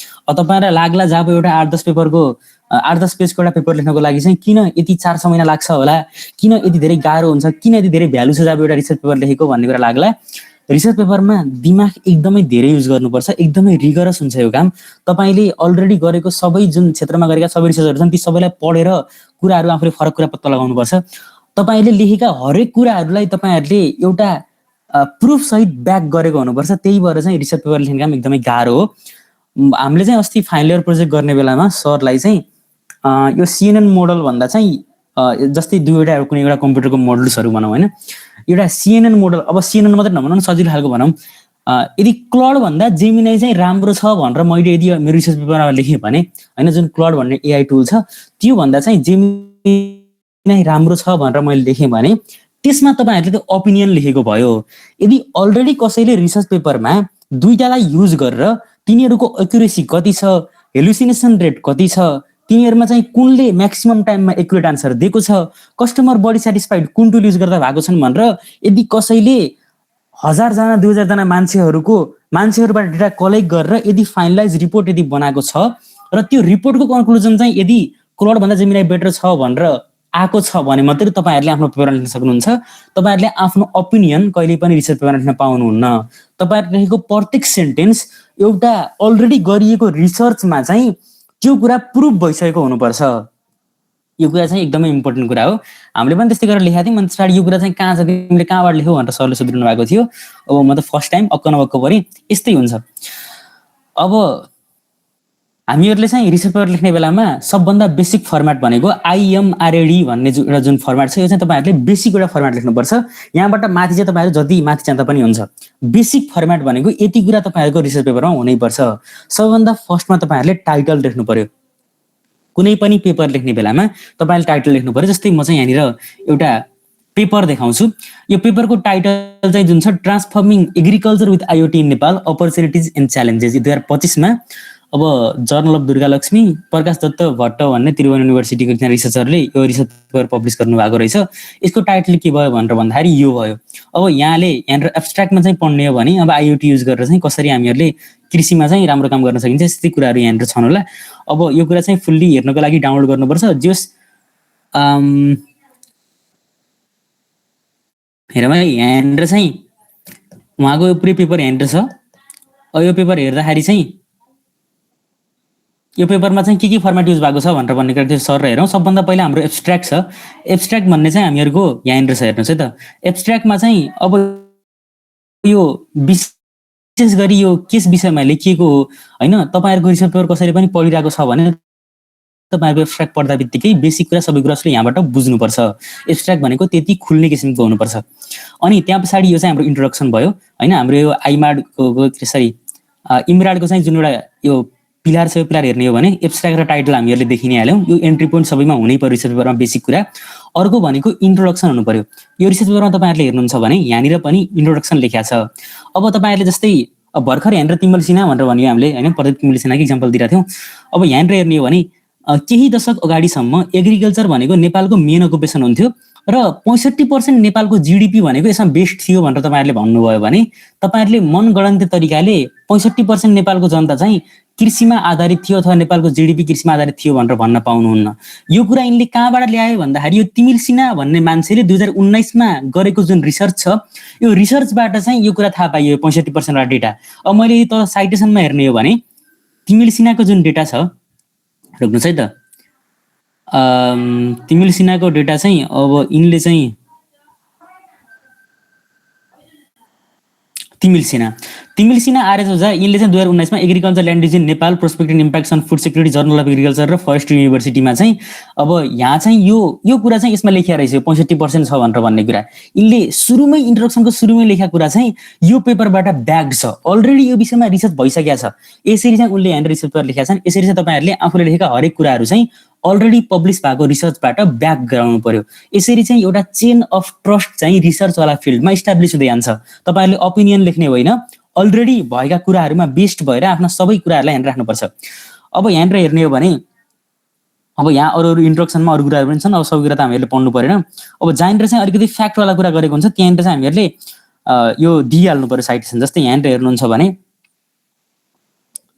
तपाईँहरूलाई लाग्ला जब एउटा 8-10 पेपरको 8-10 पेजको एउटा पेपर लेख्नको लागि चाहिँ किन यति 4-6 महिना लाग्छ होला, किन यति धेरै गाह्रो हुन्छ, किन यति धेरै भ्यालु छ जब एउटा रिसर्च पेपर लेखेको भन्ने कुरा लाग्ला। रिसर्च पेपरमा दिमाग एकदमै धेरै युज गर्नुपर्छ, एकदमै रिगरस हुन्छ यो काम। तपाईँले अलरेडी गरेको सबै जुन क्षेत्रमा गरेका सबै रिसर्चहरू छन् ती सबैलाई पढेर कुराहरू आफूले फरक कुरा पत्ता लगाउनुपर्छ। तपाईँले लेखेका हरेक कुराहरूलाई तपाईँहरूले एउटा प्रुफ सहित ब्याक गरेको हुनुपर्छ। त्यही भएर चाहिँ रिसर्च पेपर लेख्ने काम एकदमै गाह्रो हो। हामीले चाहिँ अस्ति फाइनल इयर प्रोजेक्ट गर्ने बेलामा सरलाई चाहिँ यो CNN मोडल भन्दा चाहिँ जस्तै दुईवटा कुनै एउटा कम्प्युटरको मोडल्सहरू भनौँ होइन, एउटा CNN मोडल, अब CNN मात्रै नभनौँ न, सजिलो खालको भनौँ, यदि क्लड भन्दा जेमिनाई चाहिँ राम्रो छ भनेर मैले यदि मेरो रिसर्च पेपरमा लेखेँ भने होइन, जुन क्लड भन्ने AI टुल छ त्यो भन्दा चाहिँ जेमिनाई राम्रो छ भनेर मैले लेखेँ भने त्यसमा तपाईँहरूले त्यो ओपिनियन लेखेको भयो। यदि अलरेडी कसैले रिसर्च पेपरमा दुईटालाई युज गरेर तिनीहरूको एक्युरेसी कति छ, हेलुसिनेसन रेट कति छ, तिनीहरूमा चाहिँ कुनले म्याक्सिमम टाइममा एक्युरेट आन्सर दिएको छ, कस्टमर बडी सेटिस्फाइड कुन टुल युज गर्दा भएको छन् भनेर यदि कसैले 1000 जना 2000 जना मान्छेहरूबाट डेटा कलेक्ट गरेर यदि फाइनलाइज रिपोर्ट यदि बनाएको छ र त्यो रिपोर्टको कन्क्लुजन चाहिँ यदि क्लड भन्दा जेमिनाई बेटर छ भनेर आएको छ भने मात्रै तपाईँहरूले आफ्नो पेपर लेख्न सक्नुहुन्छ। तपाईँहरूले आफ्नो ओपिनियन कहिले पनि रिसर्च पेपर लेख्न पाउनुहुन्न। तपाईँहरूले लेखेको प्रत्येक सेन्टेन्स एउटा अलरेडी गरिएको रिसर्चमा चाहिँ त्यो कुरा प्रुभ भइसकेको हुनुपर्छ। यो कुरा चाहिँ एकदमै इम्पोर्टेन्ट कुरा हो। हामीले पनि त्यस्तै गरेर लेखेका थियौँ। अनि त्यसपछि यो कुरा चाहिँ कहाँ छ, तिमीले कहाँबाट लेख्यौ भनेर सरले सोधिरहनु भएको थियो। अब म त फर्स्ट टाइम अक्क नबक्क परेँ। यस्तै हुन्छ। अब हामीहरूले चाहिँ रिसर्च पेपर लेख्ने बेलामा सबभन्दा बेसिक फर्मेट भनेको IMRAD भन्ने एउटा जुन फर्मेट छ, यो चाहिँ तपाईँहरूले बेसिक एउटा फर्मेट लेख्नुपर्छ। यहाँबाट माथि चाहिँ तपाईँहरू जति माथि चाहँदा पनि हुन्छ। बेसिक फर्मेट भनेको यति कुरा तपाईँहरूको रिसर्च पेपरमा हुनैपर्छ। सबभन्दा फर्स्टमा तपाईँहरूले टाइटल लेख्नु पर्यो। कुनै पनि पेपर लेख्ने बेलामा तपाईँले टाइटल लेख्नु पर्यो। जस्तै म चाहिँ यहाँनिर एउटा पेपर देखाउँछु। यो पेपरको टाइटल चाहिँ जुन छ, transforming agriculture with IoT in Nepal, opportunities and challenges, 2025मा अब जर्नल अफ दुर्गा लक्ष्मी, प्रकाश दत्त भट्ट भन्ने त्रिभुवन युनिभर्सिटीको त्यहाँ रिसर्चरले यो रिसर्च पेपर पब्लिस गर्नु भएको रहेछ। यसको टाइटल के भयो भनेर भन्दाखेरि यो भयो। अब यहाँनिर एब्स्ट्र्याक्टमा चाहिँ पढ्ने हो भने अब IoT युज गरेर चाहिँ कसरी हामीहरूले कृषिमा चाहिँ राम्रो काम गर्न सकिन्छ, यस्तै कुराहरू यहाँनिर छन् होला। अब यो कुरा चाहिँ फुल्ली हेर्नको लागि डाउनलोड गर्नुपर्छ। जस हेरौँ है, यहाँनिर चाहिँ उहाँको यो पुरै पेपर यहाँनिर छ। अब यो पेपर हेर्दाखेरि चाहिँ यो पेपरमा चाहिँ के फर्मेट युज भएको छ भनेर भन्ने कुरा सर हेरौँ। सबभन्दा पहिला हाम्रो एब्स्ट्र्याक्ट छ। एब्स्ट्र्याक्ट भन्ने चाहिँ हामीहरूको यहाँनिर छ, हेर्नुहोस् है त। एब्स्ट्र्याक्टमा चाहिँ अब यो विशेष गरी यो केस विषयमा लेखिएको हो होइन। तपाईँहरूको रिसर्च पेपर कसैले पनि पढिरहेको छ भने तपाईँहरूको एब्स्ट्र्याक्ट पढ्दा बित्तिकै बेसिक कुरा सबै कुरा यहाँबाट बुझ्नुपर्छ। एब्स्ट्र्याक्ट भनेको त्यति खुल्ने किसिमको हुनुपर्छ। अनि त्यहाँ पछाडि यो चाहिँ हाम्रो इन्ट्रोडक्सन भयो होइन। हाम्रो यो इमराडको चाहिँ जुन एउटा यो पिलर छ, यो पिलर हेर्ने हो भने एब्स्ट्र्याक्ट र टाइटल हामीहरूले देखि नै हाल्यौँ। यो एन्ट्री पोइन्ट सबैमा हुनै पर्यो रिसर्च पेपरमा बेसिक कुरा। अर्को भनेको इन्ट्रोडक्सन हुनु पर्यो। यो रिसर्च पेपरमा तपाईँहरूले हेर्नुहुन्छ भने यहाँनिर पनि इन्ट्रोडक्सन लेख्या छ। अब तपाईँहरूले जस्तै भर्खर यहाँनिर तिमल सिन्हा भनेर भन्यो हामीले होइन, प्रदीप तिमल सिन्हाको इक्जाम्पल दिइरहेको थियौँ। अब यहाँनिर हेर्ने हो भने केही दशक अगाडिसम्म एग्रिकल्चर भनेको नेपालको मेन अकुपेसन हुन्थ्यो र 65% नेपालको GDP भनेको यसमा बेस्ट थियो भनेर तपाईँहरूले भन्नुभयो भने तपाईँहरूले मनगणन्त तरिकाले 65% नेपालको जनता चाहिँ कृषिमा आधारित थियो अथवा नेपालको GDP कृषिमा आधारित थियो भनेर भन्न पाउनुहुन्न। यो कुरा यिनले कहाँबाट ल्यायो भन्दाखेरि यो तिमिल सिन्हा भन्ने मान्छेले 2019मा गरेको जुन रिसर्च छ, यो रिसर्चबाट चाहिँ यो कुरा थाहा पाइयो, 65% डेटा। अब मैले त साइटेसनमा हेर्ने हो भने तिमिल सिन्हाको जुन डेटा छ, रोक्नुहोस् है त, तिमिल सिन्हाको डेटा चाहिँ अब यिनले चाहिँ तिमिल सिन्हा आर्य ओझा यिनले चाहिँ 2019 मा agriculture land disease in Nepal prospective impacts on food security journal of agriculture र फरेस्ट्री युनिभर्सिटीमा चाहिँ अब यहाँ चाहिँ यो कुरा चाहिँ यसमा लेखिया रहेछ 65% छ भनेर भन्ने कुरा यिनले सुरुमै इन्ट्रोडक्सनको सुरुमै लेखेका कुरा चाहिँ यो पेपरबाट ब्याग छ अलरेडी यो विषयमा रिसर्च भइसकेको छ यसरी चाहिँ उनले यहाँ रिसर्च पेपर लेखेका छन् यसरी चाहिँ तपाईहरुले आफूले लेखेका हरेक कुराहरू चाहिँ अलरेडी पब्लिश भएको रिसर्चबाट ब्याक गराउनु पर्यो यसरी चाहिँ एउटा चेन अफ ट्रस्ट चाहिँ रिसर्च वाला फिल्डमा इस्टाब्लिश हुँदै जान्छ तपाईहरुले ओपिनियन लेख्ने होइन अलरेडी भएका कुराहरुमा बेस्ड भएर आफ्ना सबै कुराहरुलाई ध्यान राख्नुपर्छ अब यहाँनिर हेर्ने हो भने अब यहाँ अरु इन्ट्रोडक्सनमा अरु कुराहरु पनि छन् अब सबै कुरा त हामीहरुले पढ्नु परेन अब जहाँनिर चाहिँ अलिकति फ्याक्ट वाला कुरा गरेको हुन्छ त्यहाँनिर चाहिँ हामीहरुले यो दिइहाल्नु पर्यो साइटेसन जस्तै यहाँनिर हेर्नुहुन्छ भने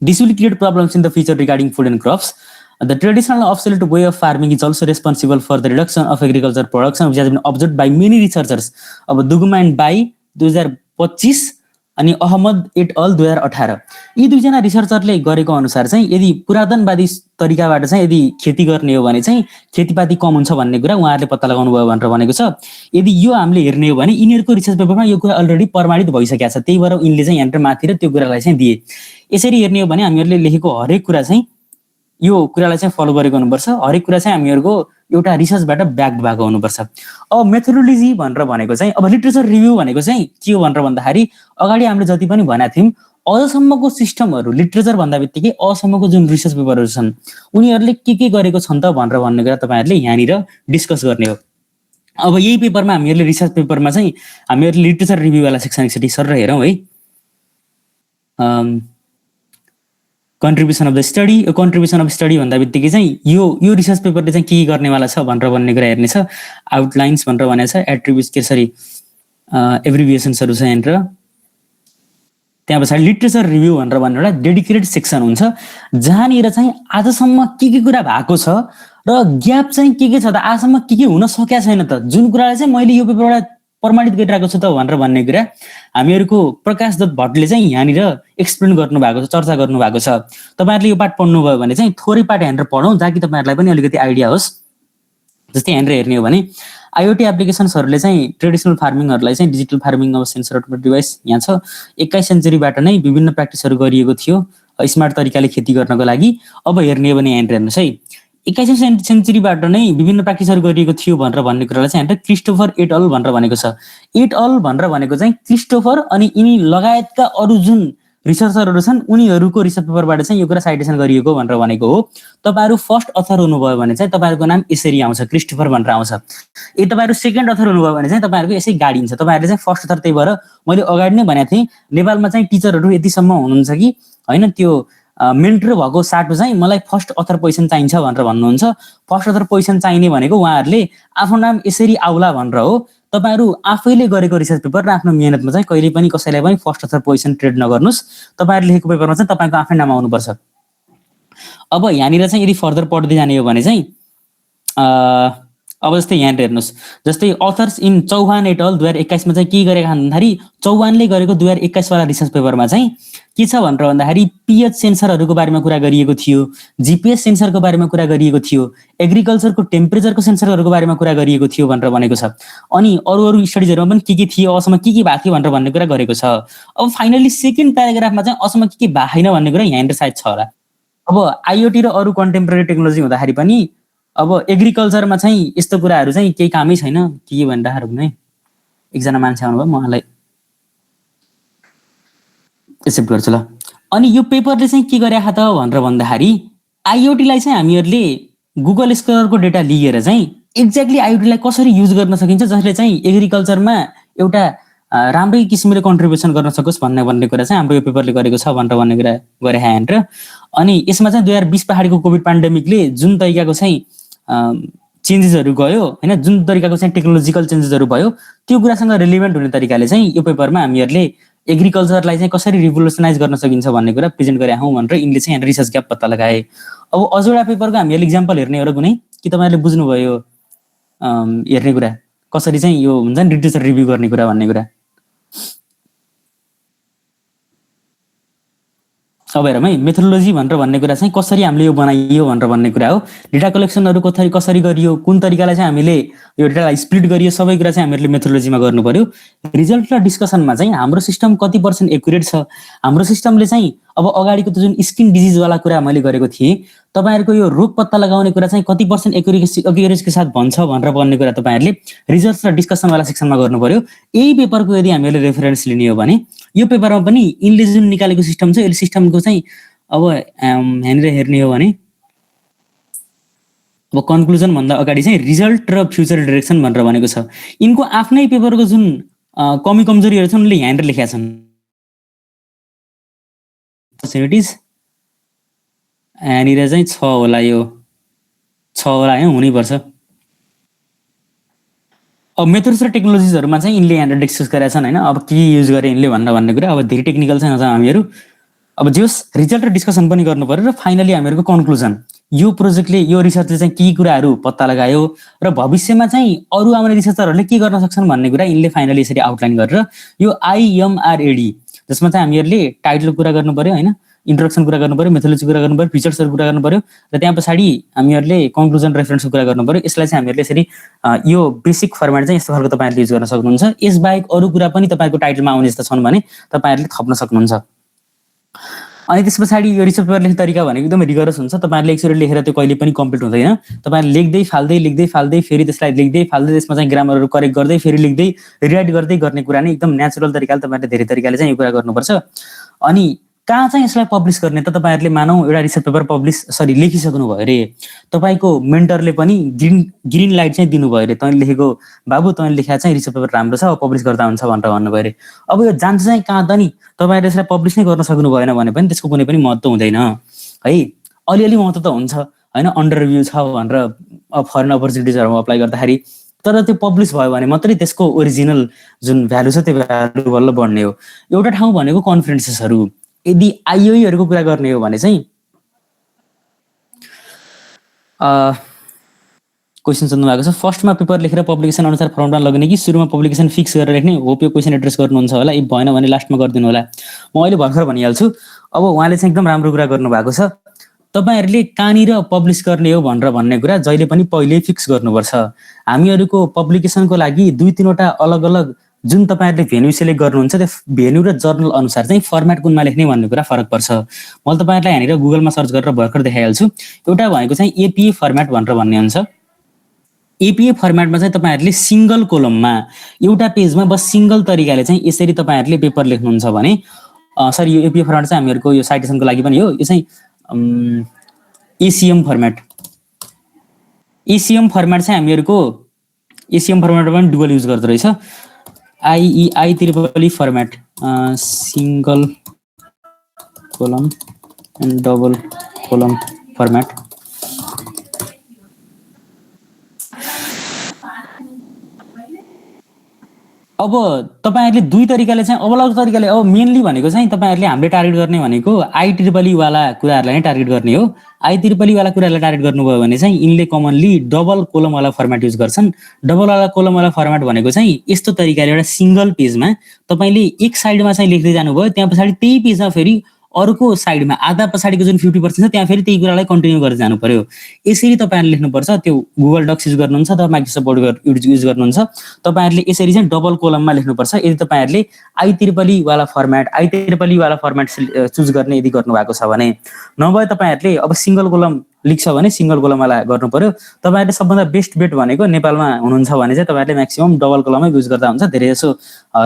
this will create problems in the future regarding food and crops The traditional obsolete way of farming is also responsible for the reduction of agriculture production, which has been observed by many researchers. अब Duguma and by 2025 अनि Ahmad at all 2018 यी दुईजना रिसर्चरले गरेको अनुसार चाहिँ यदि पुरातनवादी तरिकाबाट चाहिँ यदि खेती गर्ने हो भने चाहिँ खेतीपाती कम हुन्छ भन्ने कुरा उहाँहरूले पत्ता लगाउनु भयो भनेर भनेको छ यदि यो हामीले हेर्ने हो भने यिनीहरूको रिसर्च पेपरमा यो कुरा अलरेडी प्रमाणित भइसकेको छ त्यही भएर यिनले चाहिँ यहाँनिर माथि र त्यो कुरालाई चाहिँ दिए यसरी हेर्ने हो भने हामीहरूले लेखेको हरेक कुरा चाहिँ यो कुरालाई चाहिँ फलो गरेको हुनुपर्छ हरेक कुरा चाहिँ हामीहरुको एउटा रिसर्चबाट ब्याक्ड भएको हुनुपर्छ अब मेथोडोलोजी भनेर भनेको चाहिँ अब लिटरेचर रिभ्यू भनेको चाहिँ के हो भनेर भन्दाखेरि अगाडि हामीले जति पनि भनेका थियौं अझसम्मको सिस्टमहरु लिटरेचर भन्दाबित्तिकै अझसम्मको जुन रिसर्च पेपरहरु छन् उनीहरुले के गरेको छन् त भनेर भन्ने कुरा तपाईहरुले यहाँनिर डिस्कस गर्ने हो अब यही पेपरमा हामीहरुले रिसर्च पेपरमा चाहिँ हामीहरुले लिटरेचर रिभ्यू वाला सेक्सन एकचोटी सर हेरौं है कन्ट्रिब्युसन अफ स्टडी भन्दाबित्तिकै चाहिँ यो रिसर्च पेपरले चाहिँ के गर्नेवाला छ भनेर भन्ने कुरा हेर्ने छ आउटलाइन्स भनेर भनेको छ एट्रिब्युट्स कसरी एब्रिभिएसन्सहरु छ यहाँनिर त्यहाँ पछाडि लिटरेचर रिभ्यू भनेर भन्ने एउटा डेडिकेटेड सेक्सन हुन्छ जहाँनिर चाहिँ आजसम्म के कुरा भएको छ र ग्याप चाहिँ के छ त आजसम्म के हुन सकेको छैन त जुन कुरालाई चाहिँ मैले यो पेपरबाट प्रमाणित गरिरहेको छु त भनेर भन्ने कुरा हामीहरुको प्रकाश दत्त भट्टले चाहिँ यहाँनिर एक्सप्लेन गर्नु भएको छ चर्चा गर्नु भएको छ तपाईहरुले यो पाठ पढ्नु भयो भने चाहिँ थोरै पाठ यहाँनिर पढौं ताकि तपाईहरुलाई पनि अलिकति आइडिया होस् जस्तै यहाँनिर हेर्ने हो भने आईओटी एप्लिकेशन्सहरुले चाहिँ ट्रेडिसनल फार्मिङहरुलाई चाहिँ डिजिटल फार्मिङ अब सेन्सर अटोमेटेड डिभाइस यहाँ छ 21 सेन्चुरीबाट नै विभिन्न प्र्याक्टिसहरु गरिएको थियो स्मार्ट तरिकाले खेती गर्नको लागि अब हेर्ने हो भने यहाँनिर हेर्नुस् है 21औं सेन्चुरीबाट नै विभिन्न प्र्याक्टिसहरु गरिएको थियो भनेर भन्ने कुरालाई चाहिँ यहाँनिर क्रिस्टोफर एट अल भनेर भनेको छ एट अल भनेर भनेको चाहिँ क्रिस्टोफर अनि यिनी लगायतका अरु जुन रिसर्चरहरु छन् उनीहरुको रिसर्च पेपरबाट चाहिँ यो कुरा साइटेसन गरिएको भनेर भनेको हो तपाईहरु फर्स्ट अथर हुनुभयो भने चाहिँ तपाईहरुको नाम यसरी आउँछ क्रिस्टोफर भनेर आउँछ यदि तपाईहरु सेकेन्ड अथर हुनुभयो भने चाहिँ तपाईहरुको यसै गाडिन्छ तपाईहरुले चाहिँ फर्स्ट अथर त्यही भएर मैले अगाडि नै भनेको थिएँ नेपालमा चाहिँ टिचरहरु यतिसम्म हुनुहुन्छ कि हैन त्यो मेन्टर भएको साटो चाहिँ मलाई फर्स्ट अथर पोजिसन चाहिन्छ भनेर भन्नुहुन्छ फर्स्ट अथर पोजिसन चाहिने भनेको उहाँहरुले आफ्नो नाम यसरी आउला भनेर हो तपाईहरु आफैले गरेको रिसर्च पेपर र आफ्नो मेहनतमा चाहिँ कहिले पनि कसैलाई पनि फर्स्ट अथर पोजिसन ट्रेड नगर्नुस् तपाईहरुले लेखेको पेपरमा चाहिँ तपाईको आफै नाम आउनुपर्छ अब यहाँनिर चाहिँ यदि फर्दर पढ्दै जाने हो भने चाहिँ अब जस्तै यहाँ हेर्नुस् जस्तै authors in Chauhan et al 2021 मा चाहिँ के गरेका भन्दाखेरि चौहानले गरेको 2021 वाला रिसर्च पेपरमा चाहिँ के छ भनेर भन्दाखेरि पीएच सेन्सरहरुको बारेमा कुरा गरिएको थियो जीपीएस सेन्सरको बारेमा कुरा गरिएको थियो एग्रिकल्चरको टेम्परेचरको सेन्सरहरुको बारेमा कुरा गरिएको थियो भनेर भनेको छ अनि अरु स्टडीजहरुमा पनि के थियो अझसम्म के भएको थियो भनेर भन्ने कुरा गरेको छ अब फाइनली सेकेन्ड प्याराग्राफमा चाहिँ अझसम्म के भएन भन्ने कुरा यहाँनिर सायद छ होला अब आईओटी र अरु कन्टेम्पोरेरी टेक्नोलोजी हुँदाखेरि पनि अब एग्रिकल्चरमा चाहिँ यस्तो कुराहरु चाहिँ केही कामै छैन के भन्दाखेरि भने एकजना मान्छे आउनुभयो म उहाँलाई एक्सेप्ट गर्छु ल अनि यो पेपरले चाहिँ के गरेका त भनेर भन्दाखेरि आईओटी लाई चाहिँ हामीहरुले गुगल स्कलरको डेटा लिएर चाहिँ एक्ज्याक्टली आईओटी लाई कसरी युज गर्न सकिन्छ जसले चाहिँ एग्रिकल्चरमा एउटा राम्रै किसिमले कन्ट्रिब्युसन गर्न सकोस् भन्ने कुरा चाहिँ हाम्रो यो पेपरले गरेको छ भनेर भन्ने कुरा गरे यहाँनिर अनि यसमा चाहिँ 2020 पछाडिको कोभिड पेन्डेमिकले जुन तरिकाको चाहिँ चेन्जेसहरु गयो हैन जुन तरिकाको चाहिँ टेक्नोलोजिकल चेन्जेसहरु भयो त्यो कुरासँग रिलेभेन्ट हुने तरिकाले चाहिँ यो पेपरमा हामीहरुले एग्रिकल्चरलाई चाहिँ कसरी रिभोल्युसनाइज गर्न सकिन्छ भन्ने कुरा प्रेजेन्ट गरे हौं भनेर इनले चाहिँ यहाँ रिसर्च ग्याप पत्ता लगाए अब अझौडा पेपरको हामीहरुले एक्जाम्पल हेर्ने हो र कुनै कि तपाईहरुले बुझ्नु भयो हेर्ने कुरा कसरी चाहिँ यो हुन्छ नि लिटरेचर रिभ्यू गर्ने कुरा भन्ने कुरा अब हेरौँ है, मेथोडोलोजी भनेर भन्ने कुरा चाहिँ कसरी हामीले यो बनाइयो भनेर भन्ने कुरा हो। डेटा कलेक्सनहरू कसरी गरियो, कुन तरिकाले चाहिँ हामीले यो डेटालाई स्प्लिट गरियो, सबै कुरा चाहिँ हामीहरूले मेथोडोलोजीमा गर्नु पर्यो। रिजल्ट र डिस्कसनमा चाहिँ हाम्रो सिस्टम कति % एक्युरेट छ, हाम्रो सिस्टमले चाहिँ अब अगाडिको त जुन स्किन डिजिजवाला कुरा मैले गरेको थिएँ, तपाईँहरूको यो रोग पत्ता लगाउने कुरा चाहिँ कति % एक्युरेसीको साथ भन्छ भनेर भन्ने कुरा तपाईँहरूले रिजल्ट र डिस्कसनवाला सेक्सनमा गर्नु पर्यो। यही पेपरको यदि हामीले रेफरेन्स लिने हो भने यो पेपरमा पनि यिनले जुन निकालेको सिस्टम छ, यो सिस्टमको चाहिँ अब यहाँनिर हेर्ने हो भने अब कन्क्लुजन भन्दा अगाडि चाहिँ रिजल्ट र फ्युचर डिरेक्सन भनेर भनेको छ। यिनको आफ्नै पेपरको जुन कमी कमजोरीहरू छन् उनले यहाँनिर लेखेका छन्। अपर्च्युनिटिज यहाँनिर चाहिँ 6 होला, यो 6 होला होइन, हुनैपर्छ। अब मेथड्स र टेक्नोलोजिजहरूमा चाहिँ यिनले यहाँनिर डिस्कस गरेका छन् होइन। अब के युज गरे यिनले भनेर भन्ने कुरा अब धेरै टेक्निकल चाहिँ हामीहरू अब जस रिजल्ट र डिस्कसन पनि गर्नु पर्यो र फाइनली हामीहरूको कन्क्लुजन, यो प्रोजेक्टले यो रिसर्चले चाहिँ के कुराहरू पत्ता लगायो र भविष्यमा चाहिँ अरू आउने रिसर्चरहरूले के गर्न सक्छन् भन्ने कुरा यिनले फाइनली यसरी आउटलाइन गरेर यो IMRAD, जसमा चाहिँ हामीहरूले टाइटल कुरा गर्नु पर्यो होइन, इन्ट्रोडक्सन कुरा गर्नु पर्यो, मेथोडोलोजी कुरा गर्नु पर्यो, फिचर्सहरू कुरा गर्नु पर्यो र त्यहाँ पछाडि हामीहरूले कन्क्लुजन रेफरेन्सको कुरा गर्नु पर्यो। यसलाई चाहिँ हामीहरूले यसरी यो बेसिक फर्मेट चाहिँ यस्तो खालको तपाईँहरूले युज गर्न सक्नुहुन्छ। यसबाहेक अरू कुरा पनि तपाईँको टाइटलमा आउने जस्तो छन् भने तपाईँहरूले थप्न सक्नुहुन्छ। अनि त्यस पछाडि यो रिसर्च पेपर लेख्ने तरिका भनेको एकदमै रिगरस हुन्छ। तपाईँहरूले एकचोटि लेखेर त्यो कहिले पनि कम्प्लिट हुँदैन। तपाईँहरूले लेख्दै फाल्दै फेरि त्यसलाई लेख्दै फाल्दै त्यसमा चाहिँ ग्रामरहरू करेक्ट गर्दै फेरि लेख्दै रिराइट गर्दै गर्ने कुरा नै एकदम नेचुरल तरिकाले तपाईँहरूले धेरै तरिकाले चाहिँ यो कुरा गर्नुपर्छ। अनि कहाँ चाहिँ यसलाई पब्लिस गर्ने त तपाईँहरूले मानौ एउटा रिसर्च पेपर लेखिसक्नु भयो अरे, तपाईँको मेन्टरले पनि ग्रिन लाइट चाहिँ दिनुभयो अरे, तैँले लेखेको बाबु तैँले लेखेको चाहिँ रिसर्च पेपर राम्रो छ, अब पब्लिस गर्दा हुन्छ भनेर भन्नुभयो अरे। अब यो जान्छ चाहिँ कहाँ त नि, तपाईँहरूले यसलाई पब्लिस नै गर्न सक्नु भएन भने पनि त्यसको कुनै पनि महत्त्व हुँदैन है। अलिअलि महत्त्व त हुन्छ होइन, अन्डर रिभ्यू छ भनेर फरेन अपर्च्युनिटिजहरूमा अप्लाई गर्दाखेरि, तर त्यो पब्लिस भयो भने मात्रै त्यसको ओरिजिनल जुन भ्यालु छ त्यो भ्यालु बल्ल बढ्ने हो। एउटा ठाउँ भनेको कन्फरेन्सेसहरू। यदि IOEहरूको कुरा गर्ने हो भने चाहिँ क्वेसन सोध्नु भएको छ, फर्स्टमा पेपर लेखेर पब्लिकेसन अनुसार फर्ममा लग्ने कि सुरुमा पब्लिकेसन फिक्स गरेर लेख्ने? होप यो क्वेसन एड्रेस गर्नुहुन्छ होला, यदि भएन भने लास्टमा गरिदिनु होला। म अहिले भर्खर भनिहाल्छु। अब उहाँले चाहिँ एकदम राम्रो कुरा गर्नुभएको छ। तपाईँहरूले कहाँनिर पब्लिस गर्ने हो भनेर भन्ने कुरा जहिले पनि पहिल्यै फिक्स गर्नुपर्छ। हामीहरूको पब्लिकेसनको लागि 2-3वटा अलग अलग जुन तपाईँहरूले भेन्यू सेलेक्ट गर्नुहुन्छ त्यो भेन्यू र जर्नल अनुसार चाहिँ फर्मेट कुनमा लेख्ने भन्ने कुरा फरक पर्छ। मैले तपाईँहरूलाई यहाँनिर गुगलमा सर्च गरेर भर्खर देखाइहाल्छु। एउटा भनेको चाहिँ APA फर्मेट भनेर भन्ने हुन्छ। APA फर्मेटमा चाहिँ तपाईँहरूले सिङ्गल कोलममा एउटा पेजमा बस सिङ्गल तरिकाले चाहिँ यसरी तपाईँहरूले पेपर लेख्नुहुन्छ भने यो APA फर्मेट चाहिँ हामीहरूको यो साइटेसनको लागि पनि हो। यो चाहिँ ACM फर्मेट। ACM फर्मेट चाहिँ हामीहरूको ACM फर्मेट पनि डुअल युज गर्दो रहेछ। IEEE format, single column and double column format. अब तपाईँहरूले दुई तरिकाले चाहिँ अलग तरिकाले, अब मेनली भनेको चाहिँ तपाईँहरूले हामीले टार्गेट गर्ने भनेको IEEE वाला कुराहरूलाई नै टार्गेट गर्ने हो। IEEE वाला कुराहरूलाई टार्गेट गर्नुभयो भने चाहिँ यिनले कमनली डबल कोलमवाला फर्मेट युज गर्छन्। डबल कोलमवाला फर्मेट भनेको चाहिँ यस्तो तरिकाले एउटा सिङ्गल पेजमा तपाईँले एक साइडमा चाहिँ लेख्दै जानुभयो, त्यहाँ पछाडि त्यही पेजमा फेरि अर्को साइडमा आधा पछाडिको जुन 50% छ त्यहाँ फेरि त्यही कुरालाई कन्टिन्यू गर्दै जानु पर्यो। यसरी तपाईँहरूले लेख्नुपर्छ। त्यो गुगल डक्स युज गर्नुहुन्छ अथवा माइक्रोसफ्ट वर्ड युज गर्नुहुन्छ, तपाईँहरूले यसरी चाहिँ डबल कोलममा लेख्नुपर्छ। यदि तपाईँहरूले IEEE वाला फर्मेट चुज गर्ने यदि गर्नुभएको छ भने, नभए तपाईँहरूले अब सिङ्गल कोलम लेख्छ भने सिङ्गल कोलमवाला गर्नु पर्यो। तपाईँहरूले सबभन्दा बेस्ट बेट भनेको नेपालमा हुनुहुन्छ भने चाहिँ तपाईँहरूले म्याक्सिमम डबल कोलमै युज गर्दा हुन्छ। धेरै जसो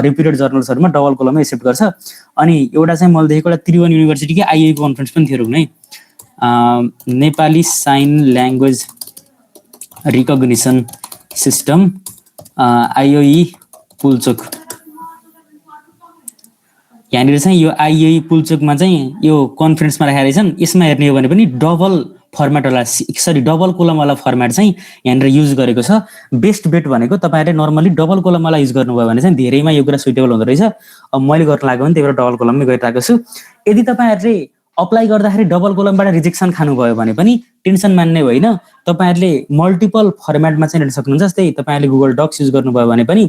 रिप्युटेड जर्नल्सहरूमा डबल कोलमै एक्सेप्ट गर्छ। अनि एउटा चाहिँ मैले देखेको एउटा त्रिभुवन युनिभर्सिटीकै IOE कन्फरेन्स पनि थियो कुनै, Nepali sign language recognition system IOE Pulchowk. यहाँनिर चाहिँ यो IOE पुल्चोकमा चाहिँ यो कन्फरेन्समा राखेका रहेछन्। यसमा हेर्ने हो भने पनि डबल फर्मेटवाला डबल कोलमवाला फर्मेट चाहिँ यहाँनिर युज गरेको छ। बेस्ट बेट भनेको तपाईँहरूले नर्मली डबल कोलमवाला युज गर्नुभयो भने चाहिँ धेरैमा यो कुरा सुइटेबल हुँदो रहेछ। अब मैले गर्न लागेको भने त्यही भएर डबल कोलममै गरिरहेको छु। यदि तपाईँहरूले अप्लाई गर्दाखेरि डबल कोलमबाट रिजेक्सन खानुभयो भने पनि टेन्सन मान्ने होइन। तपाईँहरूले मल्टिपल फर्मेटमा चाहिँ लेख्न सक्नुहुन्छ। जस्तै तपाईँहरूले गुगल डक्स युज गर्नुभयो भने पनि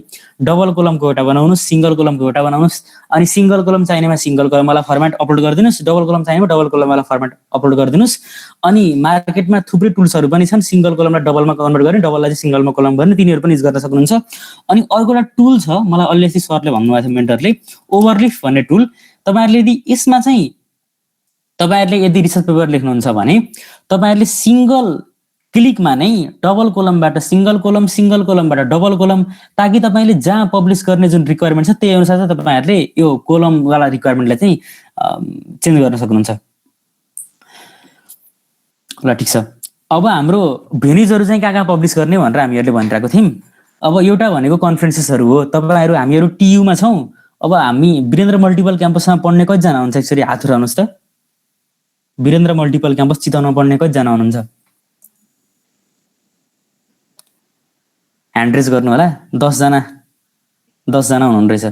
डबल कोलमको एउटा बनाउनुहोस्, सिङ्गल कोलमको एउटा बनाउनुहोस्, अनि सिङ्गल कोलम चाहिनेमा सिङ्गल कोलमवाला फर्मेट अपलोड गरिदिनुहोस्, डबल कोलम चाहिनेमा डबल कोलमवाला फर्मेट अपलोड गरिदिनुहोस्। अनि मार्केटमा थुप्रै टुल्सहरू पनि छन्, सिङ्गल कोलमलाई डबलमा कन्भर्ट गर्ने, डबललाई चाहिँ सिङ्गलमा कोलम गर्ने, तिनीहरू पनि युज गर्न सक्नुहुन्छ। अनि अर्को एउटा टुल छ, मलाई अलिअलि सरले भन्नुभएको थियो मेन्टरले, ओभरलिफ भन्ने टुल। तपाईँहरूले यदि यसमा चाहिँ तपाईँहरूले यदि रिसर्च पेपर लेख्नुहुन्छ भने तपाईँहरूले सिङ्गल क्लिकमा नै डबल कोलमबाट सिङ्गल कोलम, सिङ्गल कोलमबाट डबल कोलम, ताकि तपाईँले जहाँ पब्लिस गर्ने जुन रिक्वायरमेन्ट छ त्यही अनुसार चाहिँ तपाईँहरूले यो कोलमवाला रिक्वायरमेन्टलाई चाहिँ चेन्ज गर्न सक्नुहुन्छ। ल ठिक छ। अब हाम्रो भेन्युजहरू चाहिँ कहाँ कहाँ पब्लिस गर्ने भनेर हामीहरूले भनिरहेको थियौँ। अब एउटा भनेको कन्फरेन्सेसहरू हो। हामीहरू टियुमा छौँ। अब हामी वीरेन्द्र मल्टिपल क्याम्पसमा पढ्ने कतिजना हुनुहुन्छ एकचोटि हात उठाउनुहोस् त। वीरेन्द्र मल्टिपल क्याम्पस चितवनमा पढ्ने कतिजना हुनुहुन्छ? ह्यान्ड रेज गर्नु होला। 10जना हुनुहुन्न रहेछ।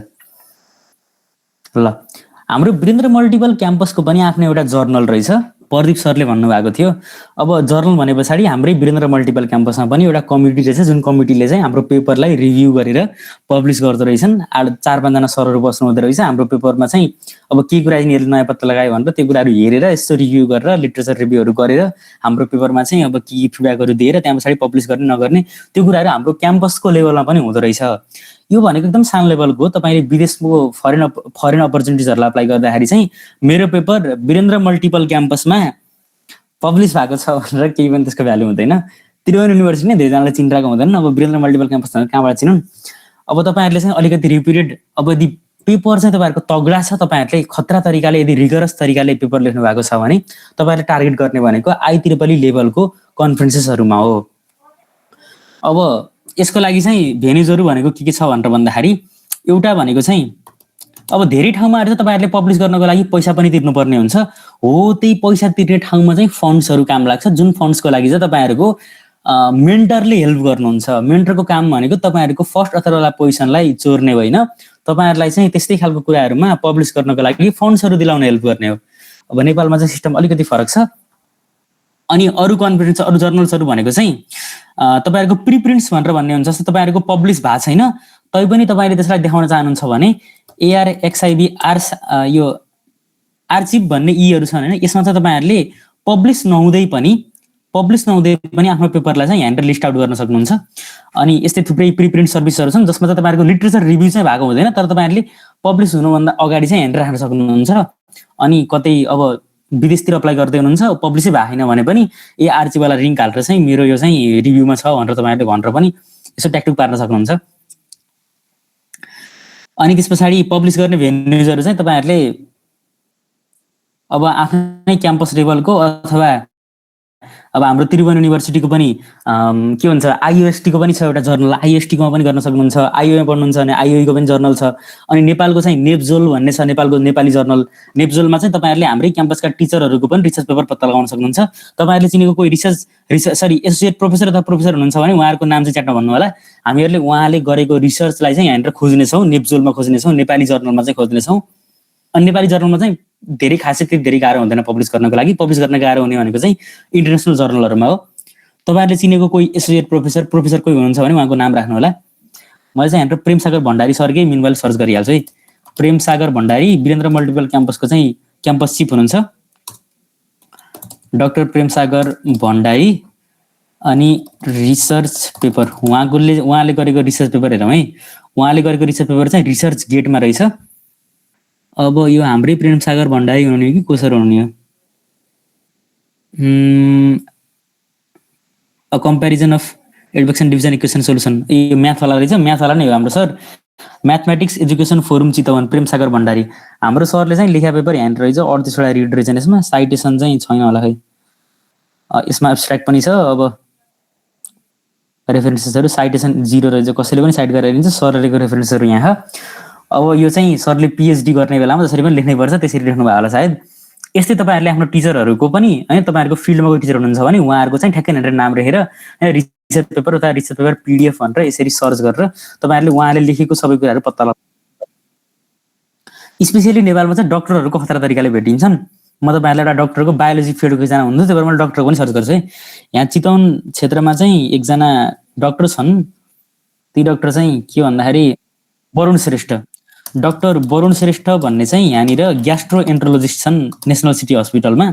ल हाम्रो वीरेन्द्र मल्टिपल क्याम्पसको पनि आफ्नो एउटा जर्नल रहेछ। प्रदीप सरले भन्नुभएको थियो। अब जर्नल भने पछाडि हाम्रै वीरेन्द्र मल्टिपल क्याम्पसमा पनि एउटा कमिटी रहेछ, जुन कमिटीले चाहिँ हाम्रो पेपरलाई रिभ्यू गरेर पब्लिस गर्दो रहेछन्। 4-5जना सरहरू बस्नु हुँदो रहेछ। हाम्रो पेपरमा चाहिँ अब के कुरा यिनीहरूले नयाँ पत्ता लगायो भनेर त्यो कुराहरू हेरेर यस्तो रिभ्यू गरेर लिटरेचर रिभ्यूहरू गरेर हाम्रो पेपरमा चाहिँ अब के फिडब्याकहरू दिएर त्यहाँ पछाडि पब्लिस गर्ने नगर्ने त्यो कुराहरू हाम्रो क्याम्पसको लेभलमा पनि हुँदो रहेछ। यो भनेको एकदम सानो लेभलको हो। तपाईँले विदेशको फरेन अपर्च्युनिटिजहरूलाई अप्लाई गर्दाखेरि चाहिँ मेरो पेपर वीरेन्द्र मल्टिपल क्याम्पसमा पब्लिस भएको छ भनेर केही पनि त्यसको भ्यालु हुँदैन। त्रिभुवन युनिभर्सिटी नै धेरैजनालाई चिनिरहेको हुँदैन। अब वीरेन्द्र मल्टिपल क्याम्पस कहाँबाट चिनुन्? अब तपाईँहरूले चाहिँ अलिकति रिपिटेड, अब यदि पेपर चाहिँ तपाईँहरूको तगडा छ, तपाईँहरूले खतरा तरिकाले यदि रिगरस तरिकाले पेपर लेख्नु भएको छ भने तपाईँहरूले टार्गेट गर्ने भनेको IEEE लेभलको कन्फरेन्सेसहरूमा हो। अब यसको लागि चाहिँ भेन्युजहरू भनेको के छ भनेर भन्दाखेरि एउटा भनेको चाहिँ अब धेरै ठाउँमा आएर तपाईँहरूले पब्लिस गर्नको लागि पैसा पनि तिर्नुपर्ने हुन्छ। हो, त्यही पैसा तिर्ने ठाउँमा चाहिँ फन्ड्सहरू काम लाग्छ, जुन फन्ड्सको लागि चाहिँ तपाईँहरूको मेन्टरले हेल्प गर्नुहुन्छ। मेन्टरको काम भनेको तपाईँहरूको फर्स्ट अथरवाला पोजिसनलाई चोर्ने होइन, तपाईँहरूलाई चाहिँ त्यस्तै खालको कुराहरूमा पब्लिस गर्नको लागि फन्ड्सहरू दिलाउन हेल्प गर्ने हो। अब नेपालमा चाहिँ सिस्टम अलिकति फरक छ। अनि अरू कन्फरेन्स, अरू जर्नल्सहरू भनेको चाहिँ तपाईँहरूको प्रिप्रिन्ट्स भनेर भन्ने हुन्छ। जस्तो तपाईँहरूको पब्लिस भएको छैन तैपनि तपाईँले त्यसलाई देखाउन चाहनुहुन्छ भने ARXIB यो आर्चिभ भन्ने ईहरू छन् होइन, यसमा चाहिँ तपाईँहरूले पब्लिस नहुँदै पनि आफ्नो पेपरलाई चाहिँ यहाँनिर लिस्ट आउट गर्न सक्नुहुन्छ। अनि यस्तै थुप्रै प्रिप्रिन्ट सर्भिसहरू छन् जसमा चाहिँ तपाईँहरूको लिटरेचर रिभ्यू चाहिँ भएको हुँदैन, तर तपाईँहरूले पब्लिस हुनुभन्दा अगाडि चाहिँ यहाँनिर राख्न सक्नुहुन्छ। अनि कतै अब विदेशतिर अप्लाई गर्दै हुनुहुन्छ, पब्लिसै भएको छैन भने पनि आर्चिभवाला लिङ्क हालेर चाहिँ मेरो यो चाहिँ रिभ्यूमा छ भनेर तपाईँहरूले भनेर पनि यसो ट्याकटुक पार्न सक्नुहुन्छ। अनि त्यस पछाडि पब्लिस गर्ने भेन्युजहरू चाहिँ तपाईँहरूले अब आफ्नै क्याम्पस लेभलको अथवा अब हाम्रो त्रिभुवन युनिभर्सिटीको पनि के भन्छ IOST को पनि छ एउटा जर्नल, IST कोमा पनि गर्न सक्नुहुन्छ। IOM पढ्नुहुन्छ भने IOE को पनि जर्नल छ। अनि नेपालको चाहिँ नेप्जोल भन्ने छ, नेपालको नेपाली जर्नल। नेप्जोलमा चाहिँ तपाईँहरूले हाम्रै क्याम्पसका टिचरहरूको पनि रिसर्च पेपर पत्ता लगाउन सक्नुहुन्छ। तपाईँहरूले चिनेको कोही एसोसिएट प्रोफेसर अथवा प्रोफेसर हुनुहुन्छ भने उहाँहरूको नाम चाहिँ च्याट्न भन्नु होला। हामीहरूले उहाँले गरेको रिसर्चलाई चाहिँ यहाँनिर खोज्नेछौँ, नेप्जोलमा खोज्नेछौँ, नेपाली जर्नलमा चाहिँ खोज्नेछौँ। अनि नेपाली जर्नलमा चाहिँ धेरै खासै त्यति धेरै गाह्रो हुँदैन पब्लिस गर्नको लागि। पब्लिस गर्न गाह्रो हुने भनेको चाहिँ इन्टरनेसनल जर्नलहरूमा हो। तपाईँहरूले चिनेको कोही एसोसिएट प्रोफेसर कोही हुनुहुन्छ भने उहाँको नाम राख्नु होला। मैले चाहिँ यहाँनिर प्रेम सागर भण्डारी सरकै मिनवाइल सर्च गरिहाल्छु है। प्रेम सागर भण्डारी वीरेन्द्र मल्टिपल क्याम्पसको चाहिँ क्याम्पस चिफ हुनुहुन्छ, डाक्टर प्रेम सागर भण्डारी। अनि रिसर्च पेपर उहाँले गरेको रिसर्च पेपर हेरौँ है। उहाँले गरेको रिसर्च पेपर चाहिँ रिसर्च गेटमा रहेछ। अब यो हाम्रै प्रेम सागर भण्डारी हुनुहुने कि कसरी हुनुहुने हो? A comparison of advection division equation solution, यो म्याथवाला रहेछ। म्याथवाला नै हो हाम्रो सर, mathematics education forum Chitwan, Prem Sagar Bhandari. हाम्रो सरले चाहिँ लेखा पेपर ह्यान्ड रहेछ, 38वटा रिड रहेछ यसमा। साइटेसन चाहिँ छैन होला खै, यसमा एब्स्ट्र्याक्ट पनि छ। अब रेफरेन्सेसहरू साइटेसन 0 रहेछ, कसैले पनि साइट गरेर दिन्छ। सरहरूको रेफरेन्सहरू यहाँ। अब यो चाहिँ सरले PhD गर्ने बेलामा जसरी पनि लेख्नै पर्छ त्यसरी लेख्नु भयो होला सायद। यस्तै तपाईँहरूले आफ्नो टिचरहरूको पनि है, तपाईँहरूको फिल्डमा कोही टिचर हुनुहुन्छ भने उहाँहरूको चाहिँ ठ्याक्कै यहाँनिर नाम लेखेर रिसर्च पेपर अथवा रिसर्च पेपर PDF भनेर यसरी सर्च गरेर तपाईँहरूले उहाँले लेखेको सबै कुराहरू पत्ता लगाउनु। स्पेसियली नेपालमा चाहिँ डक्टरहरूको खतरा तरिकाले भेटिन्छन्। म तपाईँहरूलाई एउटा डक्टरको बायोलोजी फिल्डको एकजना हुनुहुन्छ, त्यही भएर मैले डक्टरको पनि सर्च गर्छु है। यहाँ चितवन क्षेत्रमा चाहिँ एकजना डक्टर छन्, ती डक्टर चाहिँ के भन्दाखेरि वरुण श्रेष्ठ। डक्टर वरुण श्रेष्ठ भन्ने चाहिँ यहाँनिर ग्यास्ट्रो एन्ट्रोलोजिस्ट छन् नेसनल सिटी हस्पिटलमा।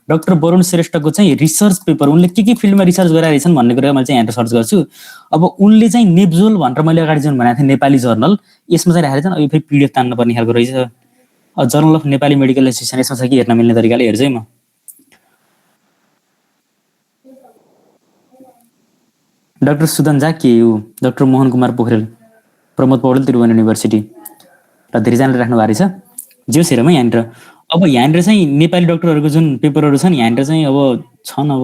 डक्टर वरुण श्रेष्ठको चाहिँ रिसर्च पेपर, उनले के फिल्डमा रिसर्च गरिरहेछन् भन्ने कुरा मैले चाहिँ यहाँ सर्च गर्छु। अब उनले चाहिँ नेप्जोल भनेर मैले अगाडि जुन भनेको थिएँ नेपाली जर्नल, यसमा चाहिँ राखेर चाहिँ अब फेरि पिडिएफ तान्न पर्ने खालको रहेछ। Journal of Nepali medical association यसमा छ कि हेर्न मिल्ने तरिकाले हेर्छु है म। डाक्टर सुदन झा के हो, डाक्टर मोहन कुमार पोखरेल, प्रमोद पौडेल त्रिभुवन युनिभर्सिटी र धेरैजनाले राख्नु भएको रहेछ। जेस हेरौँ है यहाँनिर। अब यहाँनिर चाहिँ नेपाली डक्टरहरूको जुन पेपरहरू छन् यहाँनिर चाहिँ अब छन्, अब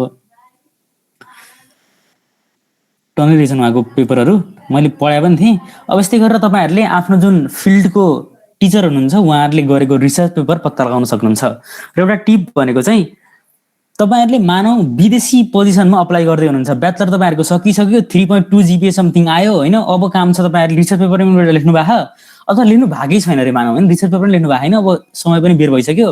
टनै रहेछन् उहाँको पेपरहरू, मैले पढाए पनि थिएँ। अब यस्तै गरेर तपाईँहरूले आफ्नो जुन फिल्डको टिचर हुनुहुन्छ उहाँहरूले गरेको रिसर्च पेपर पत्ता लगाउन सक्नुहुन्छ। र एउटा टिप भनेको चाहिँ तपाईँहरूले मानौ विदेशी पोजिसनमा अप्लाई गर्दै हुनुहुन्छ, ब्याचलर तपाईँहरूको सकिसक्यो, 3.2 GPA समथिङ आयो होइन, अब काम छ तपाईँहरूले रिसर्च पेपर पनि लेख्नु भएको अथवा लेख्नु भएकै छैन अरे मानौ होइन, रिसर्च पेपर पनि लेख्नु भएको छैन, अब समय पनि बेर भइसक्यो,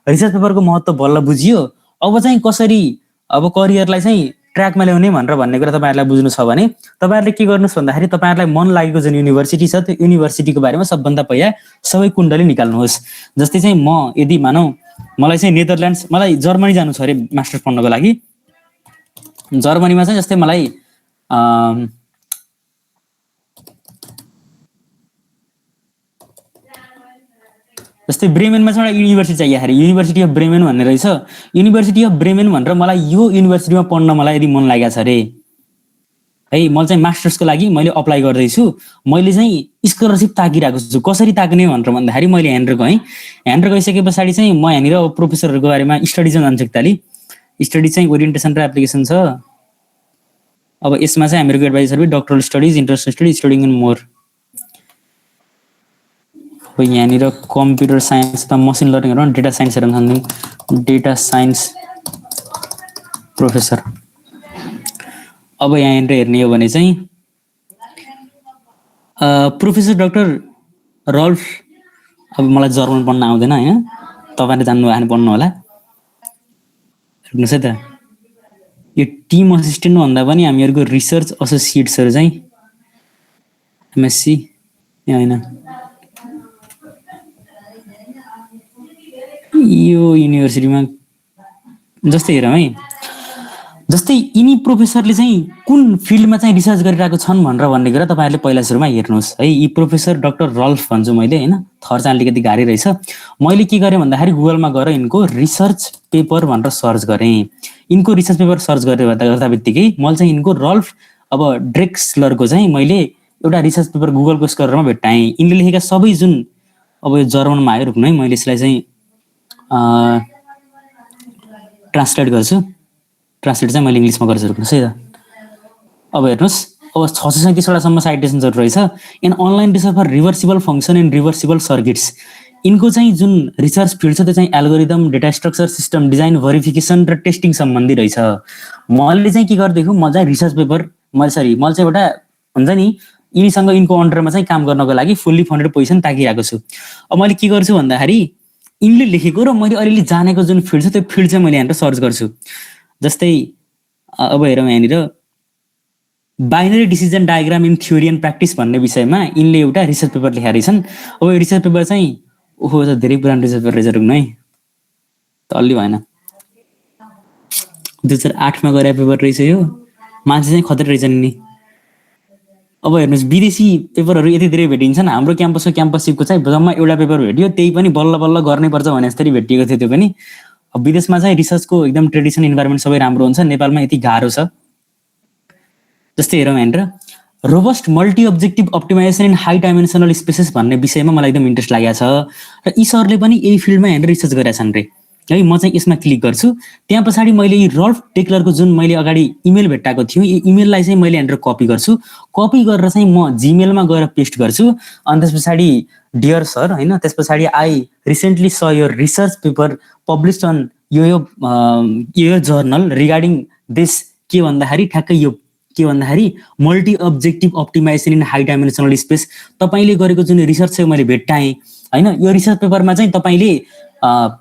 रिसर्च पेपरको महत्त्व बल्ल बुझियो, अब चाहिँ कसरी अब करियरलाई चाहिँ ट्र्याकमा ल्याउने भनेर भन्ने कुरा तपाईँहरूलाई बुझ्नु छ भने तपाईँहरूले के गर्नुहोस् भन्दाखेरि तपाईँहरूलाई मन लागेको जुन युनिभर्सिटी छ त्यो युनिभर्सिटीको बारेमा सबभन्दा पहिला सबै कुण्डली निकाल्नुहोस्। जस्तै चाहिँ म यदि मानौ मलाई चाहिँ नेदरल्यान्ड्स, मलाई जर्मनी जानु छ अरे मास्टर्स पढ्नको लागि, जर्मनीमा चाहिँ जस्तै मलाई जस्तै ब्रेमेनमा चाहिँ एउटा युनिभर्सिटी चाहियो अरे, युनिभर्सिटी अफ ब्रेमेन भन्ने रहेछ, युनिभर्सिटी अफ ब्रेमेन भनेर मलाई यो युनिभर्सिटीमा पढ्न मलाई यदि मन लागेको छ अरे है, मैले चाहिँ मास्टर्सको लागि मैले अप्लाई गर्दैछु, मैले चाहिँ स्कलरसिप ताकिरहेको छु। कसरी ताक्ने भनेर भन्दाखेरि मैले यहाँनिर गएँ, यहाँनिर गइसके पछाडि चाहिँ म यहाँनिर प्रोफेसरहरूको बारेमा स्टडी चाहिँ जान्छु एकताली, स्टडी चाहिँ ओरिएन्टेसन र एप्लिकेसन छ। अब यसमा चाहिँ हामीहरूको adviser service doctoral studies, international studies, studying in more, यहाँनिर कम्प्युटर साइन्स अथवा मसिन लर्निङहरू डेटा साइन्सहरू छन्, डेटा साइन्स प्रोफेसर। अब यहाँनिर हेर्ने हो भने चाहिँ प्रोफेसर डाक्टर रल्फ, अब मलाई जर्मन पढ्न आउँदैन होइन, तपाईँले जान्नु भएन पढ्नु होला, हेर्नुहोस् है त, यो टिम असिस्टेन्ट भन्दा पनि हामीहरूको रिसर्च एसोसिएट्सहरू चाहिँ एमएससी होइन, यो युनिभर्सिटीमा जस्तै हेरौँ है, जस्तै यिनी प्रोफेसरले चाहिँ कुन फिल्डमा चाहिँ रिसर्च गरिरहेको छन् भनेर भन्ने कुरा तपाईँहरूले पहिला सुरुमा हेर्नुहोस् है। यी प्रोफेसर डाक्टर रल्फ भन्छु मैले होइन, थर चाहिँ अलिकति गाह्रै रहेछ। मैले के गरेँ भन्दाखेरि गुगलमा गएर यिनको रिसर्च पेपर भनेर सर्च गरेँ, यिनको रिसर्च पेपर सर्च गर्दा बित्तिकै मैले चाहिँ यिनको रल्फ अब ड्रेक्सलरको चाहिँ मैले एउटा रिसर्च पेपर गुगलको स्कलरमा भेट्टाएँ। यिनले लेखेका सबै जुन अब यो जर्मनमा आयो, रुक्नु है मैले यसलाई चाहिँ ट्रान्सलेट गर्छु, ट्रान्सलेट चाहिँ मैले इङ्ग्लिसमा गर्छु, रुक्नुहोस् है त। अब हेर्नुहोस्, अब 637वटासम्म साइटेसन्सहरू रहेछ। In online research for reversible function and reversible circuits, यिनको चाहिँ जुन रिसर्च फिल्ड छ त्यो चाहिँ algorithm, data structure, system design, verification र टेस्टिङ सम्बन्धी रहेछ। मैले चाहिँ के गर्दैछु, म चाहिँ रिसर्च पेपर मैले चाहिँ एउटा हुन्छ नि यिनीसँग यिनको अन्डरमा चाहिँ काम गर्नको लागि फुल्ली फन्डेड पोजिसन ताकिरहेको छु। अब मैले के गर्छु भन्दाखेरि यिनले लेखेको र मैले अलिअलि जानेको जुन फिल्ड छ त्यो फिल्ड चाहिँ मैले यहाँनिर सर्च गर्छु। जस्तै अब हेरौँ यहाँनिर binary decision diagram in theory and practice भन्ने विषयमा यिनले एउटा रिसर्च पेपर लेखेका रहेछन्। अब यो रिसर्च पेपर चाहिँ ओहो त धेरै पुरानो रिसर्च पेपर रहेछ, रुक्नु है त, अलि भएन, 2008मा गरेर पेपर रहेछ यो, मान्छे चाहिँ खतरा रहेछन् नि। अब हेर्नुहोस् विदेशी पेपरहरू यति धेरै भेटिन्छन्, हाम्रो क्याम्पसको क्याम्पससिपको चाहिँ जम्मा एउटा पेपर भेट्यो, त्यही पनि बल्ल बल्ल गर्नै पर्छ भने जस्तै भेटिएको थियो त्यो पनि। अब विदेशमा चाहिँ रिसर्चको एकदम ट्रेडिसन इन्भाइरोमेन्ट सबै राम्रो हुन्छ, नेपालमा यति गाह्रो छ। जस्तै हेरौँ यहाँनिर robust multi objective optimization in high dimensional spaces भन्ने विषयमा मलाई एकदम इन्ट्रेस्ट लागेको छ र यी सरले पनि यही फिल्डमा यहाँनिर रिसर्च गरेका छन् रे है। म चाहिँ यसमा क्लिक गर्छु, त्यहाँ पछाडि मैले यी रल्फ टेक्लरको जुन मैले अगाडि इमेल भेट्टाएको थियो यो इमेललाई चाहिँ मैले यहाँनिर कपी गर्छु, कपी गरेर चाहिँ म जिमेलमा गएर पेस्ट गर्छु। अनि त्यस पछाडि डियर सर होइन, त्यस पछाडि I recently saw your research paper published on यो जर्नल रिगार्डिङ दिस, के भन्दाखेरि ठ्याक्कै यो के भन्दाखेरि multi objective optimization in high dimensional space तपाईँले गरेको जुन रिसर्च चाहिँ मैले भेट्टाएँ होइन। यो रिसर्च पेपरमा चाहिँ तपाईँले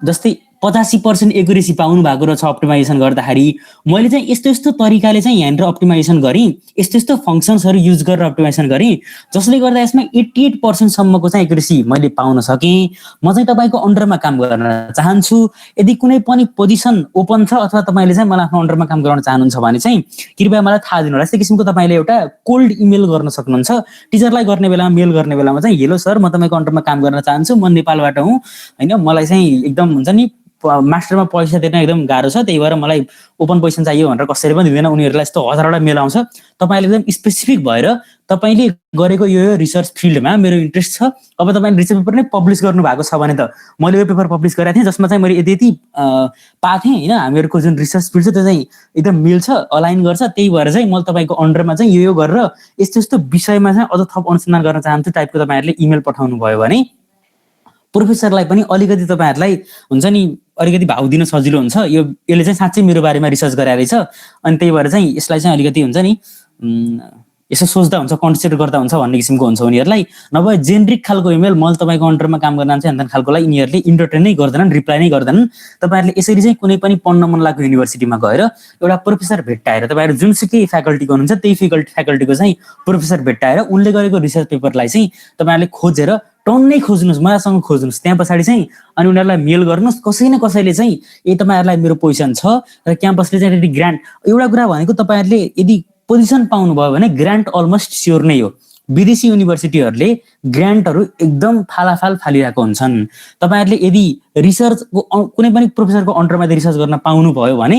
जस्तै 85% एक्युरेसी पाउनु भएको रहेछ अप्टिमाइजेसन गर्दाखेरि। मैले चाहिँ यस्तो यस्तो तरिकाले चाहिँ यहाँनिर अप्टिमाइजेसन गरेँ, यस्तो यस्तो फङ्सन्सहरू युज गरेर अप्टिमाइजेसन गरेँ, जसले गर्दा यसमा 88% सम्मको चाहिँ एक्युरेसी मैले पाउन सकेँ। म चाहिँ तपाईँको अन्डरमा काम गर्न चाहन्छु। यदि कुनै पनि पोजिसन ओपन छ अथवा तपाईँले चाहिँ मलाई आफ्नो अन्डरमा काम गर्न चाहनुहुन्छ भने चाहिँ कृपया मलाई थाहा दिनुहोला। यस्तै किसिमको तपाईँले एउटा कोल्ड इमेल गर्न सक्नुहुन्छ। टिचरलाई गर्ने बेलामा, मेल गर्ने बेलामा चाहिँ हेलो सर, म तपाईँको अन्डरमा काम गर्न चाहन्छु, म नेपालबाट हुँ होइन, मलाई चाहिँ एकदम हुन्छ नि मास्टरमा पैसा तिर्न एकदम गाह्रो छ, त्यही भएर मलाई ओपन पोजिसन चाहियो भनेर कसैले पनि दिँदैन। उनीहरूलाई यस्तो हजारवटा मेल आउँछ। तपाईँले एकदम स्पेसिफिक भएर तपाईँले गरेको यो रिसर्च फिल्डमा मेरो इन्ट्रेस्ट छ, अब तपाईँले रिसर्च पेपर नै पब्लिस गर्नु भएको छ भने त मैले यो पेपर पब्लिस गरेको थिएँ जसमा चाहिँ मैले यति यति पाएको थिएँ होइन, हामीहरूको जुन रिसर्च फिल्ड छ त्यो चाहिँ एकदम मिल्छ, अलाइन गर्छ, त्यही भएर चाहिँ मैले तपाईँको अन्डरमा चाहिँ यो गरेर यस्तो यस्तो विषयमा चाहिँ अझ थप अनुसन्धान गर्न चाहन्छु टाइपको तपाईँहरूले इमेल पठाउनु भयो भने प्रोफेसरलाई पनि अलिकति तपाईँहरूलाई हुन्छ नि अलिकति भाउ दिन सजिलो हुन्छ। यसले चाहिँ साँच्चै मेरो बारेमा रिसर्च गराएर रहेछ, अनि त्यही भएर चाहिँ यसलाई चाहिँ अलिकति हुन्छ नि यसो सोच्दा हुन्छ, कन्सिडर गर्दा हुन्छ भन्ने किसिमको हुन्छ उनीहरूलाई। नभए जेनरिक खालको इमेल मैले तपाईँको अन्डरमा काम गर्न चाहन्छु अन्त खालकोलाई यिनीहरूले इन्टरटेन नै गर्दैनन्, रिप्लाई नै गर्दैनन्। तपाईँहरूले यसरी चाहिँ कुनै पनि पढ्न मन लागेको युनिभर्सिटीमा गएर एउटा प्रोफेसर भेट्टाएर तपाईँहरू जुनसुकै फ्याकल्टीको हुनुहुन्छ त्यही फ्याकल्टीको चाहिँ प्रोफेसर भेट्टाएर उनले गरेको रिसर्च पेपरलाई चाहिँ तपाईँहरूले खोजेर टन्नै खोज्नुहोस्, मजासँग खोज्नुहोस्। त्यहाँ पछाडि चाहिँ अनि उनीहरूलाई मेल गर्नुहोस्। कसै न कसैले चाहिँ तपाईँहरूलाई मेरो पोजिसन छ र क्याम्पसले चाहिँ यदि ग्रान्ट, एउटा कुरा भनेको तपाईँहरूले यदि पोजिसन पाउनुभयो भने ग्रान्ट अलमोस्ट स्योर नै हो। विदेशी युनिभर्सिटीहरूले ग्रान्टहरू एकदम फालाफाल फालिरहेको हुन्छन्। तपाईँहरूले यदि रिसर्चको कुनै पनि प्रोफेसरको अन्डरमा यदि रिसर्च गर्न पाउनुभयो भने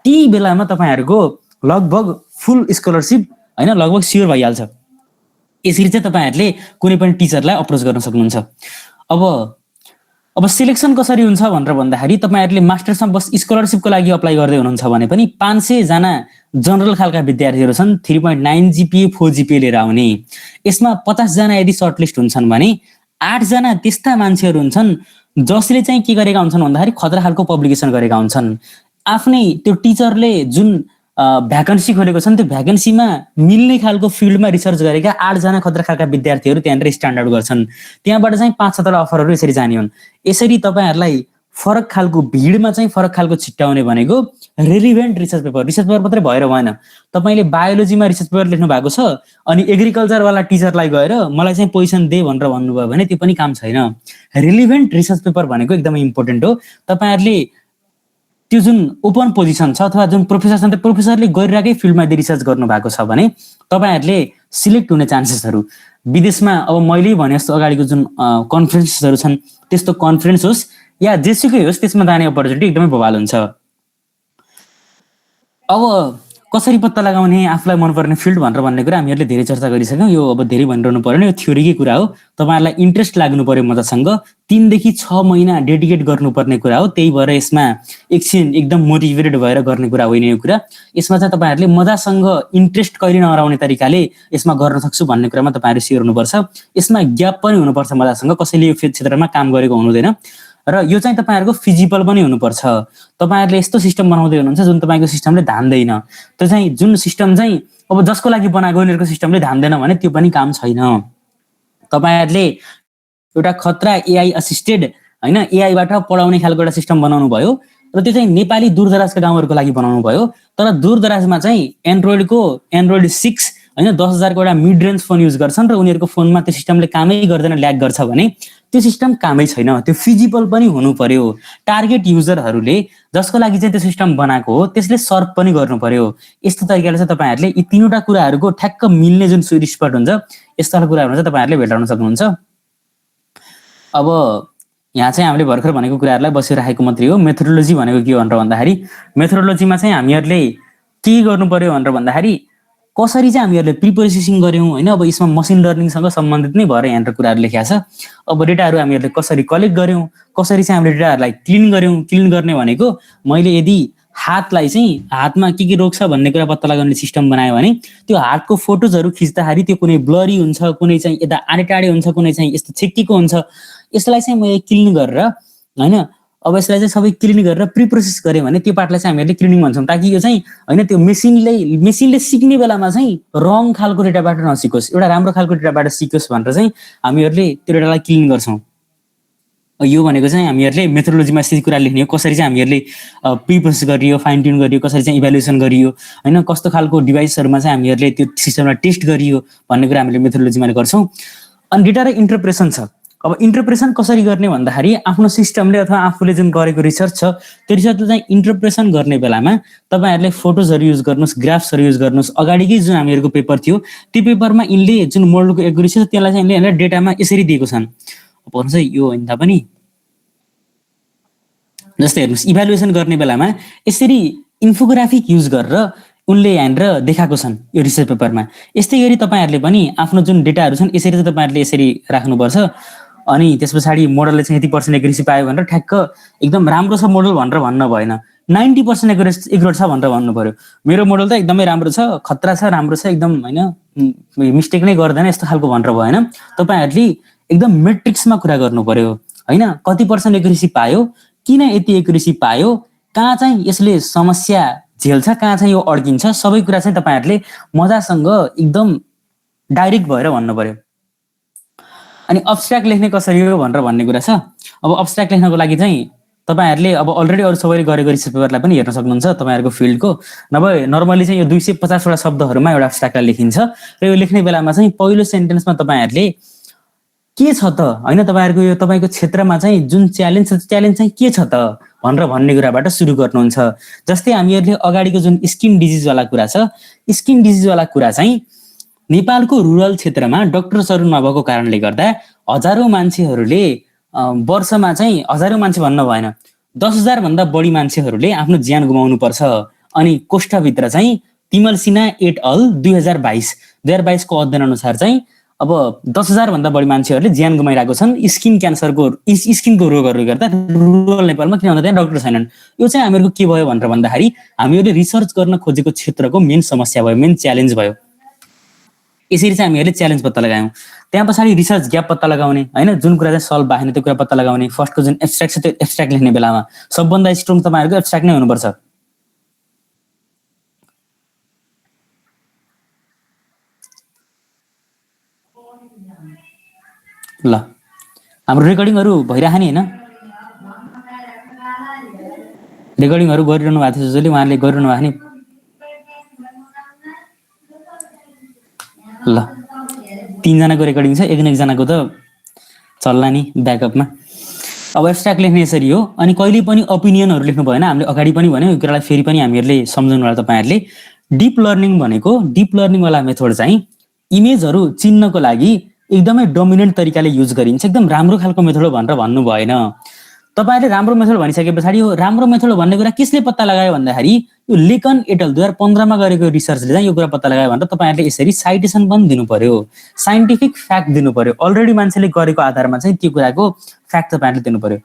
ती बेलामा तपाईँहरूको लगभग फुल स्कलरसिप होइन लगभग स्योर भइहाल्छ। यसरी चाहिँ तपाईँहरूले कुनै पनि टिचरलाई अप्रोच गर्न सक्नुहुन्छ। अब सिलेक्सन कसरी हुन्छ भनेर भन्दाखेरि तपाईँहरूले मास्टर्समा बस स्कलरसिपको लागि अप्लाई गर्दै हुनुहुन्छ भने पनि 500 जना जनरल खालका विद्यार्थीहरू छन्, 3.9 GPA 4 GPA लिएर आउने। यसमा 50 जना यदि सर्टलिस्ट हुन्छन् भने 8 जना त्यस्ता मान्छेहरू हुन्छन् जसले चाहिँ के गरेका हुन्छन् भन्दाखेरि खतरा खालको पब्लिकेसन गरेका हुन्छन्। आफ्नै त्यो टिचरले जुन भ्याकेन्सी खोलेको छन् त्यो भ्याकेन्सीमा मिल्ने खालको फिल्डमा रिसर्च गरेका 8 जना खतरा खालका विद्यार्थीहरू त्यहाँनिर स्ट्यान्ड आउट गर्छन्। त्यहाँबाट चाहिँ 5-7 अफरहरू यसरी जाने हुन्। यसरी तपाईँहरूलाई फरक खालको भिडमा चाहिँ फरक खालको छिट्टाउने भनेको रेलिभेन्ट रिसर्च पेपर मात्रै भएर भएन। तपाईँले बायोलोजीमा रिसर्च पेपर लेख्नु भएको छ अनि एग्रिकल्चरवाला टिचरलाई गएर मलाई चाहिँ पोजिसन दे भनेर भन्नुभयो भने त्यो पनि काम छैन। रेलिभेन्ट रिसर्च पेपर भनेको एकदमै इम्पोर्टेन्ट हो। तपाईँहरूले त्यो जुन ओपन पोजिसन छ अथवा जुन प्रोफेसर छ त्यो प्रोफेसरले गरिरहेकै फिल्डमा यदि रिसर्च गर्नु भएको छ भने तपाईँहरूले सिलेक्ट हुने चान्सेसहरू विदेशमा अब मैले भने जस्तो अगाडिको जुन कन्फरेन्सेसहरू छन् त्यस्तो कन्फरेन्स होस् या जेसुकै होस् त्यसमा जाने अपर्च्युनिटी एकदमै बवाल हुन्छ। अब कसरी पत्ता लगाउने आफूलाई मनपर्ने फिल्ड भनेर भन्ने कुरा हामीहरूले धेरै चर्चा गरिसक्यौँ। यो अब धेरै भनिरहनु परेन, यो थ्योरीकै कुरा हो। तपाईँहरूलाई इन्ट्रेस्ट लाग्नु पर्यो मजासँग, 3 देखि 6 महिना डेडिकेट गर्नुपर्ने कुरा हो। त्यही भएर यसमा एकछिन एकदम मोटिभेटेड भएर गर्ने कुरा होइन यो कुरा। यसमा चाहिँ तपाईँहरूले मजासँग इन्ट्रेस्ट कहिले नहराउने तरिकाले यसमा गर्न सक्छु भन्ने कुरामा तपाईँहरू सियर हुनुपर्छ। यसमा ग्याप पनि हुनुपर्छ मजासँग, कसैले यो क्षेत्रमा काम गरेको हुनुहुँदैन र यो चाहिँ तपाईँहरूको फिजिबल पनि हुनुपर्छ। तपाईँहरूले यस्तो सिस्टम बनाउँदै हुनुहुन्छ जुन तपाईँको सिस्टमले धान्दैन, त्यो चाहिँ जुन सिस्टम चाहिँ अब जसको लागि बनाएको उनीहरूको सिस्टमले धान्दैन भने त्यो पनि काम छैन। तपाईँहरूले एउटा खतरा एआई असिस्टेड होइन एआईबाट पढाउने खालको एउटा सिस्टम बनाउनु भयो र त्यो चाहिँ नेपाली दूरदराजका गाउँहरूको लागि बनाउनु भयो। तर दूरदराजमा चाहिँ एन्ड्रोइड 6 होइन 10,000को एउटा मिड रेन्ज फोन युज गर्छन् र उनीहरूको फोनमा त्यो सिस्टमले कामै गर्दैन, ल्याग गर्छ भने त्यो सिस्टम कामै छैन। त्यो फिजिबल पनि हुनु पर्यो। टार्गेट युजरहरूले जसको लागि चाहिँ त्यो सिस्टम बनाएको हो त्यसले सर्भ पनि गर्नु पर्यो। यस्तो तरिकाले चाहिँ तपाईँहरूले यी 3वटा कुराहरूको ठ्याक्क मिल्ने जुन स्विट स्पट हुन्छ यस्तो खालको कुराहरू चाहिँ तपाईँहरूले भेटाउन सक्नुहुन्छ। अब यहाँ चाहिँ हामीले भर्खर भनेको कुराहरूलाई बसिराखेको मात्रै हो। मेथोडोलोजी भनेको के हो भनेर भन्दाखेरि मेथोडोलोजीमा चाहिँ हामीहरूले के गर्नु पर्यो भनेर भन्दाखेरि कसरी चाहिँ हामीहरूले प्रिप्रोसेसिङ गर्यौँ होइन। अब यसमा मसिन लर्निङसँग सम्बन्धित नै भएर यहाँनिर कुराहरू लेखेको छ। अब डेटाहरू हामीहरूले कसरी कलेक्ट गर्यौँ, कसरी चाहिँ हामीले डेटाहरूलाई क्लिन गर्यौँ। क्लिन गर्ने भनेको मैले यदि हातलाई चाहिँ हातमा के रोग छ भन्ने कुरा पत्ता लगाउने सिस्टम बनायो भने त्यो हातको फोटोजहरू खिच्दाखेरि त्यो कुनै ब्लरी हुन्छ, कुनै चाहिँ यता आडे टाडे हुन्छ, कुनै चाहिँ यस्तो छेक्किएको हुन्छ। यसलाई चाहिँ मैले क्लिन गरेर होइन अब यसलाई चाहिँ सबै क्लिन गरेर प्रिप्रोसेस गरेँ भने त्यो पार्टलाई चाहिँ हामीहरूले क्लिनिङ भन्छौँ, ताकि यो चाहिँ होइन त्यो मेसिनले सिक्ने बेलामा चाहिँ रङ खालको डेटाबाट नसिकोस्, एउटा राम्रो खालको डेटाबाट सिकोस् भनेर चाहिँ हामीहरूले त्यो डेटालाई क्लिन गर्छौँ। यो भनेको चाहिँ हामीहरूले मेथोडोलोजीमा यस्तै कुरा लेख्ने हो, कसरी चाहिँ हामीहरूले प्री प्रोसेस गरियो, फाइन ट्युन गरियो, कसरी चाहिँ इभ्यालुएसन गरियो होइन, कस्तो खालको डिभाइसहरूमा चाहिँ हामीहरूले त्यो सिस्टमलाई टेस्ट गरियो भन्ने कुरा हामीले मेथोडोलोजीमा गर्छौँ। अनि डेटा र इन्टरप्रेसन छ। अब इन्टरप्रेसन कसरी गर्ने भन्दाखेरि आफ्नो सिस्टमले अथवा आफूले जुन गरेको रिसर्च छ त्यो रिसर्चले चाहिँ इन्टरप्रेसन गर्ने बेलामा तपाईँहरूले फोटोजहरू युज गर्नुहोस्, ग्राफ्सहरू युज गर्नुहोस्। अगाडिकै जुन हामीहरूको पेपर थियो त्यो पेपरमा यिनले जुन मोडलको एक्युरेसी छ त्यसलाई चाहिँ यिनले डेटामा यसरी दिएको छन्। भन्नुहोस् है, यो होइन पनि जस्तै हेर्नुहोस्, इभ्यालुएसन गर्ने बेलामा यसरी इन्फोग्राफिक युज गरेर उनले यहाँनिर देखाएको छन् यो रिसर्च पेपरमा। यस्तै गरी तपाईँहरूले पनि आफ्नो जुन डेटाहरू छन् यसरी चाहिँ तपाईँहरूले यसरी राख्नुपर्छ। अनि त्यस पछाडि मोडलले चाहिँ यति % एक्युरेसी पायो भनेर ठ्याक्क एकदम राम्रो छ मोडल भनेर भन्न भएन, 90% एक्युरेट छ भनेर भन्नु पर्यो। मेरो मोडल त एकदमै राम्रो छ, खतरा छ, राम्रो छ, एकदम होइन मिस्टेक नै गर्दैन यस्तो खालको भनेर भएन। तपाईँहरूले एकदम मेट्रिक्समा कुरा गर्नु पर्यो होइन, कति % एक्युरेसी पायो, किन यति एक्युरेसी पायो, कहाँ चाहिँ यसले समस्या झेल्छ, कहाँ चाहिँ यो अड्किन्छ, सबै कुरा चाहिँ तपाईँहरूले मजासँग एकदम डाइरेक्ट भएर भन्नु पर्यो। अनि अब्स्ट्र्याक्ट लेख्ने कसरी हो भनेर भन्ने कुरा छ। अब अब्स्ट्र्याक्ट लेख्नको लागि चाहिँ तपाईँहरूले अब अलरेडी अरू सबैले गरेको रिसर्च पेपरलाई पनि हेर्न सक्नुहुन्छ तपाईँहरूको फिल्डको। नभए नर्मली चाहिँ यो 250 शब्दहरूमा एउटा अब्स्ट्र्याक्टलाई लेखिन्छ र यो लेख्ने बेलामा चाहिँ पहिलो सेन्टेन्समा तपाईँहरूले के छ त होइन, तपाईँहरूको यो तपाईँको क्षेत्रमा चाहिँ जुन च्यालेन्ज छ च्यालेन्ज चाहिँ के छ त भनेर भन्ने कुराबाट सुरु गर्नुहुन्छ। जस्तै हामीहरूले अगाडिको जुन स्किन डिजिजवाला कुरा छ, स्किन डिजिजवाला कुरा चाहिँ नेपालको रुरल क्षेत्रमा डक्टर्सहरू नभएको कारणले गर्दा हजारौँ मान्छेहरूले वर्षमा चाहिँ, हजारौँ मान्छे भन्न भएन, 10,000 भन्दा बढी मान्छेहरूले आफ्नो ज्यान गुमाउनु पर्छ। अनि कोष्ठभित्र चाहिँ तिमल सिन्हा एट अल 2022 को अध्ययन अनुसार चाहिँ अब 10,000 भन्दा बढी मान्छेहरूले ज्यान गुमाइरहेको छन् स्किनको रोगहरूले गर्दा रुरल नेपालमा। किन भन्दा त्यहाँ डक्टर छैनन्। यो चाहिँ हामीहरूको के भयो भनेर भन्दाखेरि हामीहरूले रिसर्च गर्न खोजेको क्षेत्रको मेन समस्या भयो, मेन च्यालेन्ज भयो। यसरी चाहिँ हामीहरूले च्यालेन्ज पत्ता लगायौँ। त्यहाँ पछाडि रिसर्च ग्याप पत्ता लगाउने होइन, जुन कुरा चाहिँ सल्भ भएन त्यो कुरा पत्ता लगाउने। फर्स्टको जुन एब्स्ट्र्याक्ट छ त्यो एब्स्ट्र्याक्ट लेख्ने बेलामा सबभन्दा स्ट्रङ तपाईँहरूको एब्स्ट्र्याक्ट नै हुनुपर्छ। ल हाम्रो रेकर्डिङहरू भइरह नि होइन, रेकर्डिङहरू गरिरहनु भएको थियो जसले उहाँले गरिरहनु भएको नि। ल 3 जनाको रेकर्डिङ छ, एकजनाको त चल्ला नि ब्याकअपमा। अब एब्स्ट्र्याक्ट लेख्ने यसरी हो। अनि कहिले पनि ओपिनियनहरू लेख्नु भएन, हामीले अगाडि पनि भन्यौँ, यो कुरालाई फेरि पनि हामीहरूले सम्झाउनु होला तपाईँहरूले। डिप लर्निङ भनेको, डिप लर्निङवाला मेथड चाहिँ इमेजहरू चिन्नको लागि एकदमै डोमिनेन्ट तरिकाले युज गरिन्छ, एकदम राम्रो खालको मेथड हो भनेर भन्नु भएन। तपाईँहरूले राम्रो मेथड भनिसके पछाडि यो राम्रो मेथड भन्ने कुरा कसले पत्ता लगायो भन्दाखेरि यो लेकन एटल 2015 मा गरेको रिसर्चले चाहिँ यो कुरा पत्ता लगायो भनेर तपाईँहरूले यसरी साइटेसन पनि दिनु पर्यो, साइन्टिफिक फ्याक्ट दिनु पर्यो। अलरेडी मान्छेले गरेको आधारमा चाहिँ त्यो कुराको फ्याक्ट तपाईँहरूले दिनु पर्यो।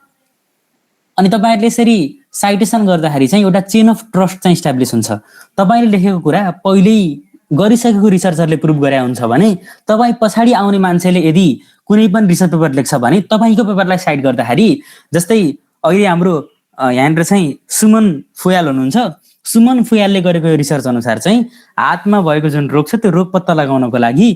अनि तपाईँहरूले यसरी साइटेसन गर्दाखेरि चाहिँ एउटा चेन अफ ट्रस्ट चाहिँ इस्टाब्लिस हुन्छ। तपाईँले लेखेको कुरा पहिल्यै गरिसकेको रिसर्चरले प्रुभ गरे हुन्छ भने तपाईँ पछाडि आउने मान्छेले यदि कुनै पनि रिसर्च पेपर लेख्छ भने तपाईँको पेपरलाई साइड गर्दाखेरि, जस्तै अहिले हाम्रो यहाँनिर चाहिँ सुमन फुयाल हुनुहुन्छ, सुमन फुयालले गरेको रिसर्च अनुसार चाहिँ हातमा भएको जुन रोग छ त्यो रोग पत्ता लगाउनको लागि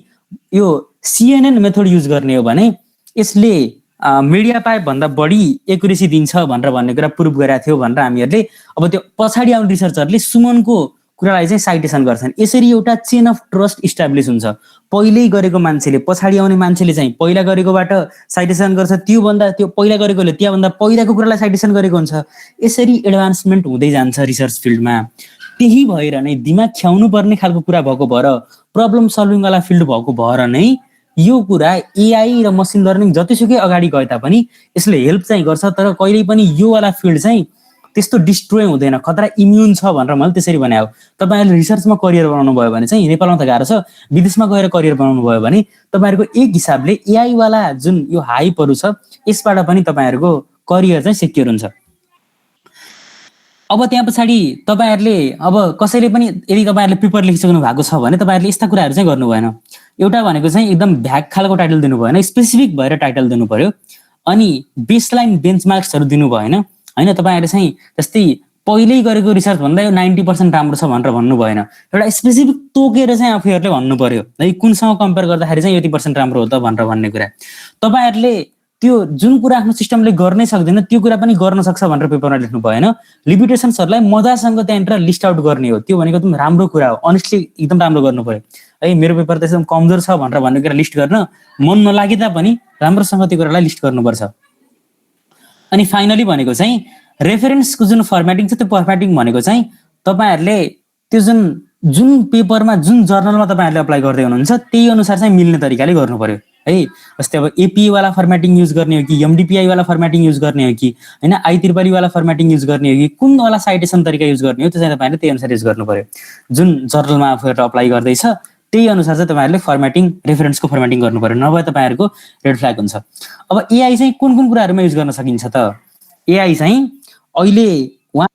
यो CNN मेथड युज गर्ने हो भने यसले मिडिया पाइप भन्दा बढी एक्युरेसी दिन्छ भनेर भन्ने कुरा प्रुभ गरेको थियो भनेर हामीहरूले अब त्यो पछाडि आउने रिसर्चरले सुमनको कुरालाई चाहिँ साइटेसन गर्छन्। यसरी एउटा चेन अफ ट्रस्ट इस्टाब्लिस हुन्छ। पहिल्यै गरेको मान्छेले पछाडि आउने मान्छेले चाहिँ पहिला गरेकोबाट साइटेसन गर्छ, त्यो पहिला गरेकोले त्यहाँभन्दा पहिलाको कुरालाई साइटेसन गरेको हुन्छ। यसरी एडभान्समेन्ट हुँदै जान्छ रिसर्च फिल्डमा। त्यही भएर नै दिमाग ख्याउनु पर्ने खालको कुरा भएको भएर, प्रब्लम सल्भिङवाला फिल्ड भएको भएर नै यो कुरा एआई र मसिन लर्निङ जतिसुकै अगाडि गए तापनि यसले हेल्प चाहिँ गर्छ, तर कहिल्यै पनि यो वाला फिल्ड चाहिँ त्यस्तो डिस्ट्रोय हुँदैन, खतरा इम्युन छ भनेर मैले त्यसरी भने हो। तपाईँहरूले रिसर्चमा करियर बनाउनु भयो भने चाहिँ नेपालमा त गाह्रो छ, विदेशमा गएर करियर बनाउनु भयो भने तपाईँहरूको एक हिसाबले एआई वाला जुन यो हाइपहरू छ यसबाट पनि तपाईँहरूको करियर चाहिँ सेक्योर हुन्छ। अब त्यहाँ पछाडि तपाईँहरूले अब कसैले पनि यदि तपाईँहरूले पेपर लेखिसक्नु भएको छ भने तपाईँहरूले यस्ता कुराहरू चाहिँ गर्नु भएन। एउटा भनेको चाहिँ एकदम भ्याग खालको टाइटल दिनु भएन, स्पेसिफिक भएर टाइटल दिनु पर्यो। अनि बेसलाइन बेन्चमार्क्सहरू दिनु भएन होइन। तपाईँहरूले चाहिँ जस्तै पहिल्यै गरेको रिसर्च भन्दा यो 90% राम्रो छ भनेर भन्नु भएन, एउटा स्पेसिफिक तोकेर चाहिँ आफूहरूले भन्नु पर्यो है कुनसँग कम्पेयर गर्दाखेरि चाहिँ यति % राम्रो हो त भनेर भन्ने कुरा। तपाईँहरूले त्यो जुन कुरा आफ्नो सिस्टमले गर्नै सक्दैन त्यो कुरा पनि गर्न सक्छ भनेर पेपरमा लेख्नु भएन। लिमिटेसन्सहरूलाई मजासँग त्यहाँनिर लिस्ट आउट गर्ने हो। त्यो भनेको एकदम राम्रो कुरा हो, अनेस्टली एकदम राम्रो गर्नु पर्यो है। मेरो पेपर त एकदम कमजोर छ भनेर भन्ने कुरा लिस्ट गर्न मन नलागे तापनि राम्रोसँग त्यो कुरालाई लिस्ट गर्नुपर्छ। अनि फाइनली भनेको चाहिँ रेफरेन्सको जुन फर्मेटिङ छ त्यो फर्मेटिङ भनेको चाहिँ तपाईँहरूले त्यो जुन पेपरमा जुन जर्नलमा तपाईँहरूले अप्लाई गर्दै हुनुहुन्छ त्यही अनुसार चाहिँ मिल्ने तरिकाले गर्नु पर्यो है। जस्तै अब एपी वाला फर्मेटिङ युज गर्ने हो कि एमडिपिआई वाला फर्मेटिङ युज गर्ने हो कि होइन IEEE वाला फर्मेटिङ युज गर्ने हो कि कुन वाला साइटेसन तरिका युज गर्ने हो त्यो चाहिँ तपाईँहरूले त्यही अनुसार युज गर्नु पर्यो। जुन जर्नलमा आफूहरू अप्लाई गर्दैछ त्यही अनुसार चाहिँ तपाईँहरूले फर्मेटिङ रेफरेन्सको फर्मेटिङ गर्नु पर्यो, नभए तपाईँहरूको रेड फ्ल्याग हुन्छ। अब एआई चाहिँ कुन कुन कुराहरूमा युज गर्न सकिन्छ त? एआई चाहिँ अहिले उहाँ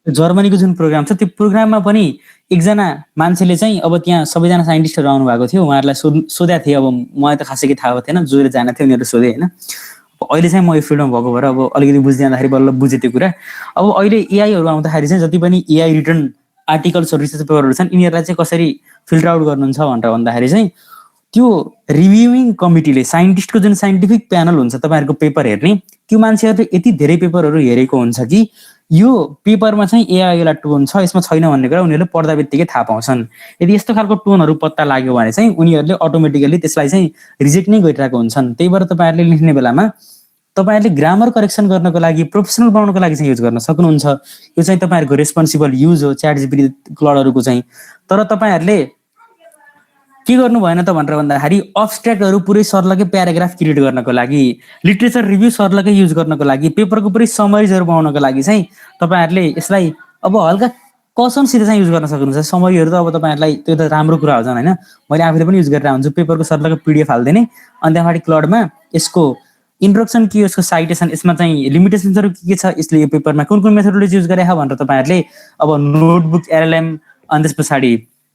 जर्मनीको जुन प्रोग्राम छ त्यो प्रोग्राममा पनि एकजना मान्छेले चाहिँ अब त्यहाँ सबैजना साइन्टिस्टहरू आउनु भएको थियो, उहाँहरूलाई सोधेको थिएँ। अब मलाई त खासै केही थाहा थिएन, जसले जान थियो उनीहरू सोधेँ होइन। अहिले चाहिँ म यो फिल्डमा भएको भएर अब अलिकति बुझ्दै जाँदाखेरि बल्ल बुझेँ त्यो कुरा। अब अहिले एआईहरू आउँदाखेरि चाहिँ जति पनि एआई रिटर्न आर्टिकल्सहरू रिसर्च पेपरहरू छन् यिनीहरूलाई चाहिँ कसरी फिल्टर आउट गर्नुहुन्छ भनेर भन्दाखेरि चाहिँ त्यो रिभ्युइङ कमिटीले साइन्टिस्टको जुन साइन्टिफिक प्यानल हुन्छ तपाईँहरूको पेपर हेर्ने त्यो मान्छेहरूले यति धेरै पेपरहरू हेरेको हुन्छ कि यो पेपरमा चाहिँ एआई वाला टोन छ यसमा छैन भन्ने कुरा उनीहरूले पढ्दा बित्तिकै थाहा पाउँछन्। यदि यस्तो खालको टोनहरू पत्ता लाग्यो भने चाहिँ उनीहरूले अटोमेटिकली त्यसलाई चाहिँ रिजेक्ट नै गरिरहेको हुन्छन्। त्यही भएर तपाईँहरूले लेख्ने बेलामा तपाईँहरूले ग्रामर करेक्सन गर्नको लागि प्रोफेसनल बनाउनको लागि चाहिँ युज गर्न सक्नुहुन्छ। यो चाहिँ तपाईँहरूको रेस्पोन्सिबल युज हो च्याटजिपिटी क्लडहरूको चाहिँ। तर तपाईँहरूले के गर्नु भएन त भनेर भन्दाखेरि अब्स्ट्र्याक्टहरू पुरै सर्लकै प्याराग्राफ क्रिएट गर्नको लागि, लिटरेचर रिभ्यू सर्लकै युज गर्नको लागि, पेपरको पुरै समरीजहरू बनाउनको लागि चाहिँ तपाईँहरूले यसलाई अब हल्का कसमसित चाहिँ युज गर्न सक्नुहुन्छ। समरीहरू त अब तपाईँहरूलाई त्यो त राम्रो कुरा हो झन् होइन। मैले आफूले पनि युज गरेर हुन्छु, पेपरको सर्लकै पिडिएफ हालिदिने अनि त्यहाँबाट क्लडमा यसको इन्ट्रोडक्सन के, यसको साइटेसन, यसमा चाहिँ लिमिटेसन्सहरू के छ, यसले यो पेपरमा कुन कुन मेथोडोलोजी युज गरे भनेर तपाईँहरूले अब नोटबुक एलएलएम अनि त्यस पछाडि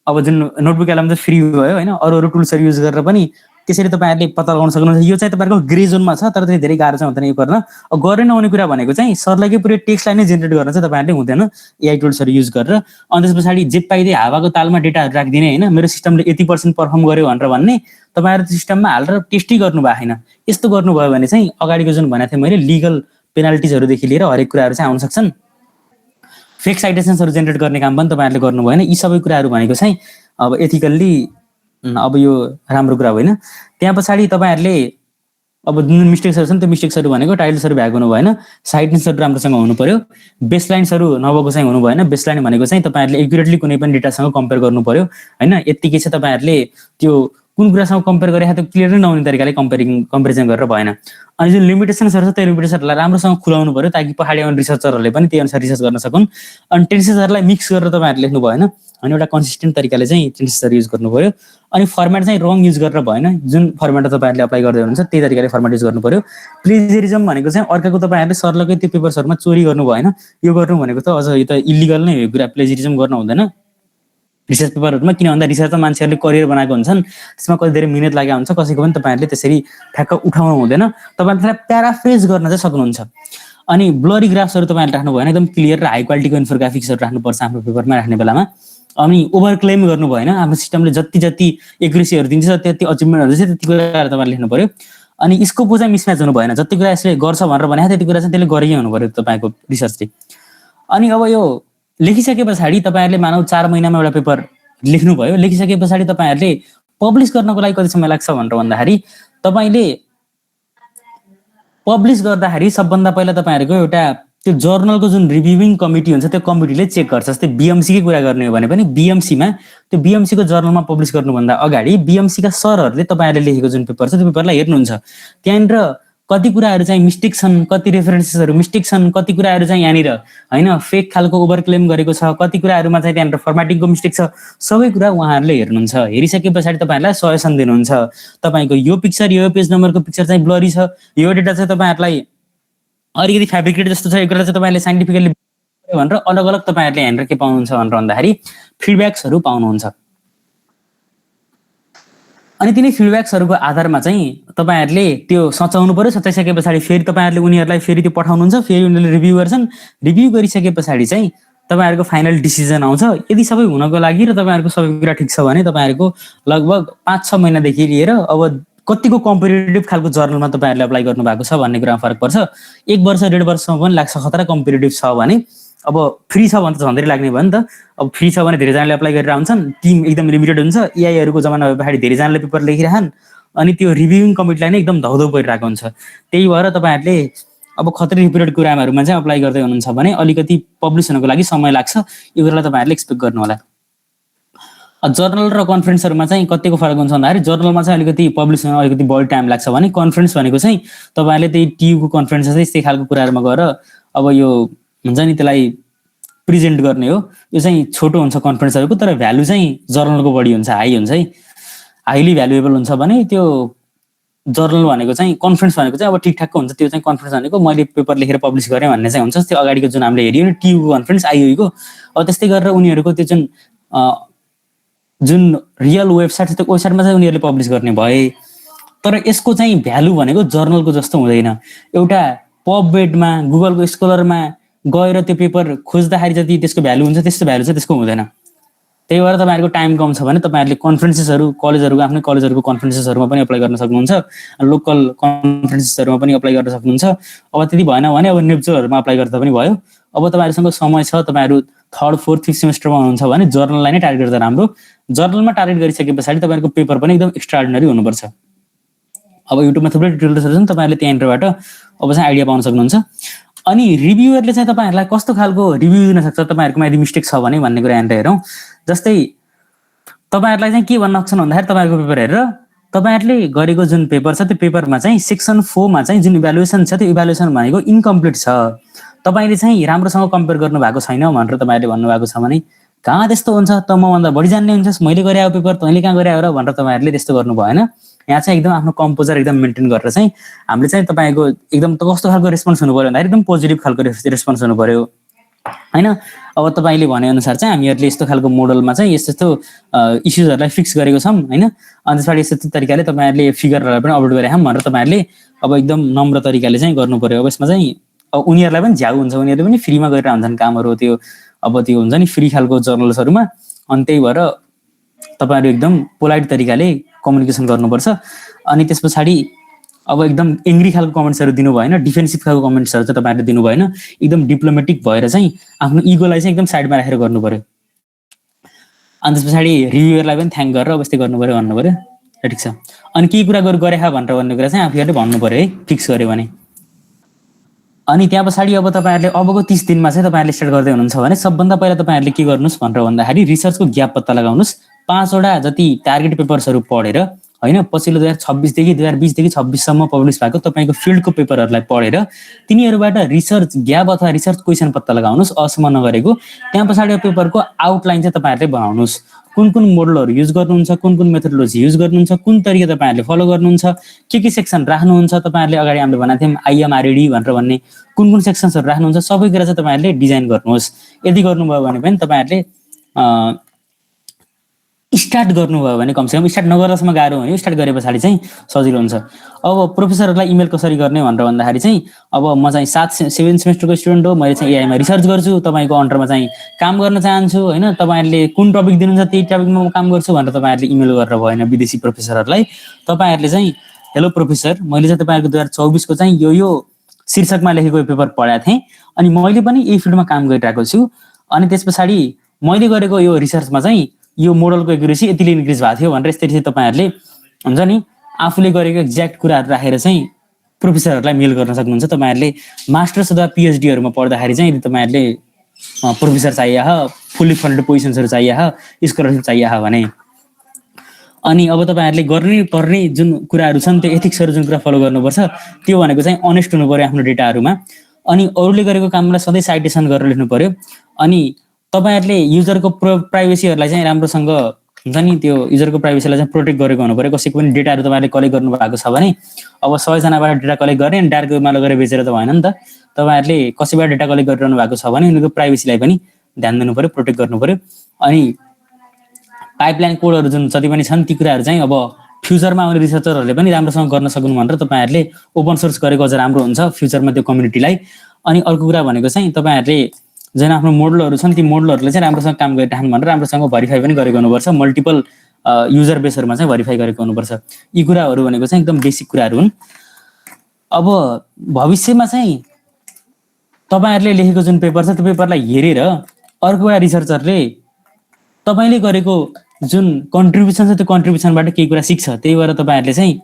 अब जुन नोटबुक एलएम चाहिँ फ्री भयो होइन, अरू टुल्सहरू युज गरेर पनि त्यसरी तपाईँहरूले पत्ता लगाउन सक्नुहुन्छ। यो चाहिँ तपाईँहरूको ग्रे जोनमा छ, तर त्यति धेरै गाह्रो चाहिँ हुँदैन यो गर्न। अब गरेर नहुने कुरा भनेको चाहिँ सर्लकै पुरै टेक्स्टलाई नै जेनेरेट गर्न चाहिँ तपाईँहरूले हुँदैन एआई टुल्सहरू युज गरेर। अनि त्यस पछाडि जे पाइदिए हावाको तालमा डेटाहरू राखिदिने होइन, मेरो सिस्टमले यति % पर्फर्म गर्यो भनेर भन्ने, तपाईँहरू सिस्टममा हालेर टेस्टै गर्नु भएको छैन। यस्तो गर्नुभयो भने चाहिँ अगाडिको जुन भनेको थिएँ मैले लिगल पेनाल्टिजहरूदेखि लिएर हरेक कुराहरू चाहिँ आउन सक्छन्। फेक साइटेसन्सहरू जेनेरेट गर्ने काम पनि तपाईँहरूले गर्नु भएन। यी सबै कुराहरू भनेको चाहिँ अब एथिकल्ली अब यो राम्रो कुरा होइन। त्यहाँ पछाडि तपाईँहरूले अब जुन मिस्टेक्सहरू छन् त्यो मिस्टेक्सहरू भनेको टाइटल्सहरू भ्याएको हुनु भएन, साइटेसन्सहरू राम्रोसँग हुनु पर्यो, बेसलाइन्सहरू नभएको चाहिँ हुनु भएन। बेसलाइन भनेको चाहिँ तपाईँहरूले एक्युरेटली कुनै पनि डेटासँग कम्पेयर गर्नु पर्यो होइन। यत्तिकै चाहिँ तपाईँहरूले त्यो कुन कुरासँग कम्पेयर गरे त्यो क्लियर नै नहुने तरिकाले कम्पेरिजन गरेर भएन। अनि जुन लिमिटेसन्सहरू छ त्यो लिमिटेसनहरूलाई राम्रोसँग खुलाउनु पर्यो ताकि पछाडि आउने रिसर्चरहरूले पनि त्यही अनुसार रिसर्च गर्न सकुन्। अनि टेन्सेसहरूलाई मिक्स गरेर तपाईँहरूले लेख्नु भएन, अनि एउटा कन्सिस्टेन्ट तरिकाले चाहिँ टेन्सेसहरू युज गर्नु पर्यो। अनि फर्मेट चाहिँ रङ युज गरेर भएन, जुन फर्मेटमा तपाईँहरूले अप्लाई गर्दै हुनुहुन्छ त्यही तरिकाले फर्मेट युज गर्नु पर्यो। प्लेजरिजम भनेको चाहिँ अर्काको तपाईँहरूले सर्लकै त्यो पेपर्सहरूमा चोरी गर्नु भएन। यो गर्नु भनेको त अझ यो त इलिगल नै हो कुरा, प्लेजरिजम गर्न हुँदैन रिसर्च पेपरहरूमा। किन भन्दा रिसर्चमा मान्छेहरूले करियर बनाएको हुन्छन्, त्यसमा कति धेरै मिहिनेत लागेको हुन्छ, कसैको पनि तपाईँहरूले त्यसरी ठ्याक्क उठाउनु हुँदैन। तपाईँले त्यसलाई प्याराफ्रेज गर्न चाहिँ सक्नुहुन्छ। अनि ब्लरी ग्राफ्सहरू तपाईँहरूले राख्नु भएन, एकदम क्लियर र हाई क्वालिटीको इन्फोग्राफिक्सहरू राख्नुपर्छ आफ्नो पेपरमा राख्ने बेलामा। अनि ओभर क्लेम गर्नु भएन, आफ्नो सिस्टमले जति एक्युरेसीहरू दिन्छ त्यति अचिभमेन्टहरू चाहिँ त्यति कुराहरू तपाईँले लेख्नु पर्यो। अनि स्कोपको चाहिँ मिसम्याच हुनु भएन, जति कुरा यसले गर्छ भनेर भने त्यति कुरा चाहिँ त्यसले गरेकै हुनु पर्यो तपाईँको रिसर्चले। अनि अब यो लेखिसके पछाडि तपाईँहरूले मानव 4 महिनामा एउटा पेपर लेख्नुभयो, लेखिसके पछाडि तपाईँहरूले पब्लिस गर्नको लागि कति समय लाग्छ भनेर भन्दाखेरि तपाईँले पब्लिस गर्दाखेरि सबभन्दा पहिला तपाईँहरूको एउटा त्यो जर्नलको जुन रिभ्युइङ कमिटी हुन्छ त्यो कमिटीले चेक गर्छ। जस्तै बिएमसीकै कुरा गर्ने हो भने पनि बिएमसीमा त्यो बिएमसीको जर्नलमा पब्लिस गर्नुभन्दा अगाडि बिएमसीका सरहरूले तपाईँहरूले लेखेको जुन पेपर छ त्यो पेपरलाई हेर्नुहुन्छ। त्यहाँनिर कति कुराहरू चाहिँ मिस्टेक छन्, कति रेफरेन्सेसहरू मिस्टेक छन्, कति कुराहरू चाहिँ यहाँनिर होइन फेक खालको ओभर क्लेम गरेको छ, कति कुराहरूमा चाहिँ त्यहाँनिर फर्मेटिङको मिस्टेक छ, सबै कुरा उहाँहरूले हेर्नुहुन्छ। हेरिसके पछाडि तपाईँहरूलाई सजेसन दिनुहुन्छ। तपाईँको यो पिक्चर, यो पेज नम्बरको पिक्चर चाहिँ ब्लरी छ, यो डेटा चाहिँ तपाईँहरूलाई अलिकति फेब्रिकेट जस्तो छ, यो कुरा चाहिँ तपाईँहरूले साइन्टिफिकली भनेर अलग अलग तपाईँहरूले यहाँनिर के पाउनुहुन्छ भनेर भन्दाखेरि फिडब्याक्सहरू पाउनुहुन्छ। अनि तिनी फिडब्याक्सहरूको आधारमा चाहिँ तपाईँहरूले त्यो सचाउनु पर्यो। सचाइसके पछाडि फेरि तपाईँहरूले उनीहरूलाई फेरि त्यो पठाउनुहुन्छ, फेरि उनीहरूले रिभ्यू गर्छन्। रिभ्यू गरिसके पछाडि चाहिँ तपाईँहरूको फाइनल डिसिजन आउँछ। यदि सबै हुनको लागि र तपाईँहरूको सबै कुरा ठिक छ भने तपाईँहरूको लगभग 5-6 महिनादेखि लिएर अब कतिको कम्पिटेटिभ खालको जर्नलमा तपाईँहरूले अप्लाई गर्नु भएको छ भन्ने कुरामा फरक पर्छ। 1 वर्ष 1.5 वर्षसम्म पनि लाग्छ खतरा कम्पिटेटिभ छ भने, अब फ्री छ भने त झन्डै लाग्ने भयो नि त। अब फ्री छ भने धेरैजनाले अप्लाई गरेर आउँछन्, टिम एकदम लिमिटेड हुन्छ, एआईहरूको जमाना भए पछाडि धेरैजनाले पेपर लेखिरहन्, अनि त्यो रिभ्युइङ कमिटीलाई नै एकदम धौधौ परिरहेको हुन्छ। त्यही भएर तपाईँहरूले अब खतरा रिपिटेड कुराहरूमा चाहिँ अप्लाई गर्दै हुनुहुन्छ भने अलिकति पब्लिस हुनको लागि समय लाग्छ, यो कुरालाई तपाईँहरूले एक्सपेक्ट गर्नु होला। जर्नल र कन्फरेन्सहरूमा चाहिँ कतिको फरक हुन्छ भन्दाखेरि जर्नलमा चाहिँ अलिकति पब्लिस हुन अलिकति बढी टाइम लाग्छ भने कन्फरेन्स भनेको चाहिँ तपाईँहरूले त्यही टियुको कन्फरेन्स चाहिँ यस्तै खालको कुराहरूमा गएर अब यो हुन्छ नि त्यसलाई प्रेजेन्ट गर्ने हो। यो चाहिँ छोटो हुन्छ कन्फरेन्सहरूको, तर भ्यालु चाहिँ जर्नलको बढी हुन्छ, हाई हुन्छ है, हाइली भ्यालुएबल हुन्छ भने त्यो जर्नल भनेको चाहिँ कन्फरेन्स भनेको चाहिँ अब ठिकठाकको हुन्छ। त्यो चाहिँ कन्फरेन्स भनेको मैले पेपर लेखेर पब्लिस गरेँ भन्ने चाहिँ हुन्छ। त्यो अगाडिको जुन हामीले हेऱ्यौँ नि टियुको कन्फरेन्स आइओको, अब त्यस्तै गरेर उनीहरूको त्यो जुन रियल वेबसाइट छ त्यो वेबसाइटमा चाहिँ उनीहरूले पब्लिस गर्ने भए, तर यसको चाहिँ भ्यालु भनेको जर्नलको जस्तो हुँदैन। एउटा पबमेडमा गुगलको स्कलरमा गएर त्यो पेपर खोज्दाखेरि जति त्यसको भ्यालु हुन्छ त्यस्तो भ्यालु चाहिँ त्यसको हुँदैन। त्यही भएर तपाईँहरूको टाइम कम छ भने तपाईँहरूले कन्फरेन्सेसहरू कलेजहरूको आफ्नै कलेजहरूको कन्फरेन्सेसहरूमा पनि अप्लाई गर्न सक्नुहुन्छ, लोकल कन्फरेन्सेसहरूमा पनि अप्लाई गर्न सक्नुहुन्छ। अब त्यति भएन भने अब नेप्चरहरूमा अप्लाई गर्दा पनि भयो। अब तपाईँहरूसँग समय छ, तपाईँहरू 3rd 4th 5th सेमेस्टरमा हुनुहुन्छ भने जर्नललाई नै टार्गेट गर्दा राम्रो। जर्नलमा टार्गेट गरिसके पछाडि तपाईँहरूको पेपर पनि एकदम एक्स्ट्राअर्डिनरी हुनुपर्छ। अब युट्युबमा थुप्रै ट्युटोरियल्सहरू छन्, तपाईँहरूले त्यहाँनिरबाट अब चाहिँ आइडिया पाउन सक्नुहुन्छ। अनि रिभ्युअरले चाहिँ तपाईँहरूलाई कस्तो खालको रिभ्यू दिन सक्छ तपाईँहरूकोमा यदि मिस्टेक छ भने भन्ने कुरा यहाँनिर हेरौँ। जस्तै तपाईँहरूलाई चाहिँ के भन्न सक्छन् भन्दाखेरि तपाईँहरूको पेपर हेरेर तपाईँहरूले गरेको जुन पेपर छ त्यो पेपरमा चाहिँ सेक्सन 4 मा चाहिँ जुन इभ्यालुएसन छ त्यो इभ्यालुएसन भनेको इन्कम्प्लिट छ, तपाईँले चाहिँ राम्रोसँग कम्पेयर गर्नु भएको छैन भनेर तपाईँहरूले भन्नुभएको छ भने कहाँ त्यस्तो हुन्छ त, मभन्दा बढी जान्ने हुन्छस्, मैले गरे पेपर तैँले कहाँ गरे र भनेर तपाईँहरूले त्यस्तो गर्नु भएन। यहाँ चाहिँ एकदम आफ्नो कम्पोजर एकदम मेन्टेन गरेर चाहिँ हामीले चाहिँ तपाईँको एकदम कस्तो खालको रेस्पोन्स हुनु पर्यो भन्दाखेरि एकदम पोजिटिभ खालको रेस्पोन्स हुनु पर्यो होइन। अब तपाईँले भनेअनुसार चाहिँ हामीहरूले यस्तो खालको मोडलमा चाहिँ यस्तो यस्तो इस्युजहरूलाई फिक्स गरेको छौँ होइन, अनि त्यसबाट यस्तो तरिकाले तपाईँहरूले फिगरहरूलाई पनि अपलोड गरेका छौँ भनेर तपाईँहरूले अब एकदम नम्र तरिकाले चाहिँ गर्नु पर्यो। अब यसमा चाहिँ अब उनीहरूलाई पनि झ्याउ हुन्छ, उनीहरूले पनि फ्रीमा गरेर हुन्छन् कामहरू, त्यो अब त्यो हुन्छ नि फ्री खालको जर्नल्सहरूमा। अनि त्यही भएर तपाईँहरू एकदम पोलाइट तरिकाले कम्युनिकेसन गर्नुपर्छ। अनि त्यस पछाडि अब एकदम एङ्ग्री खालको कमेन्ट्सहरू दिनु भएन, डिफेन्सिभ खालको कमेन्ट्सहरू चाहिँ तपाईँहरूले दिनु भएन, एकदम डिप्लोमेटिक भएर चाहिँ आफ्नो इगोलाई चाहिँ एकदम साइडमा राखेर गर्नु पर्यो। अनि त्यस पछाडि रिभ्युअरलाई पनि थ्याङ्क गरेर अब यस्तै गर्नु पर्यो भन्नु पर्यो, ठिक छ। अनि केही कुरा गरे भनेर भन्ने कुरा चाहिँ आफूहरूले भन्नु पर्यो है, फिक्स गर्यो भने। अनि त्यहाँ पछाडि अब तपाईँहरूले अबको 30 दिनमा चाहिँ तपाईँहरूले स्टार्ट गर्दै हुनुहुन्छ भने सबभन्दा पहिला तपाईँहरूले के गर्नुहोस् भनेर भन्दाखेरि रिसर्चको ग्याप पत्ता लगाउनुहोस्। 5 वटा जति टार्गेट पेपर्सहरू पढेर होइन, पछिल्लो 2026 देखि 2020 देखि 26सम्म पब्लिस भएको तपाईँको फिल्डको पेपरहरूलाई पढेर तिनीहरूबाट रिसर्च ग्याप अथवा रिसर्च क्वेसन पत्ता लगाउनुहोस् अहसम्म नगरेको। त्यहाँ पछाडि पेपरको आउटलाइन चाहिँ तपाईँहरूले बनाउनुहोस्, कुन कुन मोडलहरू युज गर्नुहुन्छ, कुन कुन मेथोडोलोजी युज गर्नुहुन्छ, कुन तरिका तपाईँहरूले फलो गर्नुहुन्छ, के सेक्सन राख्नुहुन्छ। तपाईँहरूले अगाडि हामीले भनेको थियौँ आइएमआरडी भनेर भन्ने कुन कुन सेक्सन्सहरू राख्नुहुन्छ, सबै कुरा चाहिँ तपाईँहरूले डिजाइन गर्नुहोस्। यदि गर्नुभयो भने पनि तपाईँहरूले स्टार्ट गर्नुभयो भने कमसेकम, स्टार्ट नगर्दासम्म गाह्रो हुने, स्टार्ट गरे पछाडि चाहिँ सजिलो हुन्छ। अब प्रोफेसरहरूलाई इमेल कसरी गर्ने भनेर भन्दाखेरि चाहिँ अब म चाहिँ 7 सेमेस्टरको स्टुडेन्ट हो, मैले चाहिँ एआईमा रिसर्च गर्छु, तपाईँको अन्डरमा चाहिँ काम गर्न चाहन्छु होइन, तपाईँहरूले कुन टपिक दिनुहुन्छ त्यही टपिकमा म काम गर्छु भनेर तपाईँहरूले इमेल गरेर भएन विदेशी प्रोफेसरहरूलाई। तपाईँहरूले चाहिँ हेलो प्रोफेसर, मैले चाहिँ तपाईँको 2024 को चाहिँ यो शीर्षकमा लेखेको पेपर पढाएको थिएँ, अनि मैले पनि यही फिल्डमा काम गरिरहेको छु, अनि त्यस पछाडि मैले गरेको यो रिसर्चमा चाहिँ यो मोडलको एक्युरेसी यतिले इन्क्रिज भएको थियो भनेर यसरी चाहिँ तपाईँहरूले हुन्छ नि आफूले गरेको एक्ज्याक्ट कुराहरू राखेर चाहिँ प्रोफेसरहरूलाई मेल गर्न सक्नुहुन्छ। तपाईँहरूले मास्टर्स अथवा पिएचडीहरूमा पढ्दाखेरि चाहिँ यदि तपाईँहरूले प्रोफेसर चाहिए, फुल्ली फन्डेड पोजिसन्सहरू चाहिए, स्कलरसिप चाहिए भने, अनि अब तपाईँहरूले गर्ने पर्ने जुन कुराहरू छन् त्यो एथिक्सहरू जुन कुरा फलो गर्नुपर्छ त्यो भनेको चाहिँ अनेस्ट हुनु पर्यो आफ्नो डेटाहरूमा। अनि अरूले गरेको कामलाई सधैँ साइटेसन गरेर लेख्नु पर्यो। अनि तपाईँहरूले युजरको प्राइभेसीहरूलाई चाहिँ राम्रोसँग हुन्छ नि त्यो युजरको प्राइभेसीलाई चाहिँ प्रोटेक्ट गरेको हुनु पर्यो। कसैको पनि डेटाहरू तपाईँहरूले कलेक्ट गर्नु भएको छ भने अब 100जनाबाट डेटा कलेक्ट गर्ने अनि डार्कमा लगेर बेचेर त भएन नि त। तपाईँहरूले कसैबाट डेटा कलेक्ट गरिरहनु भएको छ भने उनीहरूको प्राइभेसीलाई पनि ध्यान दिनु पर्यो, प्रोटेक्ट गर्नु पर्यो। अनि पाइपलाइन कोडहरू जुन जति पनि छन् ती कुराहरू चाहिँ अब फ्युचरमा आउने रिसर्चरहरूले पनि राम्रोसँग गर्न सक्नु भनेर तपाईँहरूले ओपन सोर्स गरेको अझ राम्रो हुन्छ फ्युचरमा त्यो कम्युनिटीलाई। अनि अर्को कुरा भनेको चाहिँ तपाईँहरूले जुन आफ्नो मोडलहरू छन् ती मोडलहरूले चाहिँ राम्रोसँग काम गरिराख्नु भनेर राम्रोसँग भेरिफाई पनि गरेको हुनुपर्छ। मल्टिपल युजर बेसहरूमा चाहिँ भेरिफाई गरेको हुनुपर्छ। यी कुराहरू भनेको चाहिँ एकदम बेसिक कुराहरू हुन्। अब भविष्यमा चाहिँ तपाईहरुले लेखेको जुन पेपर छ त्यो पेपरलाई हेरेर अर्को एउटा रिसर्चरले तपाईले गरेको जुन कन्ट्रिब्युसन छ त्यो कन्ट्रिब्युसनबाट केही कुरा सिक्छ। त्यही भएर तपाईहरुले चाहिँ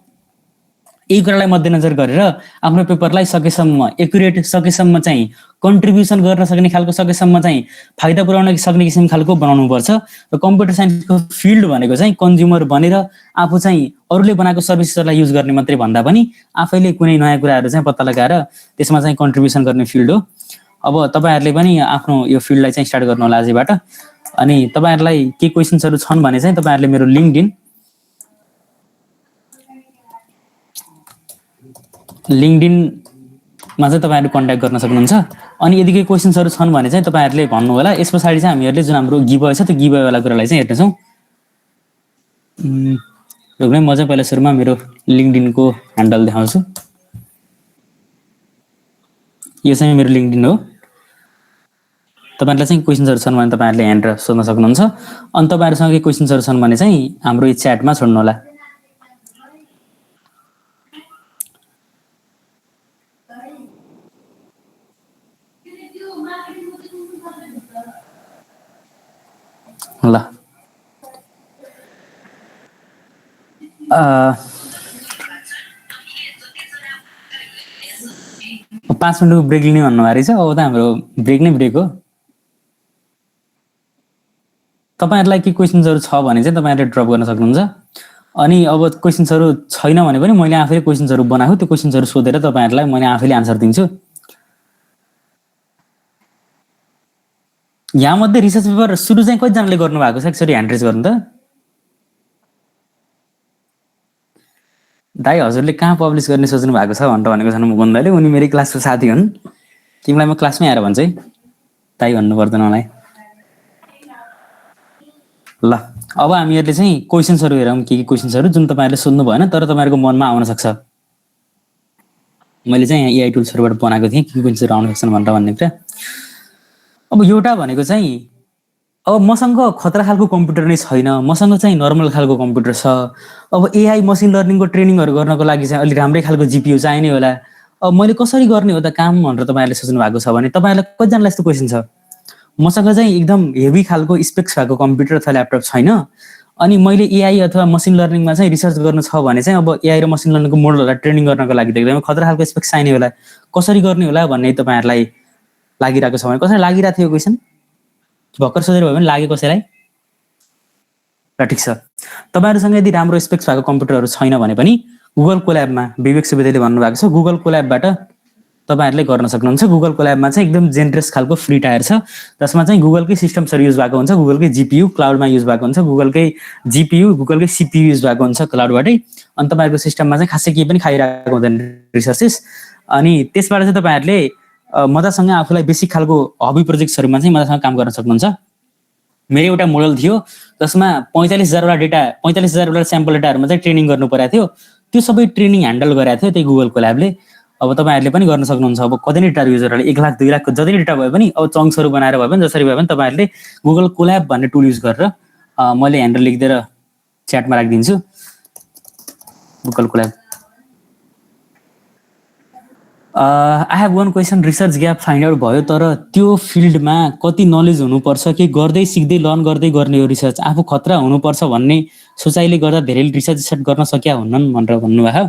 यही कुरालाई मध्यनजर गरेर आफ्नो पेपरलाई सकेसम्म एक्युरेट, सकेसम्म चाहिँ कन्ट्रिब्युसन गर्न सक्ने खालको, सकेसम्म चाहिँ फाइदा पुर्याउन सक्ने किसिम खालको बनाउनुपर्छ। र कम्प्युटर साइन्सको फिल्ड भनेको चाहिँ कन्ज्युमर बनेर आफू चाहिँ अरूले बनाएको सर्भिसहरूलाई युज गर्ने मात्रै भन्दा पनि आफैले कुनै नयाँ कुराहरू चाहिँ पत्ता लगाएर त्यसमा चाहिँ कन्ट्रिब्युसन गर्ने फिल्ड हो। अब तपाईहरुले पनि आफ्नो यो फिल्डलाई चाहिँ स्टार्ट गर्नु होला आजैबाट। अनि तपाईहरुलाई के क्वेशन्सहरू छन् भने चाहिँ तपाईहरुले मेरो लिंक्डइनमा चाहिँ तपाईहरु कन्ट्याक्ट गर्न सक्नुहुन्छ। अनि यदि केही क्वेशन्सहरू छन् भने चाहिँ तपाईहरुले भन्नु होला। यस पछाडि चाहिँ हामीहरुले जुन हाम्रो गिभअवे छ त्यो गिभअवे वाला कुरालाई चाहिँ हेर्ने छौं। रुक्नु म चाहिँ पहिला सुरुमा मेरो लिंक्डइनको ह्यान्डल देखाउँछु। यो चाहिँ मेरो लिंक्डइन हो। तपाईहरुलाई चाहिँ क्वेशन्सहरू छन् भने तपाईहरुले यहाँबाट सोध्न सक्नुहुन्छ। अनि तपाईहरुसँग केही क्वेशन्सहरू छन् भने चाहिँ हाम्रो यो च्याटमा छोड्नु होला। ल 5 मिनेटको ब्रेक लिने भन्नुभएको छ। अब त हाम्रो ब्रेक नै ब्रेक हो। तपाईहरुलाई के क्वेशन्सहरू छ भने चाहिँ तपाईहरुले ड्रप गर्न सक्नुहुन्छ। अनि अब क्वेशन्सहरू छैन भने पनि मैले आफैले क्वेशन्सहरू बनाएको त्यो क्वेशन्सहरू सोधेर तपाईहरुलाई मैले आफैले आन्सर दिन्छु। यहाँ मध्ये रिसर्च पेपर सुरु चाहिँ कति जनाले गर्नु भएको छ एकचोटी ह्यान्ड रेज गर्नु त। दाइ हजुरले कहाँ पब्लिश गर्ने सोच्नु भएको छ भनेको छन् मुकुन्दले। उनी मेरो क्लासको साथी हुन्। तिमीलाई म क्लासमै आएर भन्छु है, दाइ भन्नु पर्दैन मलाई। ल अब हामीहरुले चाहिँ क्वेशन्सहरू हेरौँ के क्वेशन्सहरू जुन तपाईहरुले सोध्नु भएन तर तपाईहरुको मनमा आउन सक्छ। मैले चाहिँ यहाँ एआई टुल्सहरुबाट बनाएको थिएँ के क्वेशन्सहरू आउन सक्छन् भनेर भन्ने कुरा। अब एउटा भनेको चाहिँ अब मसँग खतरा खालको कम्प्युटर नै छैन, मसँग चाहिँ नर्मल खालको कम्प्युटर छ। अब एआई मसिन लर्निङको ट्रेनिङहरू गर्नको लागि चाहिँ अलि राम्रै खालको जीपीयू चाहिने होला। अब मैले कसरी गर्ने हो त काम भनेर तपाईहरुले सोच्नु भएको छ भने तपाईहरुलाई कतिजनालाई यस्तो क्वेशन छ मसँग चाहिँ एकदम हेभी खालको स्पेक्स भएको कम्प्युटर अथवा ल्यापटप छैन अनि मैले एआई अथवा मसिन लर्निङमा चाहिँ रिसर्च गर्नु छ भने चाहिँ अब एआई र मसिन लर्निङको मोडलहरुलाई ट्रेनिङ गर्नको लागि एकदमै खतरा खालको स्पेक्स चाहिने होला। कसरी गर्ने होला भन्ने तपाईहरुलाई लागिरहेको छ भने कसैलाई लागिरहेको थियो क्वेशन भर्खर सोधेर भयो भने लाग्यो कसैलाई? ल ठीक छ। तपाईहरुसँग यदि राम्रो स्पेक्स भएको कम्प्युटरहरु छैन भने पनि गुगल कोल्याबमा विवेक सुवेदीले भन्नुभएको छ गुगल कोल्याबबाट तपाईहरुले गर्न सक्नुहुन्छ। गुगल कोल्याबमा चाहिँ एकदम जेनरस खालको फ्री टायर छ जसमा चाहिँ गुगलकै सिस्टमहरु युज भएको हुन्छ, गुगलकै जीपीयू क्लाउडमा युज भएको हुन्छ, गुगलकै जीपीयू गुगलकै सीपीयू युज भएको हुन्छ क्लाउडबाटै। अनि तपाईहरुको सिस्टममा चाहिँ खासै केही पनि खाइरहेको हुँदैन रिसोर्सेस। अनि त्यसबाट चाहिँ तपाईहरुले मजासँग आफूलाई बेसिक खालको हबी प्रोजेक्ट्सहरुमा चाहिँ मजासँग काम गर्न सक्नुहुन्छ। मेरो एउटा मोडल थियो जसमा 45,000 वटा डेटा 45,000 वटा स्याम्पल डेटाहरुमा चाहिँ ट्रेनिङ गर्नु परेको थियो। त्यो सबै ट्रेनिङ ह्यान्डल गरेको थियो त्यही गुगल कोल्याबले। अब तपाईहरुले पनि गर्न सक्नुहुन्छ। अब कति नै डेटा युजरहरुले 1 लाख 2 लाखको जति डेटा भए पनि अब चङ्क्सहरु बनाएर भए पनि जसरी भए पनि तपाईहरुले गुगल कोल्याब भन्ने टुल युज गरेर मैले ह्यान्डल लेखिदिएर च्याटमा राखिदिन्छु Google collab. I have one question research gap find out भयो तर त्यो फिल्डमा कति नलेज हुनुपर्छ कि गर्दै सिक्दै लर्न गर्दै गर्ने हो रिसर्च आफू खतरा हुनुपर्छ भन्ने सोचाइले गर्दा धेरैले रिसर्च सेट गर्न सकिया हुन्नन् भनेर भन्नुभयो।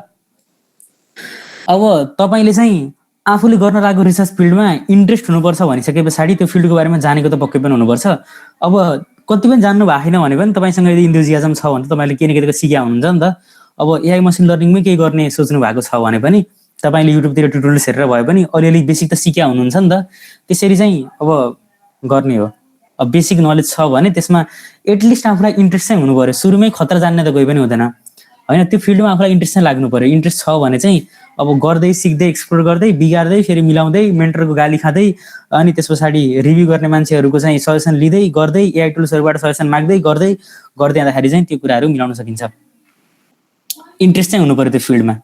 अब तपाईले चाहिँ आफूले गर्न लागेको रिसर्च फिल्डमा इन्ट्रेस्ट हुनुपर्छ भनिसके पछाडी त्यो फिल्डको बारेमा जानेको त पक्कै पनि हुनुपर्छ। अब कति पनि जान्नु भएको छैन भने पनि तपाईसँग यदि इन्थुजियाजम छ भने तपाईले केही न केही सिक्या हुनुहुन्छ नि त। अब एआई मसिन लर्निङमै केही गर्ने सोच्नु भएको छ भने पनि तपाईले युट्युबतिर ट्युटोरियल्स हेरेर भए पनि अलिअलि बेसिक त सिक्या हुनुहुन्छ नि त। त्यसरी चाहिँ अब गर्ने हो। अब बेसिक नलेज छ भने त्यसमा एटलिस्ट आफूलाई इन्ट्रेस्ट चाहिँ हुनु पर्यो। सुरुमै खतरा जान्ने त कोही पनि हुँदैन हैन। त्यो फिल्डमा आफूलाई इन्ट्रेस्ट चाहिँ लाग्नु पर्यो। इन्ट्रेस्ट छ भने चाहिँ अब गर्दै सिक्दै एक्सप्लोर गर्दै बिगार्दै फेरि मिलाउँदै मेन्टरको गाली खाँदै अनि त्यसपछि रिभ्यू गर्ने मान्छेहरुको चाहिँ सजेसन लिँदै गर्दै एआई टुल्सहरुबाट सजेसन माग्दै गर्दै जाँदाखेरि चाहिँ त्यो कुराहरु मिलाउन सकिन्छ। इन्ट्रेस्ट चाहिँ हुनु पर्यो त्यो फिल्डमा।